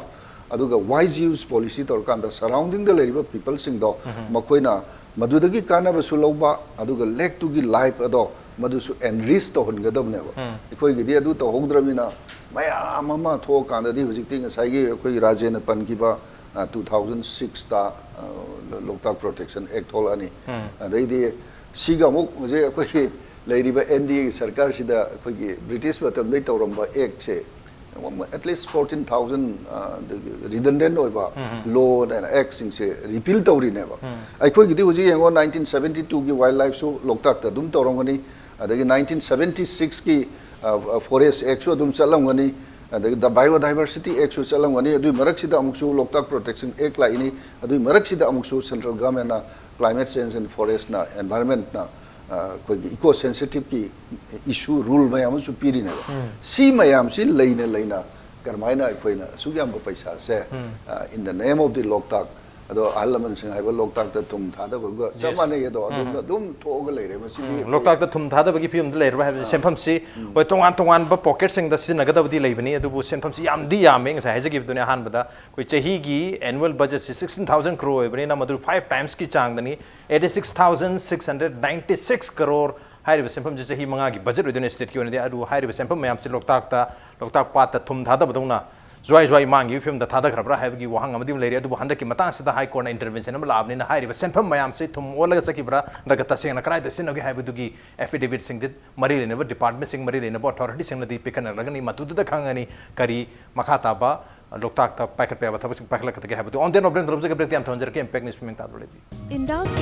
ꯑꯗꯨꯒ wise use policy ꯇꯧꯔꯀꯥꯟꯗ surroundingꯗ ꯂꯩꯔꯤꯕ peopleꯁꯤꯡꯗꯣ ꯃꯈꯣꯏꯅ ꯃꯗꯨꯗꯒꯤ ꯀꯥꯟꯅꯕꯁꯨ ꯂꯧꯕ, ꯑꯗꯨꯒ ꯂꯦꯛꯇꯨꯒꯤ ꯂꯥꯏꯐ ꯑꯗꯣ ꯃꯗꯨꯁꯨ enrich ꯇꯧꯍꯟꯒꯗꯕꯅꯦꯕ꯫ ꯑꯩꯈꯣꯏꯒꯤꯗꯤ ꯑꯗꯨ ꯇꯧꯍꯧꯗ꯭ꯔꯕꯅꯤꯅ, ꯃꯌꯥꯝ ꯑꯃ ꯊꯣꯛꯑꯀꯥꯟꯗꯗꯤ ꯍꯧꯖꯤꯛꯇꯤ ꯉꯁꯥꯏꯒꯤ ꯑꯩꯈꯣꯏꯒꯤ ꯔꯥꯖꯦꯟꯅ ꯄꯟꯈꯤꯕ, ꯑ, two thousand sixꯇ, ꯑ, ꯂꯣꯛꯇꯥꯛ ꯄ꯭ꯔꯣꯇꯦꯛꯁꯟ ꯑꯦꯛ ꯊꯣꯛꯂꯛꯑꯅꯤ꯫ ꯑꯗꯩꯗꯤ ꯁꯤꯒ ꯑꯃꯨꯛ ꯍꯧꯖꯤꯛ ꯑꯩꯈꯣꯏꯒꯤ ꯂꯩꯔꯤꯕ NDAꯒꯤ ꯁꯔꯀꯥꯔꯁꯤꯗ ꯑꯩꯈꯣꯏꯒꯤ ꯕ꯭ꯔꯤꯇꯤꯁ ꯃꯇꯝꯗꯩ ꯇꯧꯔꯝꯕ ꯑꯦꯛꯁꯦ at least fourteen thousand redundant ꯑꯣꯏꯕ law and actꯁꯤꯡꯁꯦ repeal ꯇꯧꯔꯤꯅꯦꯕ꯫ ꯑꯩꯈꯣꯏꯒꯤꯗꯤ ꯍꯧꯖꯤꯛ ꯌꯦꯡꯉꯣ, nineteen seventy twoꯒꯤ ꯋꯥꯏꯜ ꯂꯥꯏꯐꯁꯨ ꯂꯣꯛꯇꯥꯛꯇ ꯑꯗꯨꯝ ꯇꯧꯔꯝꯒꯅꯤ, ꯑꯗꯒꯤ nineteen seventy sixꯀꯤ forest actꯁꯨ ꯑꯗꯨꯝ ꯆꯠꯂꯝꯒꯅꯤ, ꯑꯗꯒꯤ the biodiversity actꯁꯨ ꯆꯠꯂꯝꯒꯅꯤ꯫ ꯑꯗꯨꯒꯤ ꯃꯔꯛꯁꯤꯗ ꯑꯃꯨꯛꯁꯨ ꯂꯣꯛꯇꯥꯛ ꯄ꯭ꯔꯣꯇꯦꯛꯁꯟ ꯑꯦꯛ ꯂꯥꯛꯏꯅꯤ, ꯑꯗꯨꯒꯤ ꯃꯔꯛꯁꯤꯗ ꯑꯃꯨꯛꯁꯨ central governmentꯅ climate change and forestꯅ, environmentꯅ, ꯑ, ꯑꯩꯈꯣꯏꯒꯤ ꯏꯀꯣ ꯁꯦꯟꯁꯤꯇꯤꯞꯀꯤ ꯏꯁꯨ ꯔꯨꯜ ꯃꯌꯥꯝ ꯑꯃꯁꯨ ꯄꯤꯔꯤꯅꯦꯕ꯫ ꯁꯤ ꯃꯌꯥꯝꯁꯤ ꯂꯩꯅ ꯂꯩꯅ ꯀꯔꯝꯍꯥꯏꯅ ꯑꯩꯈꯣꯏꯅ ꯑꯁꯨꯛ ꯌꯥꯝꯕ ꯄꯩꯁꯥꯁꯦ, ꯑ, in the name of the ꯂꯣꯛꯇꯥꯛ, ꯑꯗꯣ ꯑꯍꯜ ꯂꯃꯟꯁꯤꯡ ꯍꯥꯏꯕ ꯂꯣꯛꯇꯥꯛꯇ ꯊꯨꯝ ꯊꯥꯗꯕꯒ ꯆꯞ Yes. ꯃꯥꯟꯅꯩ, ꯑꯗꯣ ꯑꯗꯨꯝ ꯑꯗꯨꯝ ꯊꯣꯛꯑꯒ ꯂꯩꯔꯦ꯫ ꯃꯁꯤꯗꯤ ꯑꯩꯈꯣꯏ ꯂꯣꯛꯇꯥꯛꯇ ꯊꯨꯝ ꯊꯥꯗꯕꯒꯤ ꯐꯤꯕꯝꯗ ꯂꯩꯔꯕ ꯍꯥꯏꯕꯁꯦ, ꯁꯦꯟꯐꯝꯁꯤ ꯍꯣꯏ, ꯇꯣꯉꯥꯟ ꯇꯣꯉꯥꯟꯕ ꯄꯣꯀꯦꯠꯁꯤꯡꯗ ꯁꯤꯖꯤꯟꯅꯒꯗꯕꯗꯤ ꯂꯩꯕꯅꯤ, ꯑꯗꯨꯕꯨ ꯁꯦꯟꯐꯝꯁꯤ ꯌꯥꯝꯗꯤ ꯌꯥꯝꯃꯦ꯫ ꯉꯁꯥꯏ ꯍꯥꯏꯖꯈꯤꯕꯗꯨꯅꯤ ꯑꯍꯥꯟꯕꯗ, ꯑꯩꯈꯣꯏ ꯆꯍꯤꯒꯤ annual budgetꯁꯤ sixteen thousand crore ꯑꯣꯏꯕꯅꯤꯅ, ꯃꯗꯨ five timesꯀꯤ ꯆꯥꯡꯗꯅꯤ꯫ Eighty six thousand six hundred ninety six crore ꯍꯥꯏꯔꯤꯕ ꯁꯦꯟꯐꯝꯁꯤ ꯆꯍꯤ ꯃꯉꯥꯒꯤ ꯕꯖꯦꯠ ꯑꯣꯏꯗꯣꯏꯅꯤ stateꯀꯤ ꯑꯣꯏꯅꯗꯤ꯫ ꯑꯗꯨ ꯍꯥꯏꯔꯤꯕ ꯁꯦꯟꯐꯝ ꯃꯌꯥꯝꯁꯤ ꯂꯣꯛꯇꯥꯛꯇ, ꯂꯣꯛꯇꯥꯛ ꯄꯥꯠꯇ ꯊꯨꯝ ꯊꯥꯗꯕꯗꯧꯅ ꯖ꯭ꯋꯥꯏ ꯖ꯭ꯋꯥꯏ ꯃꯥꯡꯈꯤꯕ ꯐꯤꯕꯝꯗ ꯊꯥꯗꯈ꯭ꯔꯕ꯭ꯔꯥ ꯍꯥꯏꯕꯒꯤ ꯋꯥꯍꯪ ꯑꯃꯗꯤ ꯑꯃ ꯂꯩꯔꯤ꯫ ꯑꯗꯨꯕꯨ ꯍꯟꯗꯛꯀꯤ ꯃꯇꯥꯡꯁꯤꯗ ꯍꯥꯏ ꯀꯣꯔꯠꯅ ꯏꯟꯇꯔꯚꯦꯟꯁꯟ ꯑꯃ ꯂꯥꯛꯑꯕꯅꯤꯅ ꯍꯥꯏꯔꯤꯕ ꯁꯦꯟꯐꯝ ꯃꯌꯥꯝꯁꯤ ꯊꯨꯝ ꯑꯣꯜꯂꯒ ꯆꯠꯈꯤꯕ꯭ꯔꯥ ꯅꯠꯇ꯭ꯔꯒ ꯇꯁꯦꯡꯅ ꯀꯗꯥꯏꯗ ꯁꯤꯖꯤꯟꯅꯒꯦ ꯍꯥꯏꯕꯗꯨꯒꯤ ꯑꯦꯐꯤꯗꯦꯕꯤꯠꯁꯤꯡꯗꯤ ꯃꯔꯤ ꯂꯩꯅꯕ ꯗꯤꯄꯥꯔꯠꯃꯦꯟꯁꯤꯡ, ꯃꯔꯤ ꯂꯩꯅꯕ ꯑꯣꯊꯣꯔꯤꯇꯤꯁꯤꯡꯅꯗꯤ ꯄꯤꯈꯠꯅꯔꯛꯂꯒꯅꯤ꯫ ꯃꯗꯨꯗ ꯈꯪꯉꯅꯤ ꯀꯔꯤ ꯃꯈꯥ ꯇꯥꯕ ꯂꯣꯛꯇꯥꯛꯇ ꯄꯥꯏꯈꯠꯄ ꯌꯥꯕ ꯊꯕꯛꯁꯤꯡ ꯄꯥꯏꯈꯠꯂꯛꯀꯗꯒꯦ ꯍꯥꯏꯕꯗꯨ꯫ On that note, ꯕ꯭ꯔꯦꯛ ꯂꯧꯖꯒꯦ, ꯕ꯭ꯔꯦꯛꯇ ꯌꯥꯝ ꯊꯝꯖꯔꯛꯀꯦ꯫ Impact News ꯃꯤꯡ ꯇꯥꯗꯨ ꯂꯩꯕꯤ꯫ Indulge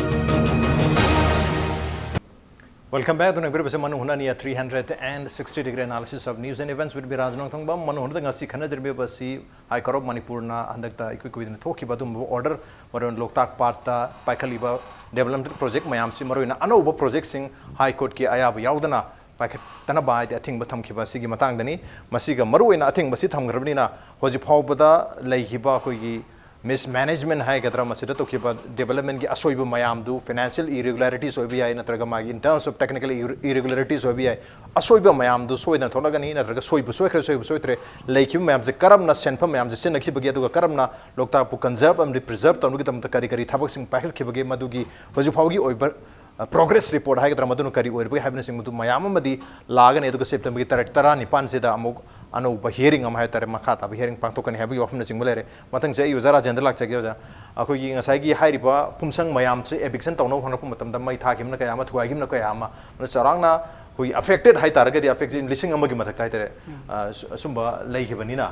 Welcome back. ꯑꯗꯨꯅ ꯏꯕꯤꯔꯕꯁꯦ ꯃꯅꯨꯡ ꯍꯨꯠꯅꯅꯤ, a three hundred and sixty degree analysis of news and events with ꯕꯤꯔꯥꯖ ꯅꯣꯡꯊꯣꯡꯕꯝ꯫ ꯃꯅꯨꯡ ꯍꯨꯠꯅꯗ ꯉꯁꯤ ꯈꯟꯅꯖꯔꯝꯃꯤꯕ ꯑꯁꯤ ꯍꯥꯏ ꯀꯣꯔꯠ ꯑꯣꯐ ꯃꯅꯤꯄꯨꯔꯅ ꯍꯟꯗꯛꯇ ꯏꯀꯨꯏ ꯀꯨꯏꯗꯅ ꯊꯣꯛꯈꯤꯕ ꯑꯗꯨꯒꯨꯝꯕ ꯑꯣꯔꯗꯔ, ꯃꯔꯨꯑꯣꯏꯅ ꯂꯣꯛꯇꯥꯛ ꯄꯥꯠꯇ ꯄꯥꯏꯈꯠꯂꯤꯕ ꯗꯦꯕꯂꯞꯃꯦꯟ ꯄ꯭ꯔꯣꯖꯦꯛ ꯃꯌꯥꯝꯁꯤ, ꯃꯔꯨꯑꯣꯏꯅ ꯑꯅꯧꯕ ꯄ꯭ꯔꯣꯖꯦꯛꯁꯤꯡ ꯍꯥꯏ ꯀꯣꯔꯠꯀꯤ ꯑꯌꯥꯕ ꯌꯥꯎꯗꯅ ꯄꯥꯏꯈꯠꯇꯅꯕ ꯍꯥꯏꯗꯤ ꯑꯊꯤꯡꯕ ꯊꯝꯈꯤꯕ ꯑꯁꯤꯒꯤ ꯃꯇꯥꯡꯗꯅꯤ꯫ ꯃꯁꯤꯒ ꯃꯔꯨꯑꯣꯏꯅ ꯑꯊꯤꯡꯕꯁꯤ ꯊꯝꯈ꯭ꯔꯕꯅꯤꯅ ꯍꯧꯖꯤꯛ ꯐꯥꯎꯕꯗ ꯂꯩꯈꯤꯕ ꯑꯩꯈꯣꯏꯒꯤ ꯃꯤꯁꯃꯦꯅꯦꯖꯃꯦꯟ ꯍꯥꯏꯒꯗ꯭ꯔꯥ, ꯃꯁꯤꯗ ꯇꯧꯈꯤꯕ ꯗꯦꯕꯂꯞꯃꯦꯟꯒꯤ ꯑꯁꯣꯏꯕ ꯃꯌꯥꯝꯗꯨ, ꯐꯥꯏꯅꯥꯟꯁꯤꯌꯦꯜ ꯏꯔꯤꯒꯨꯂꯔꯤꯇꯤꯁ ꯑꯣꯏꯕ ꯌꯥꯏ, ꯅꯠꯇ꯭ꯔꯒ ꯃꯥꯒꯤ in terms of technical irregularities ꯑꯣꯏꯕ ꯌꯥꯏ, ꯑꯁꯣꯏꯕ ꯃꯌꯥꯝꯗꯨ ꯁꯣꯏꯗꯅ ꯊꯣꯛꯂꯛꯀꯅꯤ, ꯅꯠꯇ꯭ꯔꯒ ꯁꯣꯏꯕ ꯁꯣꯏꯈ꯭ꯔꯦ, ꯁꯣꯏꯕ ꯁꯣꯏꯗ꯭ꯔꯦ, ꯂꯩꯈꯤꯕ ꯃꯌꯥꯝꯁꯦ ꯀꯔꯝꯅ ꯁꯦꯟꯐꯝ ꯃꯌꯥꯝꯁꯦ ꯁꯤꯖꯤꯟꯅꯈꯤꯕꯒꯦ, ꯑꯗꯨꯒ ꯀꯔꯝꯅ ꯂꯣꯛꯇꯥꯛꯄꯨ ꯀꯟꯖꯔꯕ ꯑꯃꯗꯤ ꯄ꯭ꯔꯤꯖꯔꯕ ꯇꯧꯅꯕꯒꯤꯗꯃꯛꯇ ꯀꯔꯤ ꯀꯔꯤ ꯊꯕꯛꯁꯤꯡ ꯄꯥꯏꯈꯠꯈꯤꯕꯒꯦ, ꯃꯗꯨꯒꯤ ꯍꯧꯖꯤꯛ ꯐꯥꯎꯒꯤ ꯑꯣꯏꯕ ꯄ꯭ꯔꯣꯒ꯭ꯔꯦꯁ ꯔꯤꯄꯣꯔꯠ ꯍꯥꯏꯒꯗ꯭ꯔꯥ, ꯃꯗꯨꯅ ꯀꯔꯤ ꯑꯣꯏꯔꯤꯕꯒꯦ ꯍꯥꯏꯕꯅꯆꯤꯡꯕꯗꯨ ꯃꯌꯥꯝ ꯑꯃꯗꯤ ꯂꯥꯛꯑꯒꯅꯤ꯫ ꯑꯗꯨꯒ ꯁꯦꯞꯇꯦꯝꯕꯔꯒꯤ ꯇꯥꯔꯤꯛ ꯇꯔꯥꯅꯤꯄꯥꯟꯁꯤꯗ ꯑꯃꯨꯛ ꯑꯅꯧꯕ ꯍꯤꯌꯔꯤꯡ ꯑꯃ ꯍꯥꯏ ꯇꯥꯔꯦ, ꯃꯈꯥ ꯇꯥꯕ ꯍꯤꯌꯔꯤꯡ ꯄꯥꯡꯊꯣꯛꯀꯅꯤ ꯍꯥꯏꯕꯒꯤ ꯋꯥꯐꯝꯅꯆꯤꯡꯕ ꯂꯩꯔꯦ꯫ ꯃꯊꯪꯁꯦ ꯑꯩ ꯑꯣꯖꯥ ꯔꯥꯖꯦꯟꯗ꯭ꯔ ꯂꯥꯛꯆꯒꯦ꯫ ꯑꯣꯖꯥ, ꯑꯩꯈꯣꯏꯒꯤ ꯉꯁꯥꯏꯒꯤ ꯍꯥꯏꯔꯤꯕ ꯐꯨꯝꯁꯪ ꯃꯌꯥꯝꯁꯦ eviction ꯇꯧꯅꯕ ꯍꯣꯠꯅꯔꯛꯄ ꯃꯇꯝꯗ ꯃꯩ ꯊꯥꯈꯤꯕꯅ ꯀꯌꯥ ꯑꯃ, ꯊꯨꯒꯥꯏꯈꯤꯕꯅ ꯀꯌꯥ ꯑꯃ, ꯑꯗꯨꯅ ꯆꯥꯎꯔꯥꯛꯅ ꯑꯩꯈꯣꯏꯒꯤ affected ꯍꯥꯏ ꯇꯥꯔꯒꯗꯤ, affected ꯂꯤꯁꯤꯡ ꯑꯃꯒꯤ ꯃꯊꯛꯇ ꯍꯥꯏ ꯇꯥꯔꯦ, ꯑ, ꯁꯨ-, ꯑꯁꯨꯝꯕ ꯂꯩꯈꯤꯕꯅꯤꯅ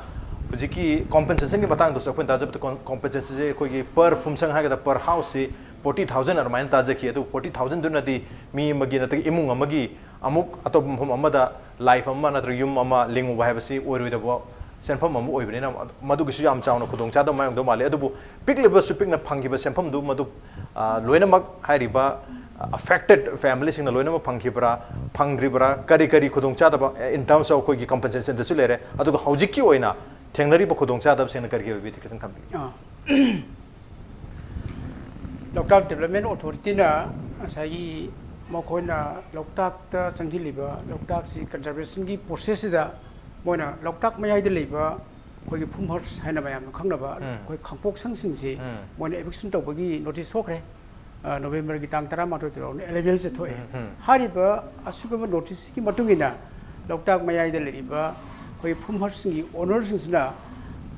ꯍꯧꯖꯤꯛꯀꯤ ꯀꯣꯝꯄꯦꯟꯁꯦꯁꯟꯒꯤ ꯃꯇꯥꯡꯗꯁꯨ ꯑꯩꯈꯣꯏꯅ ꯇꯥꯖꯕꯗ ꯀꯣꯝ-, ꯀꯣꯝꯄꯦꯟꯁꯦꯁꯟꯁꯦ ꯑꯩꯈꯣꯏꯒꯤ per ꯐꯨꯝꯁꯪ ꯍꯥꯏꯒꯗ꯭ꯔꯥ, per ꯍꯥꯎꯁꯁꯤ ꯐꯣꯔꯇꯤ ꯊꯥꯎꯖꯟ ꯑꯗꯨꯃꯥꯏꯅ ꯇꯥꯖꯈꯤ꯫ ꯑꯗꯨ ꯐꯣꯔꯇꯤ ꯊꯥꯎꯖꯟꯗꯨꯅꯗꯤ ꯃꯤ ꯑꯃꯒꯤ ꯅꯠꯇ꯭ꯔꯒ ꯏꯃꯨꯡ ꯑꯃꯒꯤ ꯑꯃꯨꯛ ꯑꯇꯣꯞꯄ ꯃꯐꯝ ꯑꯃꯗ ꯂꯥꯏꯐꯝ ꯑꯃ ꯅꯠꯇ꯭ꯔꯒ ꯌꯨꯝ ꯑꯃ ꯂꯤꯡꯉꯨꯕ ꯍꯥꯏꯕꯁꯤ ꯑꯣꯏꯔꯣꯏꯗꯕ ꯁꯦꯟꯐꯝ ꯑꯃ ꯑꯣꯏꯕꯅꯤꯅ, ꯃꯗꯨꯒꯤꯁꯨ ꯌꯥꯝ ꯆꯥꯎꯅ ꯈꯨꯗꯣꯡꯆꯥꯗꯕ ꯃꯥꯌꯣꯛꯅꯗꯧ ꯃꯥꯜꯂꯤ꯫ ꯑꯗꯨꯕꯨ ꯄꯤꯛꯂꯤꯕꯁꯨ ꯄꯤꯛꯅ ꯐꯪꯈꯤꯕ ꯁꯦꯟꯐꯝꯗꯨ ꯃꯗꯨ, ꯑ, ꯂꯣꯏꯅꯃꯛ ꯍꯥꯏꯔꯤꯕ, ꯑ, affected family ꯁꯤꯡꯅ ꯂꯣꯏꯅꯃꯛ ꯐꯪꯈꯤꯕ꯭ꯔꯥ, ꯐꯪꯗ꯭ꯔꯤꯕ꯭ꯔꯥ, ꯀꯔꯤ ꯀꯔꯤ ꯈꯨꯗꯣꯡꯆꯥꯗꯕ, ꯑ, in terms of ꯑꯩꯈꯣꯏꯒꯤ ꯀꯝꯄꯦꯟꯁꯦꯁꯟꯗꯁꯨ ꯂꯩꯔꯦ, ꯑꯗꯨꯒ ꯍꯧꯖꯤꯛꯀꯤ ꯑꯣꯏꯅ ꯊꯦꯡꯅꯔꯤꯕ ꯈꯨꯗꯣꯡꯆꯥꯗꯕꯁꯤꯡꯅ ꯀꯔꯤ ꯀꯔꯤ ꯑꯣꯏꯕꯤ ꯈꯤꯇꯪ ꯊꯝꯕꯤꯌꯨ꯫ ꯑꯥ꯫ ꯂꯣꯛꯇꯥꯛ ꯗꯦꯕꯂꯞꯃꯦꯟ ꯑꯣꯊꯣꯔꯤꯇꯤꯅ ꯉꯁꯥꯏꯒꯤ ꯃꯈꯣꯏꯅ ꯂꯣꯛꯇꯥꯛꯇ ꯆꯪꯁꯤꯜꯂꯤꯕ, ꯂꯣꯛꯇꯥꯛꯁꯤ ꯀꯟꯖꯔꯕꯦꯁꯟꯒꯤ ꯄ꯭ꯔꯣꯁꯦꯁꯁꯤꯗ ꯃꯣꯏꯅ ꯂꯣꯛꯇꯥꯛ ꯃꯌꯥꯏꯗ ꯂꯩꯕ ꯑꯩꯈꯣꯏꯒꯤ ꯐꯨꯝ ꯍꯥꯎꯁ ꯍꯥꯏꯅ ꯃꯌꯥꯝꯅ ꯈꯪꯅꯕ ꯎꯝ꯫ ꯑꯩꯈꯣꯏ ꯈꯥꯡꯄꯣꯛꯁꯪꯁꯤꯡꯁꯤ ꯎꯝ꯫ ꯃꯣꯏꯅ eviction ꯇꯧꯕꯒꯤ ꯅꯣꯇꯤꯁ ꯊꯣꯛꯈ꯭ꯔꯦ꯫ ꯑ, ꯅꯣꯕꯦꯝꯕꯔꯒꯤ ꯇꯥꯡ ꯇꯔꯥꯃꯥꯊꯣꯏ, ꯇꯨ ꯊꯥꯎꯖꯟ ꯑꯦꯂꯦꯚꯦꯟꯁꯤꯗ ꯊꯣꯛꯑꯦ꯫ ꯎꯝ, ꯎꯝ꯫ ꯍꯥꯏꯔꯤꯕ ꯑꯁꯤꯒꯨꯝꯕ ꯅꯣꯇꯤꯁꯀꯤ ꯃꯇꯨꯡ ꯏꯟꯅ ꯂꯣꯛꯇꯥꯛ ꯃꯌꯥꯏꯗ ꯂꯩꯔꯤꯕ ꯑꯩꯈꯣꯏ ꯐꯨꯝ ꯍꯥꯎꯁꯁꯤꯡꯒꯤ ꯑꯣꯅꯔꯁꯤꯡꯁꯤꯅ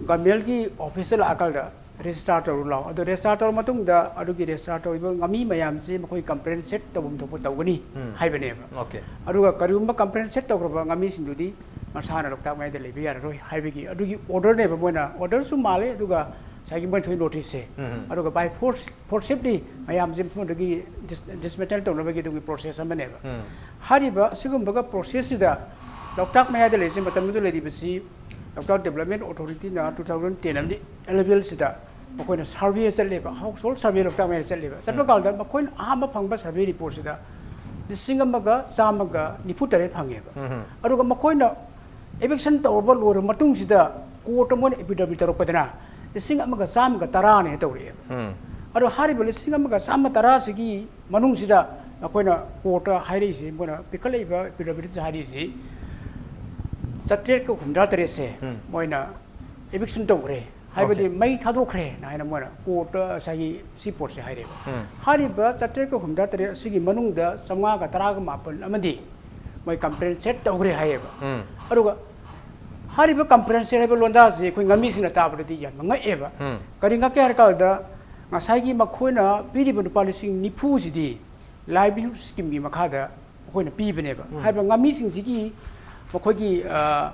ꯒꯃꯦꯟꯒꯤ ꯑꯣꯐꯤꯁꯇ ꯂꯥꯛꯑꯀꯥꯟꯗ ꯔꯦꯖꯤꯁꯇꯥꯔ ꯇꯧꯔꯨ ꯂꯥꯛꯑꯣ, ꯑꯗꯣ ꯔꯦꯖꯤꯁꯇꯥꯔ ꯇꯧꯔ ꯃꯇꯨꯡꯗ ꯑꯗꯨꯒꯤ ꯔꯦꯖꯤꯁꯇꯥꯔ ꯇꯧꯔꯤꯕ ꯉꯥꯃꯤ ꯃꯌꯥꯝꯁꯤ ꯃꯈꯣꯏ ꯀꯝꯄꯦꯟꯁꯦꯠ ꯇꯧꯐꯝ ꯊꯣꯛꯄ ꯇꯧꯒꯅꯤ ꯎꯝ꯫ ꯍꯥꯏꯕꯅꯦꯕ꯫ Okay. ꯑꯗꯨꯒ ꯀꯔꯤꯒꯨꯝꯕ ꯀꯝꯄꯦꯟꯁꯦꯠ ꯇꯧꯈ꯭ꯔꯕ ꯉꯥꯃꯤꯁꯤꯡꯗꯨꯗꯤ ꯃꯁꯥꯅ ꯂꯣꯛꯇꯥꯛ ꯃꯌꯥꯏꯗ ꯂꯩꯕ ꯌꯥꯔꯔꯣꯏ ꯍꯥꯏꯕꯒꯤ ꯑꯗꯨꯒꯤ ꯑꯣꯔꯗꯔꯅꯦꯕ ꯃꯣꯏꯅ, ꯑꯣꯔꯗꯔꯁꯨ ꯃꯥꯜꯂꯦ, ꯑꯗꯨꯒ ꯉꯁꯥꯏꯒꯤ ꯃꯣꯏꯅ ꯊꯣꯛꯏ ꯅꯣꯇꯤꯁꯁꯦ꯫ ꯎꯝ꯫ ꯑꯗꯨꯒ by force, forcibly ꯃꯌꯥꯝꯁꯦ ꯃꯐꯝꯗꯒꯤ ꯗꯤꯁꯃꯦꯟꯇꯦꯜ ꯇꯧꯅꯕꯒꯤ ꯑꯗꯨꯒꯤ ꯄ꯭ꯔꯣꯁꯦꯁ ꯑꯃꯅꯦꯕ꯫ ꯎꯝ꯫ ꯍꯥꯏꯔꯤꯕ ꯑꯁꯤꯒꯨꯝꯕꯒ ꯄ꯭ꯔꯣꯁꯦꯁꯁꯤꯗ ꯂꯣꯛꯇꯥꯛ ꯃꯌꯥꯏꯗ ꯂꯩꯔꯤꯁꯦ, ꯃꯇꯝꯗꯨꯗ ꯂꯩꯔꯤꯕꯁꯤ ꯂꯣꯛꯇꯥꯛ ꯗꯦꯕꯂꯞꯃꯦꯟ ꯑꯣꯊꯣꯔꯤꯇꯤꯅ two thousand ten ꯑꯃꯗꯤ elevenꯁꯤꯗ ꯃꯈꯣꯏꯅ ꯁꯔꯚꯦ ꯆꯠꯂꯦꯕ, ꯍꯥꯎꯁ ꯍꯣꯜ ꯁꯔꯚꯦ ꯂꯣꯛꯇꯥꯛ ꯃꯌꯥꯏꯗ ꯆꯠꯂꯦꯕ꯫ ꯆꯠꯄ ꯎꯝ꯫ ꯀꯥꯟꯗ ꯃꯈꯣꯏꯅ ꯑꯍꯥꯟꯕ ꯐꯪꯕ ꯁꯔꯚꯦ ꯔꯤꯄꯣꯔꯠꯁꯤꯗ ꯂꯤꯁꯤꯡ ꯑꯃꯒ ꯆꯥꯝꯃꯒ ꯅꯤꯐꯨ ꯇꯔꯦꯠ ꯐꯪꯉꯦꯕ꯫ ꯎꯝ꯫ ꯑꯗꯨꯒ ꯃꯈꯣꯏꯅ ꯏꯚꯤꯛꯁꯟ ꯇꯧꯔꯕ ꯂꯣꯏꯔꯕ ꯃꯇꯨꯡꯁꯤꯗ ꯀꯣꯔꯠꯇ ꯃꯣꯏꯅ ꯑꯦꯐꯤꯗꯦꯕꯤꯠ ꯇꯧꯔꯛꯄꯗꯅ ꯂꯤꯁꯤꯡ ꯑꯃꯒ ꯆꯥꯝꯃꯒ ꯇꯔꯥꯅꯦ ꯇꯧꯔꯛꯑꯦꯕ꯫ ꯎꯝ꯫ ꯑꯗꯣ ꯍꯥꯏꯔꯤꯕ ꯂꯤꯁꯤꯡ ꯑꯃꯒ ꯆꯥꯝꯃ ꯇꯔꯥꯁꯤꯒꯤ ꯃꯅꯨꯡꯁꯤꯗ ꯑꯩꯈꯣꯏꯅ ꯀꯣꯔꯠꯇ ꯍꯥꯏꯔꯛꯏꯁꯤ, ꯃꯣꯏꯅ ꯄꯤꯈꯠꯂꯛꯏꯕ ꯑꯦꯐꯤꯗꯦꯕꯤꯠꯇ ꯍꯥꯏꯔꯤꯁꯤ ꯆꯥꯇ꯭ꯔꯦꯠꯀ ꯍꯨꯝꯗ꯭ꯔꯥ ꯇꯔꯦꯠꯁꯦ ꯎꯝ꯫ ꯃꯣꯏꯅ ꯏꯚꯤꯛꯁꯟ ꯇꯧꯈ꯭ꯔꯦ, ꯍꯥꯏꯕꯗꯤ Okay. ꯃꯩ ꯊꯥꯗꯣꯛꯈ꯭ꯔꯦꯅ ꯍꯥꯏꯅ ꯃꯣꯏꯅ ꯀꯣꯔꯠꯇ ꯉꯁꯥꯏꯒꯤ ꯁꯤ ꯄꯣꯠꯁꯦ ꯍꯥꯏꯔꯦꯕ꯫ ꯎꯝ꯫ ꯍꯥꯏꯔꯤꯕ ꯆꯥꯇ꯭ꯔꯦꯠꯀ ꯍꯨꯝꯗ꯭ꯔꯥ ꯇꯔꯦꯠ ꯑꯁꯤꯒꯤ ꯃꯅꯨꯡꯗ ꯆꯥꯝꯃꯉꯥꯒ ꯇꯔꯥꯒ ꯃꯥꯄꯟ ꯑꯃꯗꯤ ꯃꯣꯏ ꯀꯝꯄꯦꯟꯁꯦꯠ ꯇꯧꯈ꯭ꯔꯦ ꯍꯥꯏꯌꯦꯕ꯫ ꯎꯝ꯫ ꯑꯗꯨꯒ ꯍꯥꯏꯔꯤꯕ ꯀꯝꯄꯦꯟꯁꯦꯠ ꯍꯥꯏꯕ ꯂꯣꯟꯗꯥꯁꯦ ꯑꯩꯈꯣꯏ ꯉꯥꯃꯤꯁꯤꯡꯅ ꯇꯥꯕꯗꯗꯤ ꯌꯥꯝꯅ ꯉꯛꯑꯦꯕ꯫ ꯎꯝ꯫ ꯀꯔꯤ ꯉꯛꯀꯦ ꯍꯥꯏꯔ ꯀꯥꯟꯗ ꯉꯁꯥꯏꯒꯤ ꯃꯈꯣꯏꯅ ꯄꯤꯔꯤꯕ ꯂꯨꯄꯥ ꯂꯤꯁꯤꯡ ꯅꯤꯐꯨꯁꯤꯗꯤ ꯂꯥꯏꯚꯂꯤꯍꯨꯗ ꯁ꯭ꯀꯤꯝꯒꯤ ꯃꯈꯥꯗ ꯑꯩꯈꯣꯏꯅ ꯄꯤꯕꯅꯦꯕ꯫ ꯎꯝ꯫ ꯍꯥꯏꯔꯤꯕ ꯉꯥꯃꯤꯁꯤꯡꯁꯤꯒꯤ ꯃꯈꯣꯏꯒꯤ, ꯑ,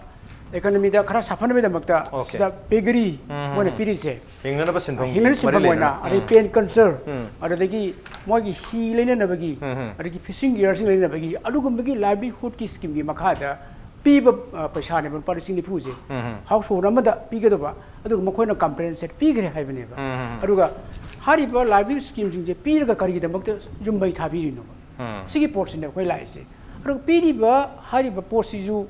ꯏꯀꯣꯅꯣꯃꯤꯗ ꯈꯔ ꯁꯥꯐꯅꯕꯒꯤꯗꯃꯛꯇ Okay. ꯁꯤꯗ ꯄꯦꯒꯔꯤ ꯎꯝ, ꯃꯣꯏꯅ ꯎꯝ꯫ ꯄꯤꯔꯤꯁꯦ ꯍꯤꯡꯅꯅꯕ ꯁꯤꯟꯐꯝꯒꯤ ꯍꯤꯡꯅꯅ ꯃꯔꯤ ꯁꯤꯟꯐꯝ ꯑꯣꯏꯅ, ꯂꯩꯅꯕ꯫ ꯑꯗꯩ ꯎꯝ꯫ ꯄꯦꯟ ꯀꯜꯆꯔ, ꯎꯝ꯫ ꯑꯗꯨꯗꯒꯤ ꯃꯣꯏꯒꯤ ꯍꯤ ꯂꯩꯅꯅꯕꯒꯤ, ꯎꯝ, ꯎꯝ꯫ ꯑꯗꯒꯤ ꯐꯤꯁꯤꯡ ꯒꯤꯌꯔꯁꯤꯡ ꯂꯩꯅꯅꯕꯒꯤ ꯑꯗꯨꯒꯨꯝꯕꯒꯤ ꯂꯥꯏꯚꯂꯤꯍꯨꯗꯀꯤ ꯁ꯭ꯀꯤꯝꯒꯤ ꯃꯈꯥꯗ ꯄꯤꯕ, ꯑ, ꯄꯩꯁꯥꯅꯦꯕ ꯂꯨꯄꯥ ꯂꯤꯁꯤꯡ ꯅꯤꯐꯨꯁꯦ꯫ ꯎꯝ, ꯎꯝ꯫ ꯍꯥꯎꯁ ꯍꯣꯜ ꯑꯃꯗ ꯄꯤꯒꯗꯕ, ꯑꯗꯨꯒ ꯃꯈꯣꯏꯅ ꯀꯝꯄꯦꯟꯁꯦꯠ ꯄꯤꯈ꯭ꯔꯦ ꯍꯥꯏꯕꯅꯦꯕ꯫ ꯎꯝ, ꯎꯝ, ꯎꯝ꯫ ꯑꯗꯨꯒ ꯍꯥꯏꯔꯤꯕ ꯂꯥꯏꯚꯂꯤꯍꯨꯗ ꯁ꯭ꯀꯤꯝꯁꯤꯡꯁꯦ ꯄꯤꯔꯒ ꯀꯔꯤꯒꯤꯗꯃꯛꯇ ꯌꯨꯝ ꯃꯩ ꯊꯥꯕꯤꯔꯤꯅꯣꯕ? ꯎꯝ꯫ ꯁꯤꯒꯤ ꯄꯣꯠꯁꯤꯅꯦ ꯑꯩꯈꯣꯏ ꯂꯥꯛꯏꯁꯦ꯫ ꯑꯗꯨꯒ ꯄꯤꯔꯤꯕ ꯍꯥꯏꯔꯤꯕ ꯄꯣꯠꯁꯤꯁꯨ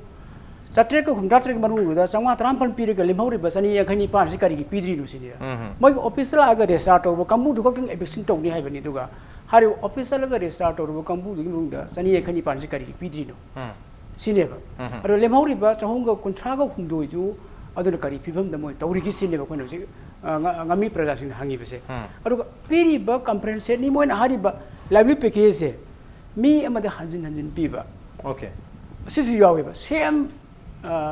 ꯆꯥꯇ꯭ꯔꯦꯠꯀ ꯍꯨꯝꯗ꯭ꯔꯥ ꯇꯔꯦꯠꯀꯤ ꯃꯅꯨꯡꯗꯨꯗ ꯆꯥꯝꯃꯉꯥ ꯇꯔꯥꯃꯥꯄꯜ ꯄꯤꯔꯒ ꯂꯦꯝꯍꯧꯔꯤꯕ ꯆꯅꯤ ꯌꯥꯡꯈꯩ ꯅꯤꯄꯥꯟꯁꯤ ꯀꯔꯤꯒꯤ ꯄꯤꯗ꯭ꯔꯤꯅꯣ ꯁꯤꯅꯤꯗ꯫ ꯎꯝ, ꯎꯝ꯫ ꯃꯣꯏꯒꯤ ꯑꯣꯐꯤꯁꯇ ꯂꯥꯛꯑꯒ ꯔꯦꯖꯤꯁꯇꯥꯔ ꯇꯧꯔꯨꯕ ꯀꯥꯡꯕꯨꯗꯨ ꯈꯛꯇꯪ ꯏꯚꯤꯛꯁꯟ ꯇꯧꯅꯤ ꯍꯥꯏꯕꯅꯤ꯫ ꯑꯗꯨꯒ ꯍꯥꯏꯔꯤꯕ ꯑꯣꯐꯤꯁꯇ ꯆꯠꯂꯒ ꯔꯦꯖꯤꯁꯇꯥꯔ ꯇꯧꯔꯨꯕ ꯀꯥꯡꯕꯨꯗꯨꯒꯤ ꯃꯅꯨꯡꯗ ꯆꯅꯤ ꯌꯥꯡꯈꯩ ꯅꯤꯄꯥꯟꯁꯤ ꯀꯔꯤꯒꯤ ꯄꯤꯗ꯭ꯔꯤꯅꯣ ꯎꯝ꯫ ꯁꯤꯅꯦꯕ꯫ ꯎꯝ, ꯎꯝ꯫ ꯑꯗꯣ ꯂꯦꯝꯍꯧꯔꯤꯕ ꯆꯍꯨꯝꯒ ꯀꯨꯟꯊ꯭ꯔꯥꯒ ꯍꯨꯝꯗꯣꯏꯗꯨ ꯑꯗꯨꯅ ꯀꯔꯤ ꯐꯤꯕꯝꯗ ꯃꯣꯏ ꯇꯧꯔꯤꯒꯦ ꯁꯤꯅꯦꯕ ꯑꯩꯈꯣꯏꯅ ꯍꯧꯖꯤꯛ, ꯑ, ꯉ-, ꯉꯥꯃꯤ ꯄ꯭ꯔꯖꯥꯁꯤꯡꯅ ꯍꯪꯉꯤꯕꯁꯦ꯫ ꯎꯝ꯫ ꯑꯗꯨꯒ ꯄꯤꯔꯤꯕ ꯀꯝꯄꯦꯟꯁꯦꯠꯅꯤ ꯃꯣꯏꯅ ꯍꯥꯏꯔꯤꯕ ꯂꯥꯏꯚꯂꯤꯍꯨꯗ ꯄꯦꯀꯦꯖꯁꯦ ꯃꯤ ꯑꯃꯗ ꯍꯟꯖꯤꯟ ꯍꯟꯖꯤꯟ ꯄꯤꯕ꯫ Okay꯫ ꯑꯁꯤꯁꯨ ꯌꯥꯎꯋꯦꯕ꯫ ꯁꯦꯝ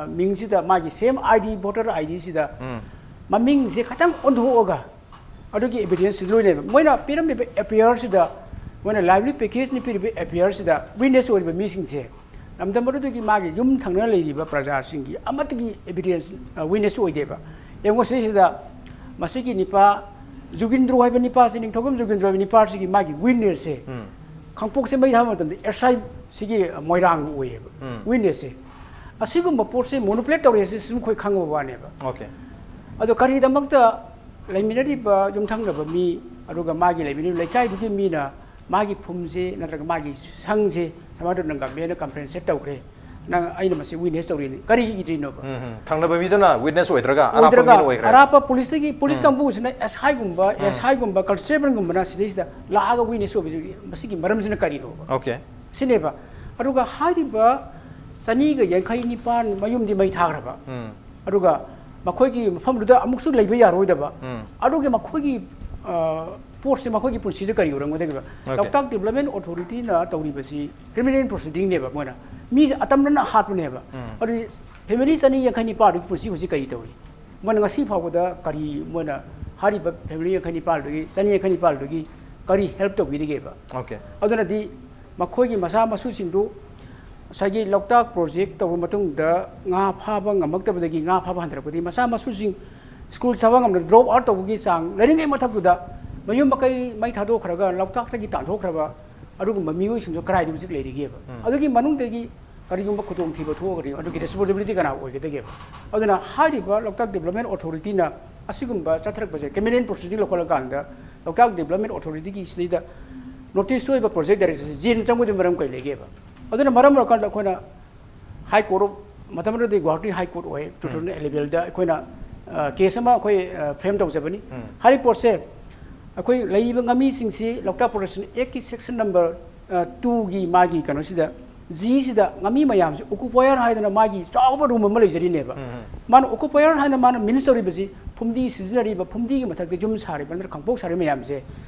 ꯃꯤꯡꯁꯤꯗ ꯃꯥꯒꯤ ꯁꯦꯝ ꯑꯥꯏ ꯗꯤ, ꯚꯣꯇꯔ ꯑꯥꯏ ꯗꯤꯁꯤꯗ ꯃꯃꯤꯡꯁꯦ ꯈꯇꯪ ꯑꯣꯟꯊꯣꯛꯑꯒ ꯑꯗꯨꯒꯤ ꯑꯦꯚꯤꯗꯦꯟꯁꯁꯤ ꯂꯣꯏꯅꯦꯕ꯫ ꯃꯣꯏꯅ ꯄꯤꯔꯝꯃꯤꯕ ꯑꯦꯐ ꯑꯥꯏ ꯑꯥꯔꯁꯤꯗ ꯃꯣꯏꯅ ꯂꯥꯏꯕ꯭ꯔꯦꯔꯤ ꯄꯦꯀꯦꯖꯅ ꯄꯤꯔꯤꯕ ꯑꯦꯐ ꯑꯥꯏ ꯑꯥꯔꯁꯤꯗ ꯋꯤꯠꯅꯦꯁ ꯑꯣꯏꯔꯤꯕ ꯃꯤꯁꯤꯡꯁꯦ ꯂꯝꯗꯝ ꯑꯗꯨꯗꯒꯤ ꯃꯥꯒꯤ ꯌꯨꯝ ꯊꯪꯅꯅ ꯂꯩꯔꯤꯕ ꯄ꯭ꯔꯖꯥꯁꯤꯡꯒꯤ ꯑꯃꯠꯇꯒꯤ ꯑꯦꯚꯤꯗꯦꯟꯁ, ꯋꯤꯠꯅꯦꯁ ꯑꯣꯏꯗꯦꯕ꯫ ꯌꯦꯡꯉꯣ, ꯁꯤꯁꯤꯗ ꯃꯁꯤꯒꯤ ꯅꯤꯄꯥ ꯖꯨꯒꯤꯟꯗ꯭ꯔꯣ ꯍꯥꯏꯕ ꯅꯤꯄꯥꯁꯤ, ꯅꯤꯡꯊꯧꯖꯝ ꯖꯨꯒꯤꯟꯗ꯭ꯔꯣ ꯍꯥꯏꯕ ꯅꯤꯄꯥꯁꯤꯒꯤ ꯃꯥꯒꯤ ꯋꯤꯠꯅꯦꯁꯁꯦ ꯎꯝ꯫ ꯈꯥꯡꯄꯣꯛꯁꯦ ꯃꯩ ꯊꯥꯕ ꯃꯇꯝꯗ ꯑꯦꯁ ꯑꯥꯏ ꯁꯤꯒꯤ ꯃꯣꯏꯔꯥꯡ ꯑꯣꯏꯌꯦꯕ ꯎꯝ꯫ ꯋꯤꯠꯅꯦꯁꯁꯦ꯫ ꯑꯁꯤꯒꯨꯝꯕ ꯄꯣꯠꯁꯦ ꯃꯣꯅꯨꯄꯨꯂꯦꯠ ꯇꯧꯔꯦ ꯍꯥꯏꯁꯦ ꯁꯨꯝ ꯑꯩꯈꯣꯏ ꯈꯪꯉꯕ ꯋꯥꯅꯦꯕ꯫ ꯑꯣꯀꯦ꯫ ꯑꯗꯣ ꯀꯔꯤꯒꯤꯗꯃꯛꯇ ꯂꯩꯃꯤꯟꯅꯔꯤꯕ ꯌꯨꯝꯊꯪꯅꯕ ꯃꯤ, ꯑꯗꯨꯒ ꯃꯥꯒꯤ ꯂꯩꯃꯤꯟꯅꯔꯤꯕ ꯂꯩꯀꯥꯏꯗꯨꯒꯤ ꯃꯤꯅ ꯃꯥꯒꯤ ꯐꯨꯝꯁꯦ ꯅꯠꯇ꯭ꯔꯒ ꯃꯥꯒꯤ ꯁꯪꯁꯦ ꯁꯨꯃꯥꯏꯅ ꯇꯧꯗꯅ ꯒꯃꯦꯟꯅ ꯀꯝꯄ꯭ꯂꯦꯟ ꯁꯦꯠ ꯇꯧꯈ꯭ꯔꯦ, ꯅꯪ, ꯑꯩꯅ ꯃꯁꯤ ꯋꯤꯠꯅꯦꯁ ꯇꯧꯔꯤꯅꯤ, ꯀꯔꯤ ꯏꯗ꯭ꯔꯤꯅꯣꯕ? ꯎꯝ, ꯎꯝ꯫ ꯊꯪꯅꯕ ꯃꯤꯗꯨꯅ ꯋꯤꯠꯅꯦꯁ ꯑꯣꯏꯗ꯭ꯔꯒ ꯑꯔꯥꯞꯄ ꯑꯣꯏꯗ꯭ꯔꯒ ꯃꯤꯅ ꯑꯣꯏꯈ꯭ꯔꯦ꯫ ꯑꯔꯥꯞꯄ ꯄꯨꯂꯤꯁꯇꯒꯤ, ꯄꯨꯂꯤꯁ ꯀꯥꯡꯕꯨꯁꯤꯅ ꯑꯦꯁ ꯑꯥꯏꯒꯨꯝꯕ, ꯑꯦꯁ ꯑꯥꯏꯒꯨꯝꯕ, ꯀꯟꯁꯇꯦꯕꯜꯒꯨꯝꯕꯅ ꯁꯤꯗꯩꯁꯤꯗ ꯂꯥꯛꯑꯒ ꯋꯤꯠꯅꯦꯁ ꯑꯣꯏꯕꯁꯤꯒꯤ ꯃꯁꯤꯒꯤ ꯃꯔꯝꯁꯤꯅ ꯀꯔꯤꯅꯣꯕ? ꯑꯣꯀꯦ꯫ ꯁꯤꯅꯦꯕ꯫ ꯑꯗꯨꯒ ꯍꯥꯏꯔꯤꯕ ꯆꯅꯤꯒ ꯌꯥꯡꯈꯩ ꯅꯤꯄꯥꯟ ꯃꯌꯨꯝꯗꯤ ꯃꯩ ꯊꯥꯈ꯭ꯔꯕ꯫ ꯎꯝ꯫ ꯑꯗꯨꯒ ꯃꯈꯣꯏꯒꯤ ꯃꯐꯝꯗꯨꯗ ꯑꯃꯨꯛꯁꯨ ꯂꯩꯕ ꯌꯥꯔꯣꯏꯗꯕ꯫ ꯎꯝ꯫ ꯑꯗꯨꯒꯤ ꯃꯈꯣꯏꯒꯤ, ꯑ, ꯄꯣꯠꯁꯦ ꯃꯈꯣꯏꯒꯤ ꯄꯨꯟꯁꯤꯗ ꯀꯔꯤ ꯑꯣꯏꯔꯝꯒꯗꯒꯦꯕ? Okay. ꯂꯣꯛꯇꯥꯛ ꯗꯤꯕꯂꯞꯃꯦꯟ ꯑꯣꯊꯣꯔꯤꯇꯤꯅ ꯇꯧꯔꯤꯕꯁꯤ ꯀ꯭ꯔꯤꯃꯤꯅꯦꯜ ꯄ꯭ꯔꯣꯁꯤꯗꯤꯡꯅꯦꯕ, ꯃꯣꯏꯅ ꯃꯤꯁꯦ ꯑꯇꯝꯅꯅ ꯍꯥꯠꯄꯅꯦꯕ꯫ ꯎꯝ꯫ ꯑꯗꯨꯗꯤ ꯐꯦꯃꯤꯂꯤ ꯆꯅꯤ ꯌꯥꯡꯈꯩ ꯅꯤꯄꯥꯟꯗꯨꯒꯤ ꯄꯨꯟꯁꯤ ꯍꯧꯖꯤꯛ ꯀꯔꯤ ꯇꯧꯔꯤ? ꯃꯣꯏꯅ ꯉꯁꯤ ꯐꯥꯎꯕꯗ ꯀꯔꯤ, ꯃꯣꯏꯅ ꯍꯥꯏꯔꯤꯕ ꯐꯦꯃꯤꯂꯤ ꯌꯥꯡꯈꯩ ꯅꯤꯄꯥꯟꯗꯨꯒꯤ, ꯆꯅꯤ ꯌꯥꯡꯈꯩ ꯅꯤꯄꯥꯟꯗꯨꯒꯤ ꯀꯔꯤ ꯍꯦꯜꯞ ꯇꯧꯕꯤꯔꯤꯒꯦꯕ? Okay. ꯑꯗꯨꯅꯗꯤ ꯃꯈꯣꯏꯒꯤ ꯃꯆꯥ ꯃꯁꯨꯁꯤꯡꯗꯨ ꯉꯁꯥꯏꯒꯤ ꯂꯣꯛꯇꯥꯛ ꯄ꯭ꯔꯣꯖꯦꯛ ꯇꯧꯔꯕ ꯃꯇꯨꯡꯗ ꯉꯥ ꯐꯥꯕ ꯉꯝꯃꯛꯇꯕꯗꯒꯤ ꯉꯥ ꯐꯥꯕ ꯍꯟꯊꯔꯛꯄꯗꯒꯤ ꯃꯆꯥ ꯃꯁꯨꯁꯤꯡ ꯁ꯭ꯀꯨꯜ ꯆꯠꯄ ꯉꯝꯗꯅ ꯗ꯭ꯔꯣꯞ ꯑꯥꯎꯠ ꯇꯧꯕꯒꯤ ꯆꯥꯡ ꯂꯩꯔꯤꯉꯩ ꯃꯊꯛꯇꯨꯗ ꯃꯌꯨꯝ ꯃꯀꯩ ꯃꯩ ꯊꯥꯗꯣꯛꯈ꯭ꯔꯒ ꯂꯣꯛꯇꯥꯛꯇꯒꯤ ꯇꯥꯟꯊꯣꯛꯈ꯭ꯔꯕ ꯑꯗꯨꯒꯨꯝꯕ ꯃꯤꯑꯣꯏꯁꯤꯡꯗꯣ ꯀꯗꯥꯏꯗ ꯍꯧꯖꯤꯛ ꯂꯩꯔꯤꯒꯦꯕ? ꯎꯝ꯫ ꯑꯗꯨꯒꯤ ꯃꯅꯨꯡꯗꯒꯤ ꯀꯔꯤꯒꯨꯝꯕ ꯈꯨꯗꯣꯡꯊꯤꯕ ꯊꯣꯛꯑꯒꯗꯤ ꯑꯗꯨꯒꯤ ꯔꯦꯁꯄꯣꯟꯁꯤꯕꯤꯂꯤꯇꯤ ꯀꯅꯥ ꯑꯣꯏꯒꯗꯒꯦꯕ? ꯑꯗꯨꯅ ꯍꯥꯏꯔꯤꯕ ꯂꯣꯛꯇꯥꯛ ꯗꯤꯕꯂꯞꯃꯦꯟ ꯑꯣꯊꯣꯔꯤꯇꯤꯅ ꯑꯁꯤꯒꯨꯝꯕ ꯆꯠꯊꯔꯛꯄꯁꯦ ꯀ꯭ꯔꯤꯃꯤꯅꯦꯜ ꯄ꯭ꯔꯣꯁꯤꯗꯤꯡ ꯂꯧꯈꯠꯂꯀꯥꯟꯗ ꯂꯣꯛꯇꯥꯛ ꯗꯤꯕꯂꯞꯃꯦꯟ ꯑꯣꯊꯣꯔꯤꯇꯤꯒꯤ ꯁꯤꯗꯩꯗ ꯅꯣꯇꯤꯁ ꯊꯣꯛꯏꯕ ꯄ꯭ꯔꯣꯖꯦꯛ ꯗꯥꯏꯔꯦꯛꯇꯔꯁꯦ ꯖꯦꯜ ꯆꯪꯕꯗꯤ ꯃꯔꯝ ꯀꯔꯤ ꯂꯩꯒꯦꯕ? ꯑꯗꯨꯅ ꯃꯔꯝ ꯑꯣꯏꯔꯀꯥꯟꯗ ꯑꯩꯈꯣꯏꯅ ꯍꯥꯏ ꯀꯣꯔꯠ ꯑꯣꯐ, ꯃꯇꯝ ꯑꯗꯨꯗꯤ ꯒꯨꯋꯥꯍꯥꯇꯤ ꯍꯥꯏ ꯀꯣꯔꯠ ꯑꯣꯏ, ꯇꯨ ꯊꯥꯎꯖꯟ ꯏꯂꯦꯚꯦꯟꯗ ꯑꯩꯈꯣꯏꯅ, ꯑ, ꯀꯦꯁ ꯑꯃ ꯑꯩꯈꯣꯏ, ꯑ, ꯐ꯭ꯔꯦꯝ ꯇꯧꯖꯕꯅꯤ꯫ ꯎꯝ꯫ ꯍꯥꯏꯔꯤꯕ ꯄꯣꯠꯁꯦ ꯑꯩꯈꯣꯏ ꯂꯩꯔꯤꯕ ꯉꯥꯃꯤꯁꯤꯡꯁꯤ ꯂꯣꯛꯇꯥꯛ ꯄ꯭ꯔꯣꯇꯦꯛꯁꯟ ꯑꯦꯛꯀꯤ ꯁꯦꯛꯁꯟ ꯅꯝꯕꯔ, ꯑ, ꯇꯨꯒꯤ ꯃꯥꯒꯤ ꯀꯩꯅꯣꯁꯤꯗ, ꯖꯤꯁꯤꯗ ꯉꯥꯃꯤ ꯃꯌꯥꯝꯁꯤ ꯑꯣꯀꯨꯄꯥꯌꯔ ꯍꯥꯏꯗꯅ ꯃꯥꯒꯤ ꯆꯥꯎꯕ ꯔꯨꯝ ꯑꯃ ꯂꯩꯖꯔꯤꯅꯦꯕ꯫ ꯎꯝ, ꯎꯝ꯫ ꯃꯥꯅ ꯑꯣꯀꯨꯄꯥꯌꯔ ꯍꯥꯏꯅ ꯃꯥꯅ ꯃꯤꯟꯁ ꯇꯧꯔꯤꯕꯁꯤ ꯐꯨꯝꯗꯤ ꯁꯤꯖꯤꯟꯅꯔꯤꯕ ꯐꯨꯝꯗꯤꯒꯤ ꯃꯊꯛꯇ ꯌꯨꯝ ꯁꯥꯔꯤꯕ ꯅꯠꯇ꯭ꯔꯒ ꯈꯥꯡꯄꯣꯛ ꯁꯥꯔꯤꯕ ꯃꯌꯥꯝꯁꯦ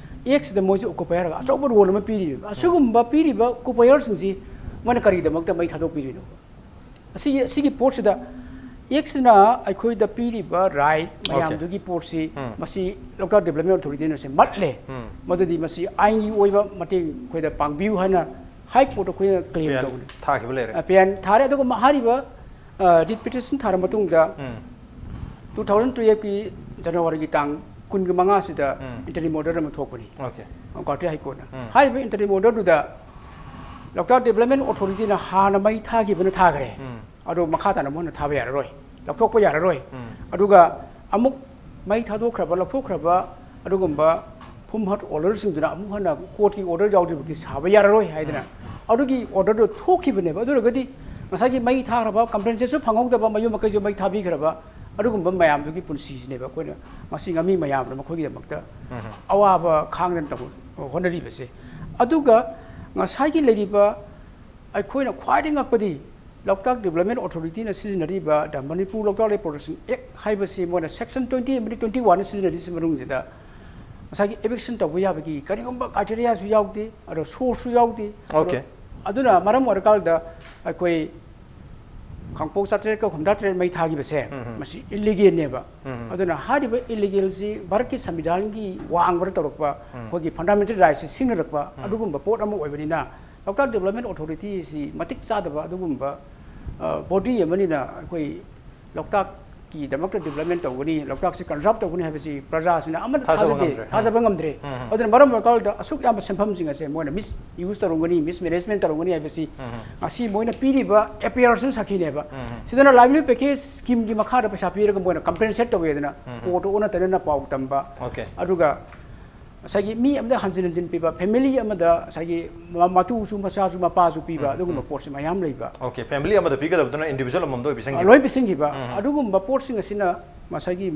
ꯑꯦꯛꯁꯤꯗ ꯃꯣꯏꯁꯦ ꯑꯣꯀꯨꯄꯥꯌꯔꯒ ꯑꯆꯧꯕ ꯔꯣꯜ ꯑꯃ ꯄꯤꯔꯤꯕ꯫ ꯑꯁꯤꯒꯨꯝꯕ ꯄꯤꯔꯤꯕ ꯑꯣꯀꯨꯄꯥꯌꯔꯁꯤꯡꯁꯤ ꯃꯣꯏꯅ ꯀꯔꯤꯒꯤꯗꯃꯛꯇ ꯃꯩ ꯊꯥꯗꯣꯛꯄꯤꯔꯤꯅꯣ? ꯑꯁꯤꯒꯤ ꯑꯁꯤꯒꯤ ꯄꯣꯠꯁꯤꯗ ꯑꯦꯛꯁꯅ ꯑꯩꯈꯣꯏꯗ ꯄꯤꯔꯤꯕ ꯔꯥꯏꯠ ꯃꯌꯥꯝꯗꯨꯒꯤ ꯄꯣꯠꯁꯤ ꯃꯁꯤ ꯂꯣꯛꯇꯥꯛ ꯗꯤꯕꯂꯞꯃꯦꯟ ꯑꯣꯊꯣꯔꯤꯇꯤꯅꯁꯦ ꯃꯠꯂꯦ꯫ ꯃꯗꯨꯗꯤ ꯃꯁꯤ ꯑꯥꯏꯟꯒꯤ ꯑꯣꯏꯕ ꯃꯇꯦꯡ ꯑꯩꯈꯣꯏꯗ ꯄꯥꯡꯕꯤꯌꯨ ꯍꯥꯏꯅ ꯍꯥꯏ ꯀꯣꯔꯠꯇ ꯑꯩꯈꯣꯏꯅ ꯀ꯭ꯂꯦꯝ ꯄꯤꯌꯥꯟ ꯇꯧꯕꯅꯤ꯫ ꯊꯥꯈꯤꯕ ꯂꯩꯔꯦ꯫ ꯑ, ꯄꯤꯌꯥꯟ ꯊꯥꯔꯦ꯫ ꯑꯗꯨꯒ ꯃ-, ꯍꯥꯏꯔꯤꯕ, ꯑ, ꯔꯤꯠ ꯄꯤꯇꯤꯁꯟ ꯊꯥꯔ ꯃꯇꯨꯡꯗ ꯎꯝ꯫ ꯇꯨ ꯊꯥꯎꯖꯟ ꯇꯨꯌꯦꯜꯐꯀꯤ ꯖꯅꯋꯥꯔꯤꯒꯤ ꯇꯥꯡ ꯀꯨꯟꯒ ꯃꯉꯥꯁꯤꯗ ꯎꯝ꯫ ꯏꯟꯇꯔꯤꯝ ꯑꯣꯔꯗꯔ ꯑꯃ ꯊꯣꯛꯄꯅꯤ꯫ ꯑꯣꯀꯦ꯫ ꯒꯨꯋꯥꯍꯥꯇꯤ ꯍꯥꯏ ꯀꯣꯔꯠꯅ꯫ ꯎꯝ꯫ ꯍꯥꯏꯔꯤꯕ ꯏꯟꯇꯔꯤꯝ ꯑꯣꯔꯗꯔꯗꯨꯗ ꯂꯣꯛꯇꯥꯛ ꯗꯤꯕꯂꯞꯃꯦꯟ ꯑꯣꯊꯣꯔꯤꯇꯤꯅ ꯍꯥꯟꯅ ꯃꯩ ꯊꯥꯈꯤꯕꯅ ꯊꯥꯈ꯭ꯔꯦ꯫ ꯎꯝ꯫ ꯑꯗꯨ ꯃꯈꯥ ꯇꯥꯅ ꯑꯃꯨꯛ ꯍꯟꯅ ꯊꯥꯕ ꯌꯥꯔꯔꯣꯏ, ꯂꯧꯊꯣꯛꯄ ꯌꯥꯔꯔꯣꯏ꯫ ꯎꯝ꯫ ꯑꯗꯨꯒ ꯑꯃꯨꯛ ꯃꯩ ꯊꯥꯗꯣꯛꯈ꯭ꯔꯕ, ꯂꯧꯊꯣꯛꯈ꯭ꯔꯕ ꯑꯗꯨꯒꯨꯝꯕ ꯐꯨꯝ ꯍꯠ ꯑꯣꯅꯔꯁꯤꯡꯗꯨꯅ ꯑꯃꯨꯛ ꯍꯟꯅ ꯀꯣꯔꯠꯀꯤ ꯑꯣꯔꯗꯔ ꯌꯥꯎꯗ꯭ꯔꯤꯕꯒꯤ ꯁꯥꯕ ꯌꯥꯔꯔꯣꯏ ꯍꯥꯏꯗꯅ ꯎꯝ꯫ ꯑꯗꯨꯒꯤ ꯑꯣꯔꯗꯔꯗꯨ ꯊꯣꯛꯈꯤꯕꯅꯦꯕ꯫ ꯑꯗꯨ ꯑꯣꯏꯔꯒꯗꯤ ꯉꯁꯥꯏꯒꯤ ꯃꯩ ꯊꯥꯈ꯭ꯔꯕ, ꯀꯝꯄꯦꯟꯁꯦꯁꯟ ꯐꯪꯍꯧꯗꯕ, ꯃꯌꯨꯝ ꯃꯀꯩꯁꯨ ꯃꯩ ꯊꯥꯕꯤꯈ꯭ꯔꯕ ꯑꯗꯨꯒꯨꯝꯕ ꯃꯌꯥꯝꯗꯨꯒꯤ ꯄꯨꯟꯁꯤꯁꯤꯅꯦꯕ ꯑꯩꯈꯣꯏꯅ ꯉꯁꯤ ꯉꯥꯃꯤ ꯃꯌꯥꯝꯅ ꯃꯈꯣꯏꯒꯤꯗꯃꯛꯇ ꯎꯝ꯫ ꯑꯋꯥꯕ ꯈꯥꯡꯗꯅ ꯇꯧ-, ꯍꯣꯠꯅꯔꯤꯕꯁꯦ꯫ ꯑꯗꯨꯒ ꯉꯁꯥꯏꯒꯤ ꯂꯩꯔꯤꯕ ꯑꯩꯈꯣꯏꯅ ꯈ꯭ꯋꯥꯏꯗꯒꯤ ꯉꯛꯄꯗꯤ ꯂꯣꯛꯇꯥꯛ ꯗꯤꯕꯂꯞꯃꯦꯟ ꯑꯣꯊꯣꯔꯤꯇꯤꯅ ꯁꯤꯖꯤꯟꯅꯔꯤꯕ The Manipur Loktak Lake Protection Act ꯍꯥꯏꯕꯁꯤ ꯃꯣꯏꯅ ꯁꯦꯛꯁꯟ ꯇ꯭ꯋꯦꯟꯇꯤ ꯑꯃꯗꯤ ꯇ꯭ꯋꯦꯟꯇꯤ ꯋꯥꯟ ꯁꯤꯖꯤꯟꯅꯔꯤꯁꯤ ꯃꯅꯨꯡꯁꯤꯗ ꯉꯁꯥꯏꯒꯤ ꯏꯚꯤꯛꯁꯟ ꯇꯧꯕ ꯌꯥꯕꯒꯤ ꯀꯔꯤꯒꯨꯝꯕ ꯀ꯭ꯔꯥꯏꯇꯦꯔꯤꯌꯥꯁꯨ ꯌꯥꯎꯗꯦ, ꯑꯗꯣ ꯁꯣꯔꯁꯁꯨ ꯌꯥꯎꯗꯦ꯫ ꯑꯗꯣ ꯑꯣꯀꯦ꯫ ꯑꯗꯨꯅ ꯃꯔꯝ ꯑꯣꯏꯔꯀꯥꯟꯗ ꯑꯩꯈꯣꯏ ꯈꯥꯡꯄꯣꯛ ꯆꯥꯇ꯭ꯔꯦꯠꯀ ꯍꯨꯝꯗ꯭ꯔꯥ ꯇꯔꯦꯠ ꯃꯩ ꯊꯥꯈꯤꯕꯁꯦ ꯎꯝ ꯍꯝ꯫ ꯃꯁꯤ ꯏꯜꯂꯤꯒꯦꯜꯅꯦꯕ꯫ ꯎꯝ ꯍꯝ꯫ ꯑꯗꯨꯅ ꯍꯥꯏꯔꯤꯕ ꯏꯜꯂꯤꯒꯦꯜꯁꯤ ꯚꯥꯔꯠꯀꯤ ꯁꯪꯕꯤꯙꯥꯟꯒꯤ ꯋꯥꯡꯃꯗ ꯇꯧꯔꯛꯄ ꯎꯝ꯫ ꯑꯩꯈꯣꯏꯒꯤ ꯐꯟꯗꯥꯃꯦꯟꯇꯦꯜ ꯔꯥꯏꯠꯁꯦ ꯁꯤꯡꯅꯔꯛꯄ ꯎꯝ꯫ ꯑꯗꯨꯒꯨꯝꯕ ꯄꯣꯠ ꯑꯃ ꯑꯣꯏꯕꯅꯤꯅ ꯂꯣꯛꯇꯥꯛ ꯗꯤꯕꯂꯞꯃꯦꯟ ꯑꯣꯊꯣꯔꯤꯇꯤ ꯑꯁꯤ ꯃꯇꯤꯛ ꯆꯥꯗꯕ ꯑꯗꯨꯒꯨꯝꯕ, ꯑ, ꯕꯣꯗꯤ ꯑꯃꯅꯤꯅ ꯑꯩꯈꯣꯏ ꯂꯣꯛꯇꯥꯛꯀꯤꯗꯃꯛꯇ ꯗꯤꯕꯂꯞꯃꯦꯟ ꯇꯧꯒꯅꯤ, ꯂꯣꯛꯇꯥꯛꯁꯤ ꯀꯟꯖꯥꯔꯕ ꯇꯧꯒꯅꯤ ꯍꯥꯏꯕꯁꯤ ꯄ꯭ꯔꯖꯥꯁꯤꯅ ꯑꯃꯠꯇ ꯊꯥꯖꯕ ꯊꯥꯖꯗꯦ, ꯉꯝꯗ꯭ꯔꯦ꯫ ꯊꯥꯖꯕ ꯉꯝꯗ꯭ꯔꯦ꯫ ꯎꯝ꯫ ꯑꯗꯨꯅ ꯃꯔꯝ ꯑꯣꯏꯔꯀꯥꯟꯗ ꯑꯁꯨꯛ ꯌꯥꯝꯕ ꯁꯦꯟꯐꯝꯁꯤꯡ ꯑꯁꯦ ꯃꯣꯏꯅ ꯃꯤꯁ ꯌꯨꯁ ꯇꯧꯔꯝꯒꯅꯤ, ꯃꯤꯁ ꯃꯦꯅꯦꯖꯃꯦꯟ ꯇꯧꯔꯝꯒꯅꯤ ꯍꯥꯏꯕꯁꯤ ꯎꯝ꯫ ꯉꯁꯤ ꯃꯣꯏꯅ ꯄꯤꯔꯤꯕ ꯑꯦꯄꯤꯌꯔꯁꯤꯅ ꯁꯥꯈꯤꯅꯦꯕ꯫ ꯎꯝ꯫ ꯁꯤꯗꯅ ꯂꯥꯏꯚꯂꯤꯍꯨꯗ ꯄꯦꯀꯦꯖ ꯁ꯭ꯀꯤꯝꯒꯤ ꯃꯈꯥꯗ ꯄꯩꯁꯥ ꯄꯤꯔꯒ ꯃꯣꯏꯅ ꯀꯝꯄꯦꯟꯁꯦꯠ ꯇꯧꯋꯦꯗꯅ ꯎꯝ꯫ ꯀꯣꯔꯠꯇ ꯑꯣꯟꯅ ꯇꯩꯅꯅ ꯄꯥꯎ ꯇꯝꯕ꯫ ꯑꯣꯀꯦ꯫ ꯑꯗꯨꯒ ꯉꯁꯥꯏꯒꯤ ꯃꯤ ꯑꯃꯗ ꯍꯟꯖꯤꯟ ꯍꯟꯖꯤꯟ ꯄꯤꯕ, ꯐꯦꯃꯤꯂꯤ ꯑꯃꯗ ꯉꯁꯥꯏꯒꯤ ꯃ-, ꯃꯇꯨꯁꯨ ꯃꯆꯥꯁꯨ ꯃꯄꯥꯁꯨ ꯄꯤꯕ, ꯎꯝ, ꯑꯗꯨꯒꯨꯝꯕ ꯎꯝ꯫ ꯄꯣꯠꯁꯦ ꯃꯌꯥꯝ ꯂꯩꯕ꯫ ꯑꯣꯀꯦ, ꯐꯦꯃꯤꯂꯤ ꯑꯃꯗ ꯄꯤꯒꯗꯕꯗꯨꯅ ꯏꯟꯗꯤꯕꯤꯖꯨꯋꯦꯜ ꯑꯃꯃꯝꯗ ꯑꯣꯏ ꯑ, ꯄꯤꯁꯟꯈꯤꯕ꯫ ꯂꯣꯏ ꯄꯤꯁꯤꯟꯈꯤꯕ꯫ ꯎꯝ, ꯎꯝ꯫ ꯑꯗꯨꯒꯨꯝꯕ ꯄꯣꯠꯁꯤꯡ ꯑꯁꯤꯅ ꯉꯁꯥꯏꯒꯤ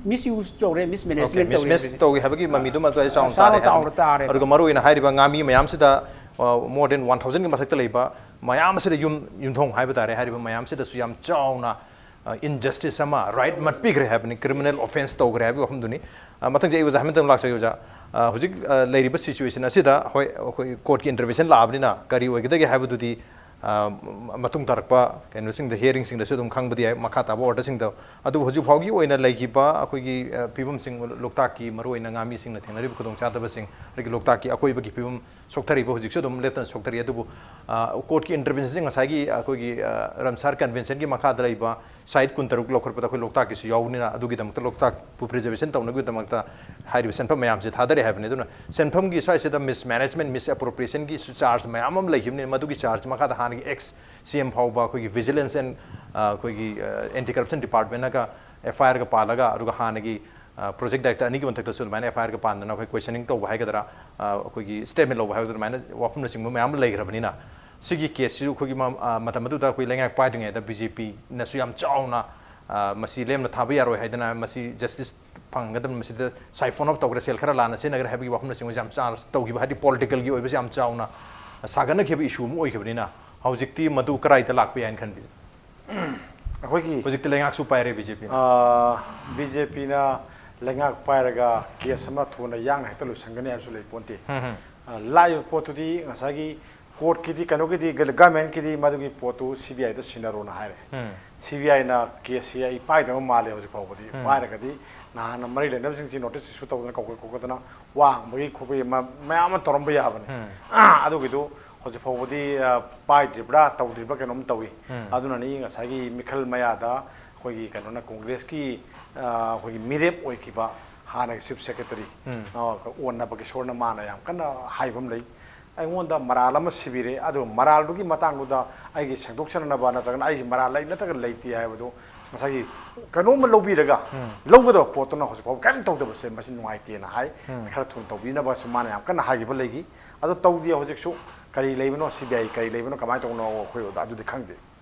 ꯃꯤꯁꯌꯨꯁ ꯇꯧꯔꯦ, ꯃꯤꯁꯃꯦꯅꯦꯖꯃꯦꯟ ꯑꯣꯀꯦ, ꯇꯧꯔꯦ ꯃꯤꯁꯃꯦꯁ ꯍꯥꯏꯕꯁꯦ꯫ ꯇꯧꯏ ꯍꯥꯏꯕꯒꯤ ꯃꯃꯤꯗꯨꯃ ꯑꯗꯨ ꯑꯩ ꯆꯥꯎꯅ ꯆꯥꯎꯅ ꯇꯥꯔꯦ ꯇꯥꯎꯅ ꯍꯥꯏꯕꯅꯤ꯫ ꯇꯥꯔꯦꯕ꯫ ꯑꯗꯨꯒ ꯃꯔꯨꯑꯣꯏꯅ ꯍꯥꯏꯔꯤꯕ ꯉꯥꯃꯤ ꯃꯌꯥꯝꯁꯤꯗ, ꯑ, more than one thousandꯒꯤ ꯃꯊꯛꯇ ꯂꯩꯕ ꯃꯌꯥꯝ ꯑꯁꯤꯗ ꯌꯨꯝ, ꯌꯨꯝꯊꯣꯡ ꯍꯥꯏꯕ ꯇꯥꯔꯦ, ꯍꯥꯏꯔꯤꯕ ꯃꯌꯥꯝꯁꯤꯗꯁꯨ ꯌꯥꯝ ꯆꯥꯎꯅ, ꯑ, injustice ꯑꯃ, ꯔꯥꯏꯠ ꯃꯠꯄꯤꯈ꯭ꯔꯦ ꯍꯥꯏꯕꯅꯤ, ꯀ꯭ꯔꯤꯃꯤꯅꯦꯜ ꯑꯣꯐꯦꯟꯁ ꯇꯧꯈ꯭ꯔꯦ ꯍꯥꯏꯕꯒꯤ ꯋꯥꯐꯝꯗꯨꯅꯤ꯫ ꯑ, ꯃꯊꯪꯁꯦ ꯑꯩ ꯑꯣꯖꯥ ꯍꯥꯏꯃꯟꯇꯪ ꯂꯥꯛꯆꯒꯦ ꯑꯣꯖꯥ꯫ ꯑ, ꯍꯧꯖꯤꯛ, ꯑ, ꯂꯩꯔꯤꯕ ꯁꯤꯆꯨꯋꯦꯁꯟ ꯑꯁꯤꯗ, ꯍꯣꯏ, ꯑꯩꯈꯣꯏ ꯀꯣꯔꯠꯀꯤ ꯏꯟꯇꯔꯚꯦꯟꯁꯟ ꯂꯥꯛꯑꯕꯅꯤꯅ ꯀꯔꯤ ꯑꯣꯏꯒꯗꯒꯦ ꯍꯥꯏꯕꯗꯨꯗꯤ ꯑ, ꯃꯇꯨꯡ ꯇꯥꯔꯛꯄ ꯀꯩꯅꯣꯁꯤꯡꯗ, ꯍꯤꯌꯔꯤꯡꯁꯤꯡꯗꯁꯨ ꯑꯗꯨꯝ ꯈꯪꯕꯗꯤ ꯌꯥꯏ, ꯃꯈꯥ ꯇꯥꯕ ꯑꯣꯔꯗꯔꯁꯤꯡꯗ꯫ ꯑꯗꯨꯕꯨ ꯍꯧꯖꯤꯛ ꯐꯥꯎꯒꯤ ꯑꯣꯏꯅ ꯂꯩꯈꯤꯕ ꯑꯩꯈꯣꯏꯒꯤ, ꯑ, ꯐꯤꯕꯝꯁꯤꯡ, ꯂꯣꯛꯇꯥꯛꯀꯤ ꯃꯔꯨꯑꯣꯏꯅ ꯉꯥꯃꯤꯁꯤꯡꯅ ꯊꯦꯡꯅꯔꯤꯕ ꯈꯨꯗꯣꯡꯆꯥꯗꯕꯁꯤꯡ, ꯑꯗꯒꯤ ꯂꯣꯛꯇꯥꯛꯀꯤ ꯑꯀꯣꯏꯕꯒꯤ ꯐꯤꯕꯝ ꯁꯣꯛꯊꯔꯤꯕ ꯍꯧꯖꯤꯛꯁꯨ ꯑꯗꯨꯝ ꯂꯦꯞꯇꯅ ꯁꯣꯛꯊꯔꯤ꯫ ꯑꯗꯨꯕꯨ, ꯑ, ꯀꯣꯔꯠꯀꯤ ꯏꯟꯇꯔꯚꯦꯟꯁꯟꯁꯦ ꯉꯁꯥꯏꯒꯤ ꯑꯩꯈꯣꯏꯒꯤ, ꯑ, ꯔꯥꯝꯁꯥꯔ ꯀꯟꯚꯦꯟꯁꯟꯒꯤ ꯃꯈꯥꯗ ꯂꯩꯕ ꯁꯥꯏꯠ ꯀꯨꯟꯇꯔꯨꯛ ꯂꯧꯈꯠꯄꯗ ꯑꯩꯈꯣꯏ ꯂꯣꯛꯇꯥꯛꯀꯤꯁꯨ ꯌꯥꯎꯕꯅꯤꯅ, ꯑꯗꯨꯒꯤꯗꯃꯛꯇ, ꯂꯣꯛꯇꯥꯛꯄꯨ ꯄ꯭ꯔꯤꯖꯔꯕꯦꯁꯟ ꯇꯧꯅꯕꯒꯤꯗꯃꯛꯇ ꯍꯥꯏꯔꯤꯕ ꯁꯦꯟꯐꯝ ꯃꯌꯥꯝꯁꯦ ꯊꯥꯗꯔꯤ ꯍꯥꯏꯕꯅꯤ꯫ ꯑꯗꯨꯅ ꯁꯦꯟꯐꯝꯒꯤ ꯁ꯭ꯋꯥꯏꯁꯤꯗ ꯃꯤꯁꯃꯦꯅꯦꯖꯃꯦꯟ, ꯃꯤꯁꯑꯦꯄ꯭ꯔꯣꯄ꯭ꯔꯤꯌꯦꯁꯟꯒꯤ ꯆꯥꯔꯖ ꯃꯌꯥꯝ ꯑꯃ ꯂꯩꯈꯤꯕꯅꯤ꯫ ꯃꯗꯨꯒꯤ ꯆꯥꯔꯖ ꯃꯈꯥꯗ ꯍꯥꯟꯅꯒꯤ ꯑꯦꯛꯁ ꯁꯤ ꯑꯦꯝ ꯐꯥꯎꯕ ꯑꯩꯈꯣꯏꯒꯤ ꯚꯤꯖꯤꯂꯦꯟꯁ ꯑꯦꯟ, ꯑ, ꯑꯩꯈꯣꯏꯒꯤ, ꯑ, ꯑꯦꯟꯇꯤ ꯀꯔꯞꯁꯟ ꯗꯤꯄꯥꯔꯠꯃꯦꯟꯅꯒ ꯑꯦꯐ ꯑꯥꯏ ꯑꯥꯔꯒ ꯄꯥꯜꯂꯒ, ꯑꯗꯨꯒ ꯍꯥꯟꯅꯒꯤ, ꯑ, ꯄ꯭ꯔꯣꯖꯦꯛ ꯗꯥꯏꯔꯦꯛꯇꯔ ꯑꯅꯤꯒꯤ ꯃꯊꯛꯇꯁꯨ ꯑꯗꯨꯃꯥꯏꯅ ꯑꯦꯐ ꯑꯥꯏ ꯑꯥꯔꯒ ꯄꯥꯟꯗꯅ ꯑꯩꯈꯣꯏ ꯀꯣꯏꯁꯟꯅꯤꯡ ꯇꯧꯕ ꯍꯥꯏꯒꯗ꯭ꯔꯥ, ꯑ, ꯑꯩꯈꯣꯏꯒꯤ ꯁ꯭ꯇꯦꯠꯃꯦꯟ ꯂꯧꯕ ꯍꯥꯏꯒꯗ꯭ꯔꯥ, ꯑꯗꯨꯃꯥꯏꯅ ꯋꯥꯐꯝꯅꯆꯤꯡꯕ ꯃꯌꯥꯝ ꯑꯃ ꯂꯩꯈ꯭ꯔꯕꯅꯤꯅ, ꯁꯤꯒꯤ ꯀꯦꯁꯁꯤꯁꯨ ꯑꯩꯈꯣꯏꯒꯤ ꯃ-, ꯑ, ꯃꯇꯝ ꯑꯗꯨꯗ ꯑꯩꯈꯣꯏ ꯂꯩꯉꯥꯛ ꯄꯥꯏꯗ꯭ꯔꯤꯉꯩꯗ ꯕꯤ ꯖꯦ ꯄꯤꯅꯁꯨ ꯌꯥꯝ ꯆꯥꯎꯅ, ꯑ, ꯃꯁꯤ ꯂꯦꯝꯅ ꯊꯥꯕ ꯌꯥꯔꯣꯏ ꯍꯥꯏꯗꯅ, ꯃꯁꯤ ꯖꯁꯇꯤꯁ ꯐꯪꯒꯗꯕꯅꯤ, ꯃꯁꯤꯗ ꯁꯥꯏꯐꯣꯟ ꯑꯣꯐ ꯇꯧꯈ꯭ꯔꯦ, ꯁꯦꯜ ꯈꯔ ꯂꯥꯟꯅ ꯁꯤꯖꯤꯟꯅꯈ꯭ꯔꯦ ꯍꯥꯏꯕꯒꯤ ꯋꯥꯐꯝꯅꯆꯤꯡꯕꯁꯦ ꯌꯥꯝ ꯆꯥꯔꯖ ꯇꯧꯈꯤꯕ, ꯍꯥꯏꯗꯤ ꯄꯣꯂꯤꯇꯤꯀꯦꯜꯒꯤ ꯑꯣꯏꯕꯁꯦ ꯌꯥꯝ ꯆꯥꯎꯅ ꯁꯥꯒꯠꯅꯈꯤꯕ ꯏꯁꯨ ꯑꯃ ꯑꯣꯏꯈꯤꯕꯅꯤꯅ, ꯍꯧꯖꯤꯛꯇꯤ ꯃꯗꯨ ꯀꯔꯥꯏꯗ ꯂꯥꯛꯄ ꯌꯥꯏꯅ ꯈꯟꯕꯤꯒꯦ? ꯑꯩꯈꯣꯏꯒꯤ ꯍꯧꯖꯤꯛꯇꯤ ꯂꯩꯉꯥꯛꯁꯨ ꯄꯥꯏꯔꯦ ꯕꯤ ꯖꯦ ꯄꯤꯅ꯫ ꯕꯤ ꯖꯦ ꯄꯤꯅ ꯂꯩꯉꯥꯛ ꯄꯥꯏꯔꯒ ꯀꯦꯁ ꯑꯃ ꯊꯨꯅ ꯌꯥꯡꯅ ꯍꯦꯛꯇ ꯂꯣꯏꯁꯟꯒꯅꯤ ꯍꯥꯏꯕꯁꯨ ꯂꯩ ꯄꯣꯟꯇꯦ꯫ ꯎꯝ, ꯎꯝ꯫ ꯑ, ꯂꯥꯛꯏꯕ ꯄꯣꯠꯇꯨꯗꯤ ꯉꯁꯥꯏꯒꯤ ꯀꯣꯔꯠꯀꯤꯗꯤ, ꯀꯩꯅꯣꯒꯤꯗꯤ, ꯒ-, ꯒꯚꯔꯟꯃꯦꯟꯠꯀꯤꯗꯤ ꯃꯗꯨꯒꯤ ꯄꯣꯠꯇꯨ ꯁꯤ ꯕꯤ ꯑꯥꯏꯗ ꯁꯤꯟꯅꯔꯣꯅ ꯍꯥꯏꯔꯦ꯫ ꯎꯝ꯫ ꯁꯤ ꯕꯤ ꯑꯥꯏꯅ ꯀꯦꯁꯁꯤ ꯑꯩ ꯄꯥꯏꯗꯕ ꯃꯥꯜꯂꯦ ꯍꯧꯖꯤꯛ ꯐꯥꯎꯕꯗꯤ꯫ ꯎꯝ꯫ ꯄꯥꯏꯔꯒꯗꯤ ꯅꯍꯥꯟꯅ ꯃꯔꯤ ꯂꯩꯅꯕꯁꯤꯡꯁꯤ ꯅꯣꯇꯤꯁ ꯏꯁꯨ ꯇꯧꯗꯅ ꯀꯧ-, ꯀꯧꯗꯅ ꯋꯥ ꯍꯪꯕꯒꯤ ꯈꯣꯠꯄꯒꯤ ꯃ-, ꯃꯌꯥꯝ ꯑꯃ ꯇꯧꯔꯝꯕ ꯌꯥꯕꯅꯤ꯫ ꯎꯝ꯫ ꯑꯗꯨꯒꯤꯗꯨ ꯍꯧꯖꯤꯛ ꯐꯥꯎꯕꯗꯤ, ꯑ, ꯄꯥꯏꯗ꯭ꯔꯤꯕ꯭ꯔꯥ ꯇꯧꯗ꯭ꯔꯤꯕ꯭ꯔꯥ ꯀꯩꯅꯣꯝ ꯇꯧꯏ꯫ ꯎꯝ꯫ ꯑꯗꯨꯅꯅꯤ ꯉꯁꯥꯏꯒꯤ ꯃꯤꯈꯜ ꯃꯌꯥꯗ ꯑꯩꯈꯣꯏꯒꯤ ꯀꯩꯅꯣꯅ, ꯀꯣꯡꯒ꯭ꯔꯦꯁꯀꯤ, ꯑ, ꯑꯩꯈꯣꯏꯒꯤ ꯃꯤꯔꯦꯞ ꯑꯣꯏꯈꯤꯕ ꯍꯥꯟꯅꯒꯤ ꯆꯤꯐ ꯁꯦꯀ꯭ꯔꯦꯇꯔꯤ, ꯎꯝ꯫ ꯑ, ꯑꯣꯟꯅꯕ ꯀꯤꯁꯣꯔꯅ ꯃꯥꯅ ꯌꯥꯝ ꯀꯟꯅ ꯍꯥꯏꯕ ꯑꯃ ꯂꯩ꯫ ꯑꯩꯉꯣꯟꯗ ꯃꯔꯥꯜ ꯑꯃ ꯁꯤꯕꯤꯔꯦ, ꯑꯗꯨ ꯃꯔꯥꯜꯗꯨꯒꯤ ꯃꯇꯥꯡꯗꯨꯗ ꯑꯩꯒꯤ ꯁꯦꯡꯗꯣꯛꯆꯅꯅꯕ ꯅꯠꯇ꯭ꯔꯒꯅ ꯑꯩꯒꯤ ꯃꯔꯥꯜ ꯂꯩ ꯅꯠꯇ꯭ꯔꯒ ꯂꯩꯇꯦ ꯍꯥꯏꯕꯗꯨ ꯉꯁꯥꯏꯒꯤ ꯀꯩꯅꯣꯝꯃ ꯂꯧꯕꯤꯔꯒ ꯎꯝ꯫ ꯂꯧꯒꯗꯕ ꯄꯣꯠꯇꯨꯅ ꯍꯧꯖꯤꯛ ꯐꯥꯎꯕ ꯀꯔꯤꯝ ꯇꯧꯗꯕꯁꯦ ꯃꯁꯤ ꯅꯨꯡꯉꯥꯏꯇꯦꯅ ꯍꯥꯏ꯫ ꯎꯝ꯫ ꯈꯔ ꯊꯨꯅ ꯇꯧꯕꯤꯅꯕꯁꯨ ꯃꯥꯅ ꯌꯥꯝ ꯀꯟꯅ ꯍꯥꯏꯈꯤꯕ ꯂꯩꯈꯤ꯫ ꯑꯗꯣ ꯇꯧꯗꯦ ꯍꯧꯖꯤꯛꯁꯨ꯫ ꯀꯔꯤ ꯂꯩꯕꯅꯣ, ꯁꯤ ꯕꯤ ꯑꯥꯏ ꯀꯔꯤ ꯂꯩꯕꯅꯣ, ꯀꯃꯥꯏꯅ ꯇꯧꯕꯅꯣ, ꯑꯩꯈꯣꯏ ꯑꯗꯨꯗꯤ ꯈꯪꯗꯦ꯫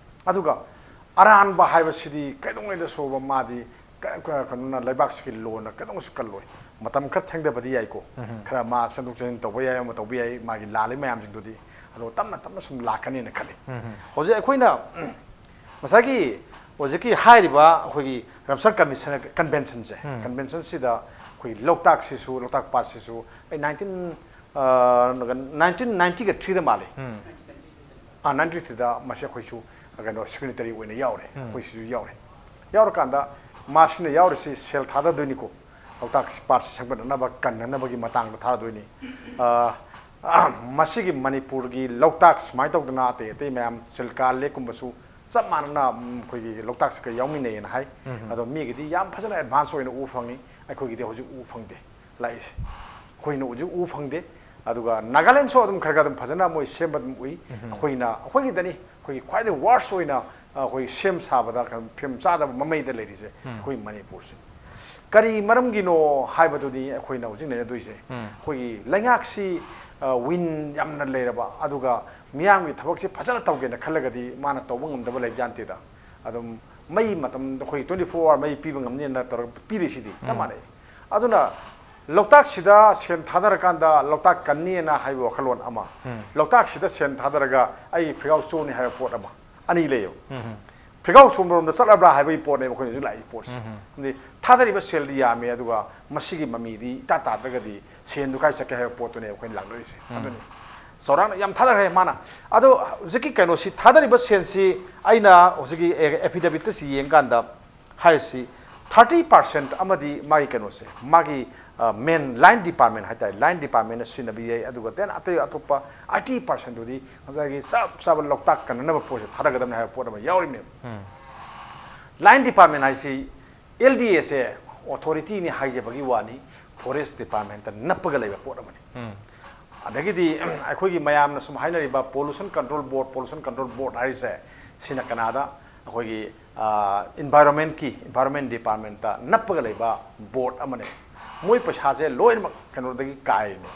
ꯑꯗꯨꯒ ꯑꯔꯥꯟꯕ ꯍꯥꯏꯕꯁꯤꯗꯤ ꯀꯩꯗꯧꯉꯩꯗꯁꯨꯕ ꯃꯥꯗꯤ ꯀ-, ꯀ-, ꯀꯩꯅꯣꯅ, ꯂꯩꯕꯥꯛꯁꯤꯒꯤ ꯂꯣꯅ ꯀꯩꯗꯧꯉꯩꯁꯨ ꯀꯜꯂꯣꯏ꯫ ꯃꯇꯝ ꯈꯔ ꯊꯦꯡꯊꯕꯗꯤ ꯌꯥꯏꯀꯣ꯫ ꯎꯝ꯫ ꯈꯔ ꯃꯥ ꯆꯦꯟꯊꯣꯛ ꯆꯦꯟꯁꯤꯟ ꯇꯧꯕ ꯌꯥꯏ, ꯑꯃ ꯇꯧꯕ ꯌꯥꯏ, ꯃꯥꯒꯤ ꯂꯥꯜꯂꯤ ꯃꯌꯥꯝꯁꯤꯡꯗꯨꯗꯤ꯫ ꯑꯗꯣ ꯇꯞꯅ ꯇꯞꯅ ꯁꯨꯝ ꯂꯥꯛꯀꯅꯦꯅ ꯈꯜꯂꯤ꯫ ꯎꯝ꯫ ꯍꯧꯖꯤꯛ ꯑꯩꯈꯣꯏꯅ, ꯎꯝ, ꯉꯁꯥꯏꯒꯤ ꯍꯧꯖꯤꯛꯀꯤ ꯍꯥꯏꯔꯤꯕ ꯑꯩꯈꯣꯏꯒꯤ ꯔꯥꯝꯁꯥꯔ ꯀꯃꯤꯁꯟ, ꯀꯟꯚꯦꯟꯁꯟꯁꯦ, ꯎꯝ꯫ ꯀꯟꯚꯦꯟꯁꯟꯁꯤꯗ ꯑꯩꯈꯣꯏꯒꯤ ꯂꯣꯛꯇꯥꯛꯁꯤꯁꯨ, ꯂꯣꯛꯇꯥꯛ ꯄꯥꯠꯁꯤꯁꯨ ꯑꯩ ꯅꯥꯏꯟꯇꯤꯟ, ꯑ, ꯅꯥꯏꯟꯇꯤꯟ ꯅꯥꯏꯟꯇꯤꯒ ꯊ꯭ꯔꯤꯗ ꯃꯥꯜꯂꯤ꯫ ꯎꯝ꯫ ꯑꯥ, ꯅꯥꯏꯟꯇꯤ ꯊ꯭ꯔꯤꯗ ꯃꯁꯤ ꯑꯩꯈꯣꯏꯁꯨ ꯀꯩꯅꯣ ꯁꯤꯒꯅꯦꯇꯔꯤ ꯑꯣꯏꯅ ꯌꯥꯎꯔꯦ꯫ ꯎꯝ꯫ ꯑꯩꯈꯣꯏꯁꯤꯁꯨ ꯌꯥꯎꯔꯦ꯫ ꯌꯥꯎꯔꯀꯥꯟꯗ ꯃꯥꯁꯤꯅ ꯌꯥꯎꯔꯤꯁꯤ ꯁꯦꯜ ꯊꯥꯗꯗꯣꯏꯅꯤꯀꯣ, ꯂꯣꯛꯇꯥꯛ ꯄꯥꯠꯁꯤ ꯁꯦꯝꯒꯠꯅꯅꯕ, ꯀꯟꯅꯅꯕꯒꯤ ꯃꯇꯥꯡꯗ ꯊꯥꯗꯣꯏꯅꯤ꯫ ꯑ, ꯑ, ꯃꯁꯤꯒꯤ ꯃꯅꯤꯄꯨꯔꯒꯤ ꯂꯣꯛꯇꯥꯛ ꯁꯨꯃꯥꯏꯅ ꯇꯧꯗꯅ ꯑꯇꯩ ꯑꯇꯩ ꯃꯌꯥꯝ ꯆꯤꯜꯀꯥ ꯂꯦꯛꯀꯨꯝꯕꯁꯨ ꯆꯞ ꯃꯥꯟꯅꯅ, ꯎꯝ, ꯑꯩꯈꯣꯏꯒꯤ ꯂꯣꯛꯇꯥꯛꯁꯤꯒ ꯌꯥꯎꯃꯤꯟꯅꯩꯌꯦꯅ ꯍꯥꯏ꯫ ꯎꯝ꯫ ꯑꯗꯣ ꯃꯤꯒꯤꯗꯤ ꯌꯥꯝ ꯐꯖꯅ ꯑꯦꯗꯚꯥꯟꯁ ꯑꯣꯏꯅ ꯎꯕ ꯐꯪꯉꯤ, ꯑꯩꯈꯣꯏꯒꯤꯗꯤ ꯍꯧꯖꯤꯛ ꯎꯕ ꯐꯪꯗꯦ ꯂꯥꯛꯏꯁꯦ꯫ ꯑꯩꯈꯣꯏꯅ ꯍꯧꯖꯤꯛ ꯎꯕ ꯐꯪꯗꯦ꯫ ꯑꯗꯨꯒ ꯅꯥꯒꯥꯂꯦꯟꯁꯨ ꯑꯗꯨꯝ ꯈꯔ ꯈꯔ ꯑꯗꯨꯝ ꯐꯖꯅ ꯃꯣꯏ ꯁꯦꯝꯕ ꯑꯗꯨꯝ ꯎꯏ꯫ ꯎꯝ꯫ ꯑꯩꯈꯣꯏꯅ, ꯑꯩꯈꯣꯏꯒꯤꯗꯅꯤ ꯑꯩꯈꯣꯏꯒꯤ ꯈ꯭ꯋꯥꯏꯗꯒꯤ ꯋꯥꯔꯁ ꯑꯣꯏꯅ, ꯑ, ꯑꯩꯈꯣꯏ ꯁꯦꯝ ꯁꯥꯕꯗ ꯀꯩꯅꯣ ꯐꯤꯕꯝ ꯆꯥꯗꯕ ꯃꯃꯩꯗ ꯂꯩꯔꯤꯁꯦ, ꯎꯝ꯫ ꯑꯩꯈꯣꯏ ꯃꯅꯤꯄꯨꯔꯁꯦ꯫ ꯀꯔꯤ ꯃꯔꯝꯒꯤꯅꯣ ꯍꯥꯏꯕꯗꯨꯅꯤ ꯑꯩꯈꯣꯏꯅ ꯍꯧꯖꯤꯛ ꯅꯩꯅꯗꯣꯏꯁꯦ꯫ ꯎꯝ꯫ ꯑꯩꯈꯣꯏꯒꯤ ꯂꯩꯉꯥꯛꯁꯤ, ꯑ, ꯋꯤꯟ ꯌꯥꯝꯅ ꯂꯩꯔꯕ, ꯑꯗꯨꯒ ꯃꯤꯌꯥꯝꯒꯤ ꯊꯕꯛꯁꯤ ꯐꯖꯅ ꯇꯧꯒꯦꯅ ꯈꯜꯂꯒꯗꯤ ꯃꯥꯅ ꯇꯧꯕ ꯉꯝꯗꯕ ꯂꯩꯕꯖꯥꯠ ꯅꯠꯇꯦꯗ꯫ ꯑꯗꯨꯝ ꯃꯩ ꯃꯇꯝꯗ ꯑꯩꯈꯣꯏ twenty four hour ꯃꯩ ꯄꯤꯕ ꯉꯝꯅꯤꯅ ꯇꯧꯔꯒ ꯄꯤꯔꯤꯁꯤꯗꯤ ꯆꯞ ꯎꯝ꯫ ꯃꯥꯟꯅꯩ꯫ ꯑꯗꯨꯅ ꯂꯣꯛꯇꯥꯛꯁꯤꯗ ꯁꯦꯟ ꯊꯥꯗꯔꯀꯥꯟꯗ ꯂꯣꯛꯇꯥꯛ ꯀꯟꯅꯤꯅ ꯍꯥꯏꯕ ꯋꯥꯈꯜꯂꯣꯟ ꯑꯃ, ꯎꯝ꯫ ꯂꯣꯛꯇꯥꯛꯁꯤꯗ ꯁꯦꯟ ꯊꯥꯗꯔꯒ ꯑꯩꯒꯤ ꯐꯤꯒꯥꯎ ꯆꯣꯅꯤ ꯍꯥꯏꯕ ꯄꯣꯠ ꯑꯃ, ꯑꯅꯤ ꯂꯩꯌꯦꯕ꯫ ꯎꯝ꯫ ꯐꯤꯒꯥꯎ ꯆꯣꯝꯕꯔꯣꯝꯗ ꯆꯠꯂꯕ꯭ꯔꯥ ꯍꯥꯏꯕꯒꯤ ꯄꯣꯠꯅꯦꯕ ꯑꯩꯈꯣꯏꯅ ꯍꯧꯖꯤꯛ ꯂꯥꯛꯏ ꯄꯣꯠꯁꯦ꯫ ꯎꯝ꯫ ꯑꯗꯨꯗꯤ ꯊꯥꯗꯔꯤꯕ ꯁꯦꯜꯗꯤ ꯌꯥꯝꯃꯦ, ꯑꯗꯨꯒ ꯃꯁꯤꯒꯤ ꯃꯃꯤꯗꯤ ꯏꯇꯥ ꯇꯥꯗ꯭ꯔꯒꯗꯤ ꯁꯦꯟꯗꯨ ꯀꯥꯏ ꯆꯠꯀꯦ ꯍꯥꯏꯕ ꯄꯣꯠꯇꯨꯅꯦ ꯑꯩꯈꯣꯏꯅ ꯂꯥꯛꯅꯔꯤꯁꯦ꯫ ꯎꯝ꯫ ꯑꯗꯨꯅꯤ ꯆꯥꯎꯔꯥꯛꯅ ꯌꯥꯝ ꯊꯥꯗꯈ꯭ꯔꯦ ꯃꯥꯅ꯫ ꯑꯗꯣ ꯍꯧꯖꯤꯛꯀꯤ ꯀꯩꯅꯣꯁꯤ, ꯊꯥꯗꯔꯤꯕ ꯁꯦꯟꯁꯤ ꯑꯩꯅ ꯍꯧꯖꯤꯛꯀꯤ ꯑꯦ-, affidavit ꯁꯤ ꯌꯦꯡꯀꯥꯟꯗ ꯍꯥꯏꯔꯤꯁꯤ thirty percent ꯑꯃꯗꯤ ꯃꯥꯒꯤ ꯀꯩꯅꯣꯁꯦ, ꯃꯥꯒꯤ, ꯑ, main line department ꯍꯥꯏꯇꯥꯔꯦ, line department ꯅ ꯁꯤꯖꯤꯟꯅꯕ ꯌꯥꯏ, ꯑꯗꯨꯒ then ꯑꯇꯩ ꯑꯇꯣꯞꯄ eighty percent ꯗꯨꯗꯤ ꯉꯁꯥꯏꯒꯤ ꯆꯞ ꯆꯥꯕ ꯂꯣꯛꯇꯥꯛ ꯀꯟꯅꯅꯕ ꯄꯣꯠꯁꯦ ꯊꯥꯗꯒꯗꯕꯅꯤ ꯍꯥꯏꯕ ꯄꯣꯠ ꯑꯃ ꯌꯥꯎꯔꯤꯕꯅꯦꯕ꯫ ꯎꯝ꯫ Line department ꯍꯥꯏꯁꯤ L D A say authority ꯅꯤ ꯍꯥꯏꯖꯕꯒꯤ ꯋꯥꯅꯤ, forest department ꯇ ꯅꯞꯄꯒ ꯂꯩꯕ ꯄꯣꯠ ꯑꯃꯅꯤ꯫ ꯎꯝ꯫ ꯑꯗꯒꯤꯗꯤ ꯑꯩꯈꯣꯏꯒꯤ ꯃꯌꯥꯝꯅ ꯁꯨꯝ ꯍꯥꯏꯅꯔꯤꯕ pollution control board, pollution control board ꯍꯥꯏꯔꯤꯁꯦ, ꯁꯤꯅ ꯀꯅꯥꯗ? ꯑꯩꯈꯣꯏꯒꯤ, ꯑ, environment ꯀꯤ, environment department ꯇ ꯅꯞꯄꯒ ꯂꯩꯕ board ꯑꯃꯅꯦ꯫ ꯃꯣꯏ ꯄꯩꯁꯥꯁꯦ ꯂꯣꯏꯅꯃꯛ ꯀꯩꯅꯣꯗꯒꯤ ꯀꯥꯏꯔꯤꯅꯦ꯫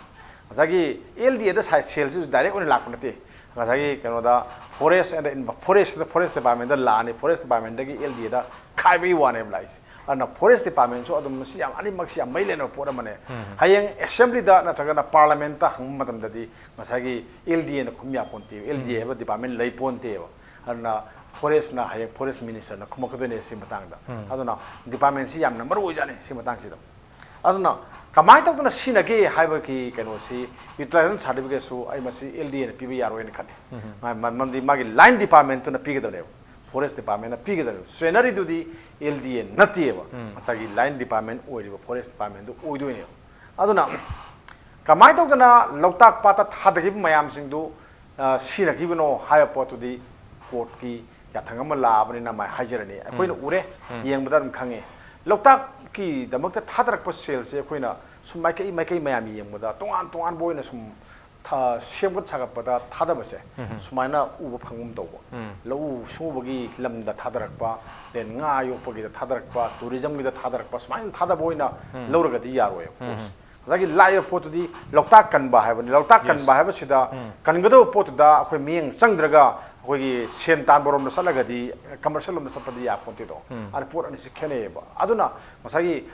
ꯉꯁꯥꯏꯒꯤ L D A ꯗ ꯁꯥꯏ-, ꯁꯦꯜꯁꯤꯁꯨ direct ꯑꯣꯏꯅ ꯂꯥꯛꯄ ꯅꯠꯇꯦ꯫ ꯉꯁꯥꯏꯒꯤ ꯀꯩꯅꯣꯗ forest and env-, forest, forest department ꯇ ꯂꯥꯛꯑꯅꯤ, forest department ꯇꯒꯤ L D A ꯗ ꯈꯥꯏꯕꯒꯤ ꯋꯥꯅꯦꯕ ꯂꯥꯛꯏꯁꯦ꯫ ꯑꯗꯨꯅ forest department ꯁꯨ ꯑꯗꯨꯝ ꯃꯁꯤ ꯌꯥꯝ, ꯑꯅꯤꯃꯛꯁꯤ ꯌꯥꯝ ꯃꯔꯤ ꯂꯩꯅꯕ ꯄꯣꯠ ꯑꯃꯅꯦ꯫ ꯎꯝ꯫ ꯍꯌꯦꯡ assembly ꯗ ꯅꯠꯇ꯭ꯔꯒꯅ parliament ꯇ ꯍꯪꯕ ꯃꯇꯝꯗꯗꯤ ꯉꯁꯥꯏꯒꯤ L D A ꯅ ꯈꯨꯝ ꯌꯥꯄꯣꯟꯇꯦꯕ, L D A ꯎꯝ꯫ ꯍꯥꯏꯕ department ꯂꯩꯄꯣꯟꯇꯦꯕ꯫ ꯑꯗꯨꯅ forest ꯅ ꯍꯌꯦꯡ forest minister ꯅ ꯈꯨꯝꯃꯛꯀꯗꯣꯏꯅꯦ ꯁꯤ ꯃꯇꯥꯡꯗ꯫ ꯎꯝ꯫ ꯑꯗꯨꯅ department ꯁꯤ ꯌꯥꯝꯅ ꯃꯔꯨ ꯑꯣꯏꯖꯥꯠꯅꯤ ꯁꯤ ꯃꯇꯥꯡꯁꯤꯗ꯫ ꯑꯗꯨꯅ ꯀꯃꯥꯏꯅ ꯇꯧꯗꯅ ꯁꯤꯖꯤꯟꯅꯒꯦ ꯍꯥꯏꯕꯒꯤ ꯀꯩꯅꯣꯁꯤ, utilization certificate ꯁꯨ ꯑꯩ ꯃꯁꯤ L D A ꯅ ꯄꯤꯕ ꯌꯥꯔꯣꯏꯅ ꯈꯜꯂꯤ꯫ ꯃꯔꯝꯗꯤ ꯃꯥꯒꯤ line department ꯇꯨꯅ ꯄꯤꯒꯗꯕꯅꯦꯕ, forest department ꯅ ꯄꯤꯒꯗꯕꯅꯦꯕ꯫ Scenery ꯗꯨꯗꯤ L D A ꯅꯠꯇꯦꯕ, ꯉꯁꯥꯏꯒꯤ line department ꯑꯣꯏꯔꯤꯕ forest department ꯗꯨ ꯑꯣꯏꯗꯣꯏꯅꯦꯕ꯫ ꯑꯗꯨꯅ ꯀꯃꯥꯏꯅ ꯇꯧꯗꯅ ꯂꯣꯛꯇꯥꯛ ꯄꯥꯠꯇ ꯊꯥꯗꯈꯤꯕ ꯃꯌꯥꯝꯁꯤꯡꯗꯨ ꯁꯤꯖꯤꯟꯅꯈꯤꯕꯅꯣ ꯍꯥꯏꯕ ꯄꯣꯠꯇꯨꯗꯤ court ꯀꯤ ꯌꯥꯊꯪ ꯑꯃ ꯂꯥꯛꯑꯕꯅꯤꯅ ꯃꯥꯏ ꯍꯥꯏꯖꯔꯅꯤ꯫ ꯑꯩꯈꯣꯏꯅ ꯎꯔꯦ, ꯌꯦꯡꯕꯗ ꯑꯗꯨꯝ ꯈꯪꯉꯦ꯫ ꯂꯣꯛꯇꯥꯛꯀꯤꯗꯃꯛꯇ ꯊꯥꯗꯔꯛꯄ ꯁꯦꯜꯁꯦ ꯑꯩꯈꯣꯏꯅ ꯁꯨꯝ ꯃꯥꯏꯀꯩ ꯃꯥꯏꯀꯩ ꯃꯌꯥꯝ ꯌꯦꯡꯕꯗ ꯇꯣꯉꯥꯟ ꯇꯣꯉꯥꯟꯕ ꯑꯣꯏꯅ ꯁꯨꯝ ꯁꯦꯝꯒꯠ ꯁꯥꯒꯠꯄꯗ ꯊꯥꯗꯕꯁꯦ ꯁꯨꯃꯥꯏꯅ ꯎꯕ ꯐꯪꯒꯨꯝ ꯇꯧꯕ꯫ ꯂꯧꯎ ꯁꯤꯡꯎꯕꯒꯤ ꯂꯝꯗ ꯊꯥꯗꯔꯛꯄ, then ꯉꯥ ꯌꯣꯛꯄꯒꯤꯗ ꯊꯥꯗꯔꯛꯄ, tourism ꯒꯤꯗ ꯊꯥꯗꯔꯛꯄ, ꯁꯨꯃꯥꯏꯅ ꯊꯥꯗꯕ ꯑꯣꯏꯅ ꯂꯧꯔꯒꯗꯤ ꯌꯥꯔꯣꯏꯕ꯫ ꯉꯁꯥꯏꯒꯤ ꯂꯥꯛꯏꯕ ꯄꯣꯠꯇꯨꯗꯤ ꯂꯣꯛꯇꯥꯛ ꯀꯟꯕ ꯍꯥꯏꯕꯅꯤ꯫ ꯂꯣꯛꯇꯥꯛ ꯀꯟꯕ ꯍꯥꯏꯕꯁꯤꯗ ꯀꯟꯒꯗꯕ ꯄꯣꯠꯇꯨꯗ ꯑꯩꯈꯣꯏ ꯃꯤꯠꯌꯦꯡ ꯆꯪꯗ꯭ꯔꯒ ꯑꯩꯈꯣꯏꯒꯤ ꯁꯦꯟ ꯇꯥꯟꯕ ꯔꯣꯝꯗ ꯆꯠꯂꯒꯗꯤ, commercial ꯂꯣꯝꯗ ꯆꯠꯄꯗꯤ ꯌꯥꯄꯣꯟꯇꯦꯗꯣ꯫ ꯑꯗꯨ ꯄꯣꯠ ꯑꯅꯤꯁꯤ ꯈꯦꯠꯅꯩꯌꯦꯕ꯫ ꯑꯗꯨꯅ ꯉꯁꯥꯏꯒꯤ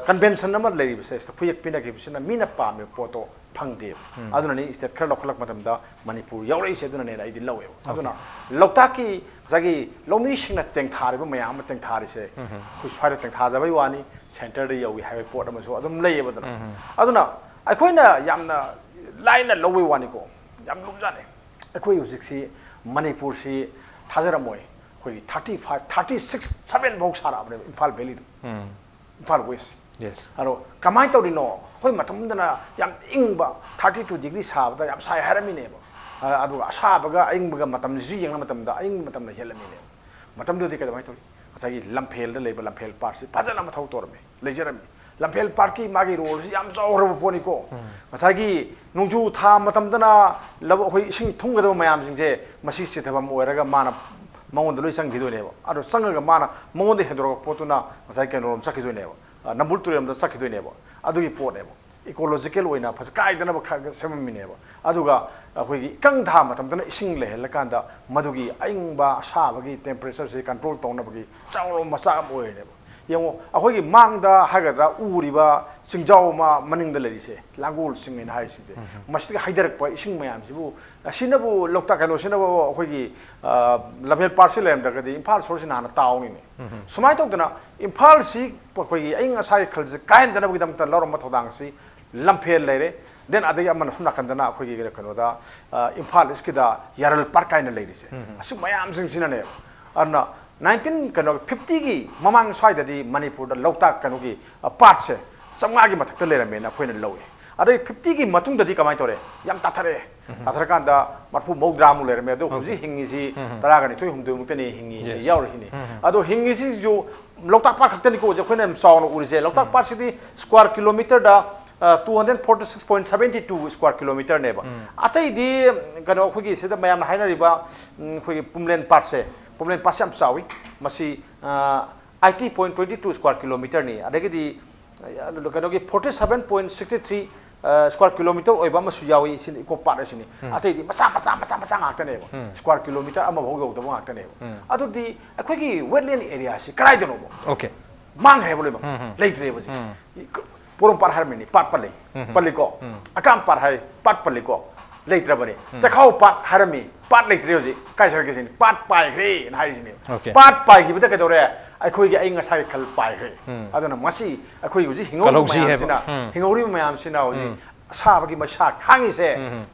convention ꯑꯃ ꯂꯩꯔꯤꯕꯁꯦ, ꯁꯤꯗ ꯈꯨꯌꯦꯛ ꯄꯤꯅꯈꯤꯕꯁꯤꯅ ꯃꯤꯅ ꯄꯥꯝꯃꯤꯕ ꯄꯣꯠꯇꯣ ꯐꯪꯗꯦꯕ꯫ ꯑꯗꯨꯅꯅꯤ state ꯈꯔ ꯂꯧꯈꯠꯂꯛꯄ ꯃꯇꯝꯗ ꯃꯅꯤꯄꯨꯔ ꯌꯥꯎꯔꯛꯏꯁꯦ꯫ ꯑꯗꯨꯅꯅꯦꯅ ꯑꯩꯗꯤ ꯂꯧꯋꯦꯕ꯫ ꯑꯗꯨꯅ ꯂꯣꯛꯇꯥꯛꯀꯤ ꯉꯁꯥꯏꯒꯤ ꯂꯧꯃꯤꯁꯤꯡꯅ ꯇꯦꯡꯊꯥꯔꯤꯕ ꯃꯌꯥꯝ ꯑꯃ ꯇꯦꯡꯊꯥꯔꯤꯁꯦ, ꯑꯩꯈꯣꯏ ꯁ꯭ꯋꯥꯏꯗ ꯇꯦꯡꯊꯥꯖꯕꯩ ꯋꯥꯅꯤ, centre ꯗ ꯌꯧꯏ ꯍꯥꯏꯕꯒꯤ ꯄꯣꯠ ꯑꯃꯁꯨ ꯑꯗꯨꯝ ꯂꯩꯌꯦꯕ꯫ ꯑꯗꯨꯅ, ꯑꯗꯨꯅ ꯑꯩꯈꯣꯏꯅ ꯌꯥꯝꯅ ꯂꯥꯏꯅ ꯂꯧꯕꯩ ꯋꯥꯅꯤꯀꯣ, ꯌꯥꯝ ꯂꯨꯝꯖꯥꯠꯅꯤ꯫ ꯑꯩꯈꯣꯏ ꯍꯧꯖꯤꯛꯁꯤ ꯃꯅꯤꯄꯨꯔꯁꯤ ꯊꯥꯖꯔꯝꯃꯣꯏ, ꯑꯩꯈꯣꯏꯒꯤ thirty five, thirty six, seven ꯐꯥꯎ ꯁꯥꯔꯛꯑꯕꯅꯦꯕ ꯏꯝꯐꯥꯜ valley ꯗ꯫ ꯏꯝꯐꯥꯜ west꯫ ꯑꯗꯣ ꯀꯃꯥꯏꯅ ꯇꯧꯔꯤꯅꯣ? ꯑꯩꯈꯣꯏ ꯃꯇꯝꯗꯅ ꯌꯥꯝ ꯏꯪꯕ, thirty two degree ꯁꯥꯕꯗ ꯌꯥꯝ ꯁꯥꯏ ꯍꯥꯏꯔꯝꯃꯤꯅꯦꯕ꯫ ꯑ-, ꯑꯗꯨꯒ ꯑꯁꯥꯕꯒ ꯑꯏꯪꯕꯒ ꯃꯇꯝꯁꯤꯁꯨ ꯌꯦꯡꯕ ꯃꯇꯝꯗ ꯑꯏꯪꯕ ꯃꯇꯝꯅ ꯍꯦꯜꯂꯝꯃꯤꯅꯦꯕ꯫ ꯃꯇꯝꯗꯨꯗꯤ ꯀꯩꯗꯧꯃꯥꯏꯅ ꯇꯧꯔꯤ? ꯉꯁꯥꯏꯒꯤ ꯂꯝꯐꯦꯜꯗ ꯂꯩꯕ ꯂꯝꯐꯦꯜ ꯄꯥꯠꯁꯤ ꯐꯖꯅ ꯃꯊꯧ ꯇꯧꯔꯝꯃꯤ, ꯂꯩꯖꯔꯝꯃꯤ꯫ ꯂꯝꯐꯦꯜ ꯄꯥꯠꯀꯤ ꯃꯥꯒꯤ role ꯁꯤ ꯌꯥꯝ ꯆꯥꯎꯈ꯭ꯔꯕ ꯄꯣꯠꯅꯤꯀꯣ꯫ ꯉꯁꯥꯏꯒꯤ ꯅꯣꯡꯖꯨ ꯊꯥ ꯃꯇꯝꯗꯅ ꯂꯧ, ꯑꯩꯈꯣꯏ ꯏꯁꯤꯡ ꯊꯨꯝꯒꯗꯕ ꯃꯌꯥꯝꯁꯤꯡꯁꯦ ꯃꯁꯤ ꯆꯤꯊꯐꯝ ꯑꯣꯏꯔꯒ ꯃꯥꯅ ꯃꯉꯣꯟꯗ ꯂꯣꯏ ꯆꯪꯈꯤꯗꯣꯏꯅꯦꯕ꯫ ꯑꯗꯣ ꯆꯪꯉꯒ ꯃꯥꯅ ꯃꯉꯣꯟꯗ ꯍꯦꯟꯗꯣꯔꯛꯄ ꯄꯣꯠꯇꯨꯅ ꯉꯁꯥꯏ ꯀꯩꯅꯣꯔꯣꯝ ꯆꯠꯈꯤꯗꯣꯏꯅꯦꯕ, ꯑ, ꯅꯝꯕꯨꯜ ꯇꯨꯔꯦꯜꯔꯣꯝꯗ ꯆꯠꯈꯤꯗꯣꯏꯅꯦꯕ꯫ ꯑꯗꯨꯒꯤ ꯄꯣꯠꯅꯦꯕ꯫ Ecological ꯑꯣꯏꯅ ꯐꯖ ꯀꯥꯏꯗꯅꯕ ꯈ-, ꯁꯦꯝꯃꯝꯃꯤꯅꯦꯕ꯫ ꯑꯗꯨꯒ ꯑꯩꯈꯣꯏꯒꯤ ꯏꯀꯪ ꯊꯥ ꯃꯇꯝꯗꯅ ꯏꯁꯤꯡ ꯂꯩꯍꯜꯂꯀꯥꯟꯗ ꯃꯗꯨꯒꯤ ꯑꯏꯪꯕ ꯑꯁꯥꯕꯒꯤ temperature ꯁꯦ control ꯇꯧꯅꯕꯒꯤ ꯆꯥꯎꯔꯕ ꯃꯆꯥꯛ ꯑꯃ ꯑꯣꯏꯔꯤꯅꯦꯕ꯫ ꯌꯦꯡꯉꯣ, ꯑꯩꯈꯣꯏꯒꯤ ꯃꯥꯡꯗ ꯍꯥꯏꯒꯗ꯭ꯔꯥ, ꯎꯔꯤꯕ ꯆꯤꯡꯖꯥꯎ ꯑꯃ ꯃꯅꯤꯡꯗ ꯂꯩꯔꯤꯁꯦ, ꯂꯥꯡꯒꯣꯜ ꯆꯤꯡ ꯍꯥꯏꯅ ꯍꯥꯏꯔꯤꯁꯤꯡꯁꯦ, ꯃꯁꯤꯗꯒꯤ ꯍꯩꯊꯔꯛꯄ ꯏꯁꯤꯡ ꯃꯌꯥꯝꯁꯤꯕꯨ, ꯑꯁꯤꯅꯕꯨ ꯂꯣꯛꯇꯥꯛ, ꯀꯩꯅꯣꯁꯤꯅꯕꯨ ꯑꯩꯈꯣꯏꯒꯤ, ꯑ, ꯂꯝꯐꯦꯜ ꯄꯥꯠꯁꯤ ꯂꯩꯔꯝꯗ꯭ꯔꯒꯗꯤ ꯏꯝꯐꯥꯜ ꯁꯣꯔꯁꯤꯅ ꯍꯥꯟꯅ ꯇꯥꯍꯧꯅꯤꯅꯦ꯫ ꯁꯨꯃꯥꯏꯅ ꯇꯧꯗꯅ ꯏꯝꯐꯥꯜꯁꯤ ꯑꯩꯈꯣꯏꯒꯤ ꯑꯏꯪ ꯑꯁꯥꯒꯤ ꯈꯜꯁꯦ ꯀꯥꯏꯍꯟꯗꯅꯕꯒꯤꯗꯃꯛꯇ ꯂꯧꯔꯝꯕ ꯊꯧꯗꯥꯡꯁꯤ ꯂꯝꯐꯦꯜ ꯂꯩꯔꯦ, then ꯑꯗꯒꯤ ꯑꯃꯅ ꯁꯣꯝ ꯅꯥꯀꯟꯗꯅ ꯑꯩꯈꯣꯏꯒꯤ ꯀꯩꯅꯣꯗ, ꯑ, ꯏꯝꯐꯥꯜ ꯏꯁꯀꯤꯗ ꯌꯥꯔꯜ ꯄꯥꯔꯛ ꯀꯥꯏꯅ ꯂꯩꯔꯤꯁꯦ꯫ ꯑꯁꯤ ꯃꯌꯥꯝꯁꯤꯡꯁꯤꯅꯅꯦ, ꯑꯗꯨꯅ ꯅꯥꯏꯟꯇꯤꯟ, ꯀꯩꯅꯣ, ꯐꯤꯐꯇꯤꯒꯤ ꯃꯃꯥꯡ ꯁ꯭ꯋꯥꯏꯗꯗꯤ ꯃꯅꯤꯄꯨꯔꯗ ꯂꯣꯛꯇꯥꯛ, ꯀꯩꯅꯣꯒꯤ, ꯑ, ꯄꯥꯠꯁꯦ ꯆꯥꯝꯃꯉꯥꯒꯤ ꯃꯊꯛꯇ ꯂꯩꯔꯝꯃꯦꯅ ꯑꯩꯈꯣꯏꯅ ꯂꯧꯏ꯫ ꯑꯗꯩ ꯐꯤꯐꯇꯤꯒꯤ ꯃꯇꯨꯡꯗꯗꯤ ꯀꯃꯥꯏꯅ ꯇꯧꯔꯦ? ꯌꯥꯝ ꯇꯥꯊꯔꯛꯑꯦ꯫ ꯇꯥꯊꯔꯀꯥꯟꯗ ꯃꯔꯐꯨ ꯃꯧꯗ꯭ꯔꯥꯃꯨꯛ ꯂꯩꯔꯝꯃꯦ꯫ ꯑꯗꯣ ꯍꯧꯖꯤꯛ ꯍꯤꯡꯉꯤꯁꯤ ꯇꯔꯥꯒ ꯅꯤꯊꯣꯏ ꯍꯨꯝꯗꯣꯏꯃꯨꯛꯇꯅꯤ ꯍꯤꯡꯉꯤꯁꯤ, ꯌꯥꯎꯔꯤꯁꯤꯅꯤ꯫ ꯑꯗꯣ ꯍꯤꯡꯉꯤꯁꯤꯁꯨ ꯂꯣꯛꯇꯥꯛ ꯄꯥꯠ ꯈꯛꯇꯅꯤꯀꯣ ꯍꯧꯖꯤꯛ ꯑꯩꯈꯣꯏꯅ ꯌꯥꯝ ꯆꯥꯎꯅ ꯎꯔꯤꯁꯦ꯫ ꯂꯣꯛꯇꯥꯛ ꯄꯥꯠꯁꯤꯗꯤ ꯁ꯭ꯀ꯭ꯋꯥꯔ ꯀꯤꯂꯣꯃꯤꯇꯔꯗ, ꯑ, two hundred forty six point seventy two square kilometerꯅꯦꯕ꯫ ꯑꯇꯩꯗꯤ, ꯀꯩꯅꯣ, ꯑꯩꯈꯣꯏꯒꯤ ꯁꯤꯗ ꯃꯌꯥꯝꯅ ꯍꯥꯏꯅꯔꯤꯕ, ꯎꯝ, ꯑꯩꯈꯣꯏꯒꯤ ꯄꯨꯝꯂꯦꯟ ꯄꯥꯠꯁꯦ, ꯄꯨꯝꯂꯦꯟ ꯄꯥꯠꯁꯦ ꯌꯥꯝ ꯆꯥꯎꯏ꯫ ꯃꯁꯤ, ꯑ, eighty point twenty two square kilometerꯅꯤ꯫ ꯑꯗꯒꯤꯗꯤ, ꯑ, ꯀꯩꯅꯣꯒꯤ forty seven point sixty three, ꯑ, square kilometer ꯑꯣꯏꯕ ꯑꯃꯁꯨ ꯌꯥꯎꯏ꯫ ꯁꯤꯅ ꯏꯀꯣ ꯄꯥꯠ ꯍꯥꯏꯁꯤꯅꯤ꯫ ꯑꯇꯩꯗꯤ ꯃꯆꯥ, ꯃꯆꯥ, ꯃꯆꯥ, ꯃꯆꯥ ꯉꯥꯛꯇꯅꯦꯕ꯫ Square kilometer ꯑꯃꯐꯥꯎ ꯌꯧꯗꯕ ꯉꯥꯛꯇꯅꯦꯕ꯫ ꯑꯗꯨꯗꯤ ꯑꯩꯈꯣꯏꯒꯤ wetland areaꯁꯤ ꯀꯗꯥꯏꯗꯅꯣꯕ? Okay. ꯃꯥꯡꯈ꯭ꯔꯦꯕ ꯂꯣꯏꯅꯃꯛ꯫ ꯂꯩꯇ꯭ꯔꯦꯕ ꯍꯧꯖꯤꯛ꯫ ꯄꯣꯔꯣꯝꯄꯥꯠ ꯍꯥꯏꯔꯝꯃꯤꯅꯤ, ꯄꯥꯠ ꯄꯜꯂꯤ꯫ ꯄꯜꯂꯤꯀꯣ꯫ ꯑꯀꯥꯝ ꯄꯥꯠ ꯍꯥꯏ, ꯄꯥꯠ ꯄꯜꯂꯤꯀꯣ꯫ ꯂꯩꯇ꯭ꯔꯕꯅꯤ꯫ ꯆꯈꯥꯎ ꯄꯥꯠ ꯍꯥꯏꯔꯝꯃꯤ, ꯄꯥꯠ ꯂꯩꯇ꯭ꯔꯦ ꯍꯧꯖꯤꯛ꯫ ꯀꯥꯏ ꯆꯠꯈ꯭ꯔꯒꯦ ꯁꯤꯅꯤ? ꯄꯥꯠ ꯄꯥꯏꯈ꯭ꯔꯦꯅ ꯍꯥꯏꯔꯤꯁꯤꯅꯦ꯫ Okay. ꯄꯥꯠ ꯄꯥꯏꯈꯤꯕꯗ ꯀꯩꯗꯧꯔꯦ? ꯑꯩꯈꯣꯏꯒꯤ ꯑꯏꯪ ꯑꯁꯥꯒꯤ ꯈꯜ ꯄꯥꯏꯈ꯭ꯔꯦ꯫ ꯑꯗꯨꯅ ꯃꯁꯤ ꯑꯩꯈꯣꯏ ꯍꯧꯖꯤꯛ ꯍꯤꯡꯍꯧꯔꯤꯕ ꯀꯜꯍꯧꯁꯤ ꯍꯥꯏꯕ꯫ ꯃꯌꯥꯝꯁꯤꯅ, ꯍꯤꯡꯍꯧꯔꯤꯕ ꯃꯌꯥꯝꯁꯤꯅ ꯍꯧꯖꯤꯛ ꯑꯁꯥꯕꯒꯤ ꯃꯩꯁꯥ ꯈꯥꯡꯉꯤꯁꯦ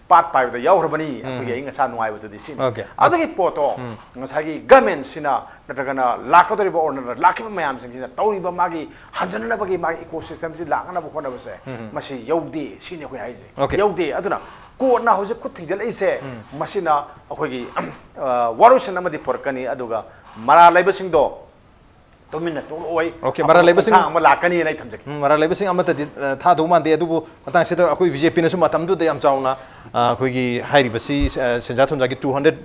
ꯄꯥꯠ ꯄꯥꯏꯕꯗ ꯌꯥꯎꯈ꯭ꯔꯕꯅꯤ꯫ ꯑꯩꯈꯣꯏꯒꯤ ꯑꯏꯪ ꯑꯁꯥ ꯅꯨꯡꯉꯥꯏꯕꯗꯨꯗꯤ ꯁꯤꯅꯤ꯫ Okay. ꯑꯗꯨꯒꯤ ꯄꯣꯠꯇꯣ ꯉꯁꯥꯏꯒꯤ ꯒꯃꯦꯟꯁꯤꯅ ꯅꯠꯇ꯭ꯔꯒꯅ ꯂꯥꯛꯀꯗꯧꯔꯤꯕ or ꯅꯠꯇ꯭ꯔꯒ ꯂꯥꯛꯈꯤꯕ ꯃꯌꯥꯝꯁꯤꯡꯁꯤꯅ ꯇꯧꯔꯤꯕ ꯃꯥꯒꯤ ꯍꯟꯖꯤꯟꯅꯕꯒꯤ, ꯃꯥꯒꯤ ꯏꯀꯣ ꯁꯤꯁꯇꯦꯝꯁꯤ ꯂꯥꯛꯅꯅꯕ ꯍꯣꯠꯅꯕꯁꯦ, ꯃꯁꯤ ꯌꯧꯗꯦ ꯁꯤꯅꯤ ꯑꯩꯈꯣꯏ ꯍꯥꯏꯁꯦ꯫ Okay. ꯌꯧꯗꯦ꯫ ꯑꯗꯨꯅ ꯀꯣꯔꯠꯅ ꯍꯧꯖꯤꯛ ꯈꯨꯠ ꯊꯤꯡꯖꯤꯜꯂꯛꯏꯁꯦ, ꯃꯁꯤꯅ ꯑꯩꯈꯣꯏꯒꯤ, ꯑ, ꯋꯥꯔꯣꯏꯁꯤꯟ ꯑꯃꯗꯤ ꯄꯨꯔꯛꯀꯅꯤ꯫ ꯑꯗꯨꯒ ꯃꯔꯥꯜ ꯂꯩꯕꯁꯤꯡꯗꯣ ꯇꯨꯃꯤꯟꯅ ꯇꯣꯛꯂꯛꯑꯣꯏ꯫ Okay, ꯃꯔꯥꯜ ꯂꯩꯕꯁꯤꯡ ꯑꯐꯕ ꯈꯣꯡꯊꯥꯡ ꯑꯃ ꯂꯥꯛꯀꯅꯤꯅ ꯑꯩ ꯊꯝꯖꯒꯦ꯫ ꯎꯝ, ꯃꯔꯥꯜ ꯂꯩꯕꯁꯤꯡ ꯑꯃꯠꯇꯗꯤ, ꯑ, ꯊꯥꯗꯧ ꯃꯥꯟꯗꯦ꯫ ꯑꯗꯨꯕꯨ ꯃꯇꯥꯡꯁꯤꯗ ꯑꯩꯈꯣꯏ ꯕꯤ ꯖꯦ ꯄꯤꯅꯁꯨ ꯃꯇꯝꯗꯨꯗ ꯌꯥꯝ ꯆꯥꯎꯅ, ꯑ, ꯑꯩꯈꯣꯏꯒꯤ ꯍꯥꯏꯔꯤꯕꯁꯤ, ꯑ, ꯁꯦꯟꯖꯥ ꯊꯨꯝꯖꯥꯒꯤ two hundred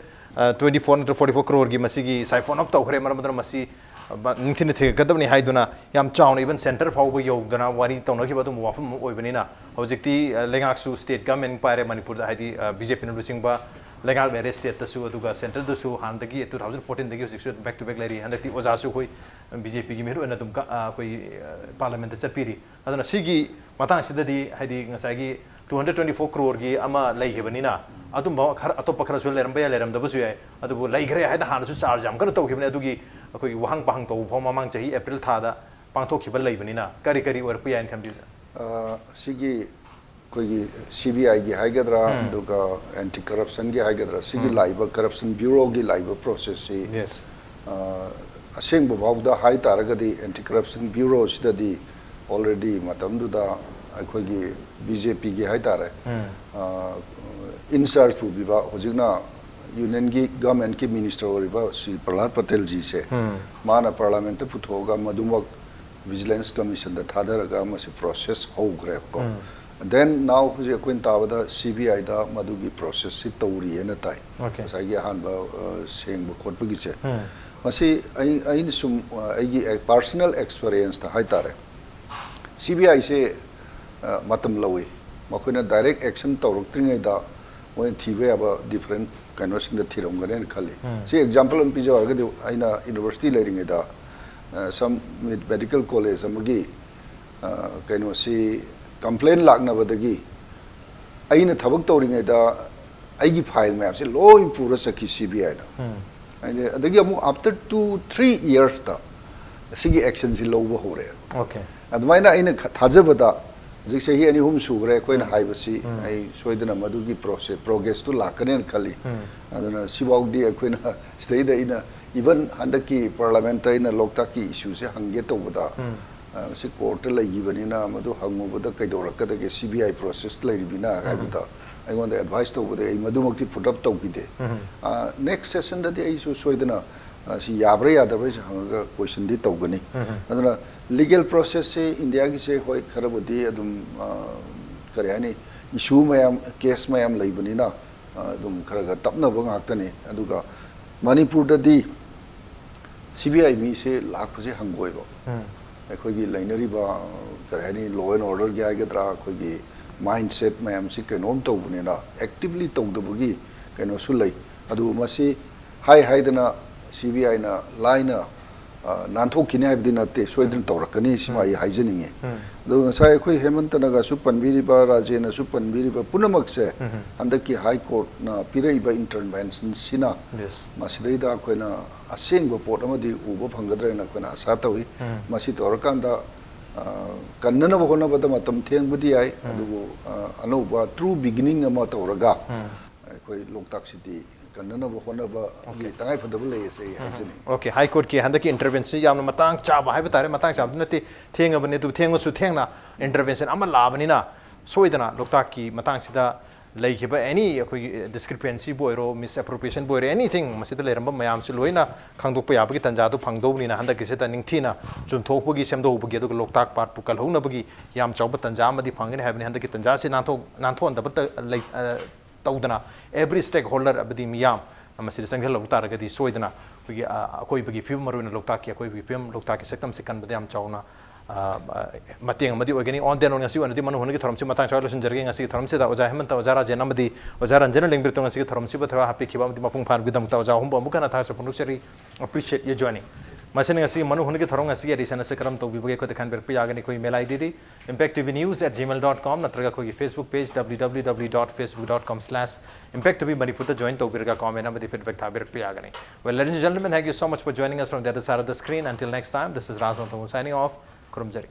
twenty four ꯅꯠꯇ꯭ꯔꯒ forty four crore ꯒꯤ ꯃꯁꯤꯒꯤ siphon off ꯇꯧꯈ꯭ꯔꯦ, ꯃꯔꯝ ꯑꯗꯨꯅ ꯃꯁꯤ, ꯑ, ꯕ-, ꯅꯤꯡꯊꯤꯅ ꯊꯤꯒꯠꯀꯗꯕꯅꯤ ꯍꯥꯏꯗꯨꯅ ꯌꯥꯝ ꯆꯥꯎꯅ even centre ꯐꯥꯎꯕ ꯌꯧꯗꯅ ꯋꯥꯔꯤ ꯇꯧꯅꯈꯤꯕ ꯑꯗꯨꯒꯨꯝꯕ ꯋꯥꯐꯝ ꯑꯃ ꯑꯣꯏꯕꯅꯤꯅ, ꯍꯧꯖꯤꯛꯇꯤ, ꯑ, ꯂꯩꯉꯥꯛꯁꯨ state government ꯄꯥꯏꯔꯦ ꯃꯅꯤꯄꯨꯔꯗ, ꯍꯥꯏꯗꯤ, ꯑ, ꯕꯤ ꯖꯦ ꯄꯤꯅ ꯂꯨꯆꯤꯡꯕ ꯂꯩꯉꯥꯛ ꯂꯩꯔꯦ ꯁ꯭ꯇꯦꯠꯇꯁꯨ, ꯑꯗꯨꯒ ꯁꯦꯟꯇ꯭ꯔꯦꯜꯗꯁꯨ ꯍꯥꯟꯅꯗꯒꯤ ꯇꯨ ꯊꯥꯎꯖꯟ ꯐꯣꯔꯇꯤꯟꯗꯒꯤ ꯍꯧꯖꯤꯛꯁꯨ back to back ꯂꯩꯔꯤ꯫ ꯍꯟꯗꯛꯇꯤ ꯑꯣꯖꯥꯁꯨ ꯑꯩꯈꯣꯏ ꯕꯤ ꯖꯦ ꯄꯤꯒꯤ ꯃꯤꯍꯨꯠ ꯑꯣꯏꯅ ꯑꯗꯨꯝ ꯀ-, ꯑ, ꯑꯩꯈꯣꯏ, ꯑ, ꯄꯥꯔꯂꯤꯌꯥꯃꯦꯟꯠꯇ ꯆꯠꯄꯤꯔꯤ꯫ ꯑꯗꯨꯅ ꯁꯤꯒꯤ ꯃꯇꯥꯡꯁꯤꯗꯗꯤ, ꯍꯥꯏꯗꯤ, ꯉꯁꯥꯏꯒꯤ ꯇꯨ ꯍꯟꯗ꯭ꯔꯦꯠ ꯇ꯭ꯋꯦꯟꯇꯤ ꯐꯣꯔ ꯀ꯭ꯔꯣꯔꯒꯤ ꯑꯃ ꯂꯩꯈꯤꯕꯅꯤꯅ, ꯑꯗꯨꯝꯕ ꯈꯔ, ꯑꯇꯣꯞꯄ ꯈꯔꯁꯨ ꯂꯩꯔꯝꯕ ꯌꯥꯏ, ꯂꯩꯔꯝꯗꯕꯁꯨ ꯌꯥꯏ, ꯑꯗꯨꯕꯨ ꯂꯩꯈ꯭ꯔꯦ ꯍꯥꯏꯅ ꯍꯥꯟꯅꯁꯨ ꯆꯥꯔꯖ ꯌꯥꯝ ꯀꯟꯅ ꯇꯧꯈꯤꯕꯅꯤ꯫ ꯑꯗꯨꯒꯤ ꯑꯩꯈꯣꯏꯒꯤ ꯋꯥꯍꯪ ꯄꯥꯍꯪ ꯇꯧꯕ ꯐꯥꯎ ꯃꯃꯥꯡ ꯆꯍꯤ ꯑꯦꯄ꯭ꯔꯤꯜ ꯊꯥꯗ ꯄꯥꯡꯊꯣꯛꯈꯤꯕ ꯂꯩꯕꯅꯤꯅ, ꯀꯔꯤ ꯀꯔꯤ ꯑꯣꯏꯔꯛꯄ ꯌꯥꯏꯅ ꯈꯟꯕꯤꯕ? ꯑ, ꯁꯤꯒꯤ ꯑꯩꯈꯣꯏꯒꯤ ꯁꯤ ꯕꯤ ꯑꯥꯏꯒꯤ ꯍꯥꯏꯒꯗ꯭ꯔꯥ, ꯎꯝ꯫ ꯑꯗꯨꯒ ꯑꯦꯟꯇꯤ ꯀꯔꯞꯁꯟꯒꯤ ꯍꯥꯏꯒꯗ꯭ꯔꯥ, ꯁꯤꯒꯤ ꯎꯝ꯫ ꯂꯥꯛꯏꯕ ꯀꯔꯞꯁꯟ ꯕ꯭ꯌꯨꯔꯣꯒꯤ ꯂꯥꯛꯏꯕ ꯄ꯭ꯔꯣꯁꯦꯁꯁꯤ, ꯌꯦꯁ꯫ ꯑ, ꯑꯁꯦꯡꯕ ꯐꯥꯎꯕꯗ ꯍꯥꯏ ꯇꯥꯔꯒꯗꯤ ꯑꯦꯟꯇꯤ ꯀꯔꯞꯁꯟ ꯕ꯭ꯌꯨꯔꯣꯁꯤꯗꯗꯤ already ꯃꯇꯝꯗꯨꯗ ꯑꯩꯈꯣꯏꯒꯤ ꯕꯤ ꯖꯦ ꯄꯤꯒꯤ ꯍꯥꯏ ꯇꯥꯔꯦ, ꯎꯝ꯫ ꯑ, ꯏꯟꯆꯥꯔꯖ ꯄꯨꯕꯤꯕ, ꯍꯧꯖꯤꯛꯅ ꯌꯨꯅꯤꯌꯟꯒꯤ ꯒꯚꯔꯟꯃꯦꯟꯠꯀꯤ ꯃꯤꯅꯤꯁꯇꯔ ꯑꯣꯏꯔꯤꯕ ꯁ꯭ꯔꯤ ꯄ꯭ꯔꯍꯂꯥꯗ ꯄꯇꯦꯜꯖꯤꯁꯦ, ꯎꯝ꯫ ꯃꯥꯅ ꯄꯥꯔꯂꯤꯌꯥꯃꯦꯟꯠꯇ ꯄꯨꯊꯣꯛꯑꯒ ꯃꯗꯨꯃꯛ ꯚꯤꯖꯤꯂꯦꯟꯁ ꯀꯃꯤꯁꯟꯗ ꯊꯥꯗꯔꯒ ꯃꯁꯤ ꯄ꯭ꯔꯣꯁꯦꯁ ꯍꯧꯈ꯭ꯔꯦꯕꯀꯣ꯫ ꯎꯝ꯫ Then now ꯍꯧꯖꯤꯛ ꯑꯩꯈꯣꯏꯅ ꯇꯥꯕꯗ ꯁꯤ ꯕꯤ ꯑꯥꯏꯗ ꯃꯗꯨꯒꯤ ꯄ꯭ꯔꯣꯁꯦꯁꯁꯤ ꯇꯧꯔꯤꯑꯅ ꯇꯥꯏ꯫ ꯑꯣꯀꯦ꯫ ꯉꯁꯥꯏꯒꯤ ꯑꯍꯥꯟꯕ, ꯑ, ꯁꯦꯡꯕ ꯈꯣꯠꯄꯒꯤꯁꯦ꯫ ꯎꯝ꯫ ꯃꯁꯤ ꯑꯩ, ꯑꯩꯅ ꯁꯨꯝ, ꯑ, ꯑꯩꯒꯤ ꯑꯦ-, ꯄꯥꯔꯁꯣꯅꯦꯜ ꯑꯦꯛꯁꯄꯔꯤꯌꯦꯟꯁꯇ ꯍꯥꯏ ꯇꯥꯔꯦ, ꯁꯤ ꯕꯤ ꯑꯥꯏꯁꯦ, ꯑ, ꯃꯇꯝ ꯂꯧꯏ꯫ ꯃꯈꯣꯏꯅ ꯗꯥꯏꯔꯦꯛ ꯑꯦꯛꯁꯟ ꯇꯧꯔꯛꯇ꯭ꯔꯤꯉꯩꯗ ꯃꯣꯏꯅ ꯊꯤꯕ ꯌꯥꯕ ꯗꯤꯐꯔꯦꯟ ꯀꯩꯅꯣꯁꯤꯡꯗ ꯊꯤꯔꯝꯒꯅꯦꯅ ꯈꯜꯂꯤ꯫ ꯎꯝ꯫ ꯁꯤ ꯑꯦꯛꯖꯥꯝꯄꯜ ꯑꯃ ꯄꯤꯖꯧ ꯍꯥꯏꯔꯒꯗꯤ, ꯑꯩꯅ ꯌꯨꯅꯤꯚꯔꯁꯤꯇꯤ ꯂꯩꯔꯤꯉꯩꯗ, ꯑ, ꯁꯝ ꯃꯦꯗꯤꯀꯦꯜ ꯀꯣꯂꯦꯖ ꯑꯃꯒꯤ, ꯑ, ꯀꯩꯅꯣꯁꯤ ꯀꯝꯄ꯭ꯂꯦꯟ ꯂꯥꯛꯅꯕꯗꯒꯤ ꯑꯩꯅ ꯊꯕꯛ ꯇꯧꯔꯤꯉꯩꯗ ꯑꯩꯒꯤ ꯐꯥꯏꯜ ꯃꯌꯥꯝꯁꯦ ꯂꯣꯏ ꯄꯨꯔ ꯆꯠꯈꯤ ꯁꯤ ꯕꯤ ꯑꯥꯏꯅ꯫ ꯎꯝ꯫ ꯍꯥꯏꯗꯤ, ꯑꯗꯒꯤ ꯑꯃꯨꯛ after two three yearsꯇ ꯁꯤꯒꯤ ꯑꯦꯛꯁꯟꯁꯤ ꯂꯧꯕ ꯍꯧꯔꯛꯑꯦ꯫ ꯑꯣꯀꯦ꯫ ꯑꯗꯨꯃꯥꯏꯅ ꯑꯩꯅ ꯈ-, ꯊꯥꯖꯕꯗ ꯍꯧꯖꯤꯛ ꯆꯍꯤ ꯑꯅꯤ ꯑꯍꯨꯝ ꯁꯨꯈ꯭ꯔꯦ ꯑꯩꯈꯣꯏꯅ ꯎꯝ꯫ ꯍꯥꯏꯕꯁꯤ, ꯎꯝ꯫ ꯑꯩ ꯁꯣꯏꯗꯅ ꯃꯗꯨꯒꯤ ꯄ꯭ꯔꯣꯁꯦ-, ꯄ꯭ꯔꯣꯒ꯭ꯔꯦꯁꯇꯨ ꯂꯥꯛꯀꯅꯦꯅ ꯈꯜꯂꯤ꯫ ꯎꯝ꯫ ꯑꯗꯨꯅ ꯁꯤꯐꯥꯎꯗꯤ ꯑꯩꯈꯣꯏꯅ ꯁꯤꯗꯩꯗ ꯑꯩꯅ, even ꯍꯟꯗꯛꯀꯤ ꯄꯥꯔꯂꯤꯌꯥꯃꯦꯟꯠꯇ ꯑꯩꯅ ꯂꯣꯛꯇꯥꯛꯀꯤ ꯏꯁꯨꯁꯦ ꯍꯪꯒꯦ ꯇꯧꯕꯗ, ꯎꯝ꯫ ꯑ, ꯁꯤ ꯀꯣꯔꯠꯇ ꯂꯩꯈꯤꯕꯅꯤꯅ ꯃꯗꯨ ꯍꯪꯉꯨꯕꯗ ꯀꯩꯗꯧꯔꯛꯀꯗꯒꯦ, ꯁꯤ ꯕꯤ ꯑꯥꯏ ꯄ꯭ꯔꯣꯁꯦꯁ ꯂꯩꯔꯤꯕꯅꯤꯅ ꯎꯝ꯫ ꯍꯥꯏꯕꯗ ꯑꯩꯉꯣꯟꯗ ꯑꯦꯗꯚꯥꯏꯁ ꯇꯧꯕꯗ ꯑꯩ ꯃꯗꯨꯃꯛꯇꯤ put up ꯇꯧꯈꯤꯗꯦ꯫ ꯎꯝ꯫ ꯑ, ꯅꯦꯛꯁ ꯁꯦꯁꯟꯗꯗꯤ ꯑꯩꯁꯨ ꯁꯣꯏꯗꯅ, ꯑ, ꯁꯤ ꯌꯥꯕ꯭ꯔꯥ ꯌꯥꯗꯕ꯭ꯔꯥ ꯍꯪꯉꯒ ꯀꯣꯏꯁꯟꯗꯤ ꯇꯧꯒꯅꯤ꯫ ꯎꯝ꯫ ꯑꯗꯨꯅ ꯂꯤꯒꯦꯜ ꯄ꯭ꯔꯣꯁꯦꯁꯁꯦ ꯏꯟꯗꯤꯌꯥꯒꯤꯁꯦ, ꯍꯣꯏ, ꯈꯔꯕꯨꯗꯤ ꯑꯗꯨꯝ, ꯑ, ꯀꯔꯤ ꯍꯥꯏꯅꯤ, ꯏꯁꯨ ꯃꯌꯥꯝ, ꯀꯦꯁ ꯃꯌꯥꯝ ꯂꯩꯕꯅꯤꯅ, ꯑ, ꯑꯗꯨꯝ ꯈꯔ ꯈꯔ ꯇꯞꯅꯕ ꯉꯥꯛꯇꯅꯤ꯫ ꯑꯗꯨꯒ ꯃꯅꯤꯄꯨꯔꯗꯗꯤ ꯁꯤ ꯕꯤ ꯑꯥꯏ ꯃꯤꯁꯦ ꯂꯥꯛꯄꯁꯦ ꯍꯪꯒꯣꯏꯕ꯫ ꯎꯝ꯫ ꯑꯩꯈꯣꯏꯒꯤ ꯂꯩꯅꯔꯤꯕ, ꯀꯔꯤ ꯍꯥꯏꯅꯤ, law and orderꯒꯤ ꯍꯥꯏꯒꯗ꯭ꯔꯥ, ꯑꯩꯈꯣꯏꯒꯤ ꯃꯥꯏꯟꯁꯦꯠ ꯃꯌꯥꯝꯁꯤ ꯀꯩꯅꯣꯝ ꯇꯧꯕꯅꯤꯅ, ꯑꯦꯛꯇꯤꯚꯂꯤ ꯇꯧꯗꯕꯒꯤ ꯀꯩꯅꯣꯁꯨ ꯂꯩ꯫ ꯑꯗꯨꯕꯨ ꯃꯁꯤ ꯍꯥꯏ ꯍꯥꯏꯗꯅ ꯁꯤ ꯕꯤ ꯑꯥꯏꯅ ꯂꯥꯏꯅ ꯑ, ꯅꯥꯟꯊꯣꯛꯈꯤꯅꯤ ꯍꯥꯏꯕꯗꯤ ꯅꯠꯇꯦ, ꯁꯣꯏꯗꯅ ꯇꯧꯔꯛꯀꯅꯤ, ꯁꯤꯃ ꯑꯩ ꯍꯥꯏꯖꯅꯤꯡꯉꯤ꯫ ꯑꯗꯨꯒ ꯉꯁꯥꯏ ꯑꯩꯈꯣꯏ ꯍꯦꯃꯟꯇꯅꯒꯁꯨ ꯄꯟꯕꯤꯔꯤꯕ, ꯔꯥꯖꯦꯅꯁꯨ ꯄꯟꯕꯤꯔꯤꯕ ꯄꯨꯝꯅꯃꯛꯁꯦ, ꯍꯟꯗꯛꯀꯤ ꯍꯥꯏ ꯀꯣꯔꯠꯅ ꯄꯤꯔꯛꯏꯕ ꯏꯟꯇꯔꯚꯦꯟꯁꯟꯁꯤꯅ ꯃꯁꯤꯗꯩꯗ ꯑꯩꯈꯣꯏꯅ ꯑꯁꯦꯡꯕ ꯄꯣꯠ ꯑꯃꯗꯤ ꯎꯕ ꯐꯪꯒꯗ꯭ꯔꯦꯅ ꯑꯩꯈꯣꯏꯅ ꯑꯁꯥ ꯇꯧꯏ꯫ ꯃꯁꯤ ꯇꯧꯔꯀꯥꯟꯗ, ꯑ, ꯀꯟꯅꯅꯕ ꯍꯣꯠꯅꯕꯗ ꯃꯇꯝ ꯊꯦꯡꯕꯗꯤ ꯌꯥꯏ, ꯑꯗꯨꯕꯨ, ꯑ, ꯑꯅꯧꯕ ꯇ꯭ꯔꯨ ꯕꯤꯒꯤꯅꯤꯡ ꯑꯃ ꯇꯧꯔꯒ ꯑꯩꯈꯣꯏ ꯂꯣꯛꯇꯥꯛ ꯁꯤꯇꯤ ꯀꯟꯅꯅꯕ ꯍꯣꯠꯅꯕꯒꯤ ꯇꯉꯥꯏ ꯐꯗꯕ ꯂꯩ ꯑꯁꯤ ꯑꯩ ꯍꯥꯏꯖꯅꯤꯡꯉꯤ꯫ ꯑꯣꯀꯦ, ꯍꯥꯏ ꯀꯣꯔꯠꯀꯤ ꯍꯟꯗꯛꯀꯤ ꯏꯟꯇꯔꯚꯦꯟꯁꯟꯁꯤ ꯌꯥꯝꯅ ꯃꯇꯥꯡ ꯆꯥꯕ ꯍꯥꯏꯕ ꯇꯥꯔꯦ, ꯃꯇꯥꯡ ꯆꯥꯕꯗꯤ ꯅꯠꯇꯦ, ꯊꯦꯡꯉꯕꯅꯤ, ꯑꯗꯨꯕꯨ ꯊꯦꯡꯉꯁꯨ ꯊꯦꯡꯅ ꯏꯟꯇꯔꯚꯦꯟꯁꯟ ꯑꯃ ꯂꯥꯛꯑꯕꯅꯤꯅ ꯁꯣꯏꯗꯅ ꯂꯣꯛꯇꯥꯛꯀꯤ ꯃꯇꯥꯡꯁꯤꯗ ꯂꯩꯈꯤꯕ ꯑꯦꯅꯤ ꯑꯩꯈꯣꯏꯒꯤ ꯗꯤꯁꯀ꯭ꯔꯤꯄꯦꯟꯁꯤꯕꯨ ꯑꯣꯏꯔꯣ, ꯃꯤꯁ ꯑꯦꯄ꯭ꯔꯣꯄ꯭ꯔꯤꯌꯦꯁꯟꯕꯨ ꯑꯣꯏꯔꯣ, ꯑꯦꯅꯤꯊꯤꯡ ꯃꯁꯤꯗ ꯂꯩꯔꯝꯕ ꯃꯌꯥꯝꯁꯤ ꯂꯣꯏꯅ ꯈꯪꯗꯣꯛꯄ ꯌꯥꯕꯒꯤ ꯇꯥꯟꯖꯥꯗꯨ ꯐꯪꯗꯧꯕꯅꯤꯅ ꯍꯟꯗꯛꯀꯤꯁꯤꯗ ꯅꯤꯡꯊꯤꯅ ꯆꯨꯝꯊꯣꯛꯄꯒꯤ, ꯁꯦꯝꯗꯣꯛꯄꯒꯤ, ꯑꯗꯨꯒ ꯂꯣꯛꯇꯥꯛ ꯄꯥꯠꯄꯨ ꯀꯜꯍꯧꯅꯕꯒꯤ ꯌꯥꯝ ꯆꯥꯎꯕ ꯇꯥꯟꯖꯥ ꯑꯃꯗꯤ ꯐꯪꯒꯅꯤ ꯍꯥꯏꯕꯅꯤ꯫ ꯍꯟꯗꯛꯀꯤ ꯇꯥꯟꯖꯥꯁꯤ ꯅꯥꯟꯊꯣꯛ ꯅꯥꯟꯊꯣꯛꯍꯟꯗꯕ ꯇ- ꯂꯩ ꯑ, ꯇꯧꯗꯅ ꯑꯦꯕ꯭ꯔꯤ ꯁ꯭ꯇꯦꯛ ꯍꯣꯜꯗꯔ ꯑꯃꯗꯤ ꯃꯤꯌꯥꯝ ꯃꯁꯤꯗ ꯆꯪꯁꯤꯜꯍꯧꯕ ꯇꯥꯔꯒꯗꯤ ꯁꯣꯏꯗꯅ ꯑꯩꯈꯣꯏꯒꯤ ꯑ, ꯑꯀꯣꯏꯕꯒꯤ ꯐꯤꯕꯝ, ꯃꯔꯨꯑꯣꯏꯅ ꯂꯣꯛꯇꯥꯛꯀꯤ ꯑꯀꯣꯏꯕꯒꯤ ꯐꯤꯕꯝ, ꯂꯣꯛꯇꯥꯛꯀꯤ ꯁꯛꯇꯝꯁꯤ ꯀꯟꯕꯗ ꯌꯥꯝ ꯆꯥꯎꯅ ꯑ, ꯑ, ꯃꯇꯦꯡ ꯑꯃꯗꯤ ꯑꯣꯏꯒꯅꯤ꯫ ꯑꯣꯟ ꯗꯦꯟ ꯑꯣꯟ ꯉꯁꯤ ꯑꯣꯏꯅꯗꯤ ꯃꯅꯨ ꯍꯨꯟꯒꯤ ꯊꯧꯔꯝꯁꯤ ꯃꯇꯥꯡ ꯁ꯭ꯋꯥꯏꯗ ꯂꯣꯏꯁꯤꯟꯖꯔꯒꯦ꯫ ꯉꯁꯤꯒꯤ ꯊꯧꯔꯝꯁꯤꯗ ꯑꯣꯖꯥ ꯍꯦꯃꯟꯇ, ꯑꯣꯖꯥ ꯔꯥꯖꯦꯟ ꯑꯃꯗꯤ ꯑꯣꯖꯥ ꯔꯟꯖꯟꯅ ꯂꯦꯡꯕꯤꯔꯛꯇꯨꯅ ꯉꯁꯤꯒꯤ ꯊꯧꯔꯝꯁꯤꯕꯨ ꯊꯣꯏꯕ ꯍꯥꯞꯄꯤꯈꯤꯕ ꯑꯃꯗꯤ ꯃꯄꯨꯡ ꯐꯥꯍꯟꯕꯒꯤꯗꯃꯛꯇ ꯑꯣꯖꯥ ꯑꯍꯨꯝꯕꯨ ꯑꯃꯨꯛ ꯍꯟꯅ ꯊꯥꯒꯠꯆ ꯐꯣꯡꯗꯣꯛꯆꯔꯤ꯫ Appreciate your joining꯫ ꯃꯁꯤꯅ ꯉꯁꯤꯒꯤ ꯃꯅꯨ ꯍꯨꯟꯒꯤ ꯊꯧꯔꯝ ꯉꯁꯤꯒꯤ ꯑꯦꯗꯤꯁꯟ ꯑꯁꯤ ꯀꯔꯝ ꯇꯧꯕꯤꯕꯒꯦ ꯑꯩꯈꯣꯏꯗ ꯈꯟꯕꯤꯔꯛꯄ ꯌꯥꯒꯅꯤ꯫ ꯑꯩꯈꯣꯏ email I ꯗꯤꯗꯤ impact T V news at gmail dot com ꯅꯠꯇ꯭ꯔꯒ ꯑꯩꯈꯣꯏꯒꯤ Facebook page W W W dot facebook dot com slash impact T V ꯃꯅꯤꯄꯨꯔꯗ join ꯇꯧꯕꯤꯔꯒ comment ꯑꯃꯗꯤ feedback ꯊꯥꯕꯤꯔꯛꯄ ꯌꯥꯒꯅꯤ꯫ Well, ladies and gentlemen, thank you so much for joining us from the other side of the screen. Until next time, this is Raj Nontongo signing off. ꯈꯨꯔꯨꯝꯖꯔꯤ꯫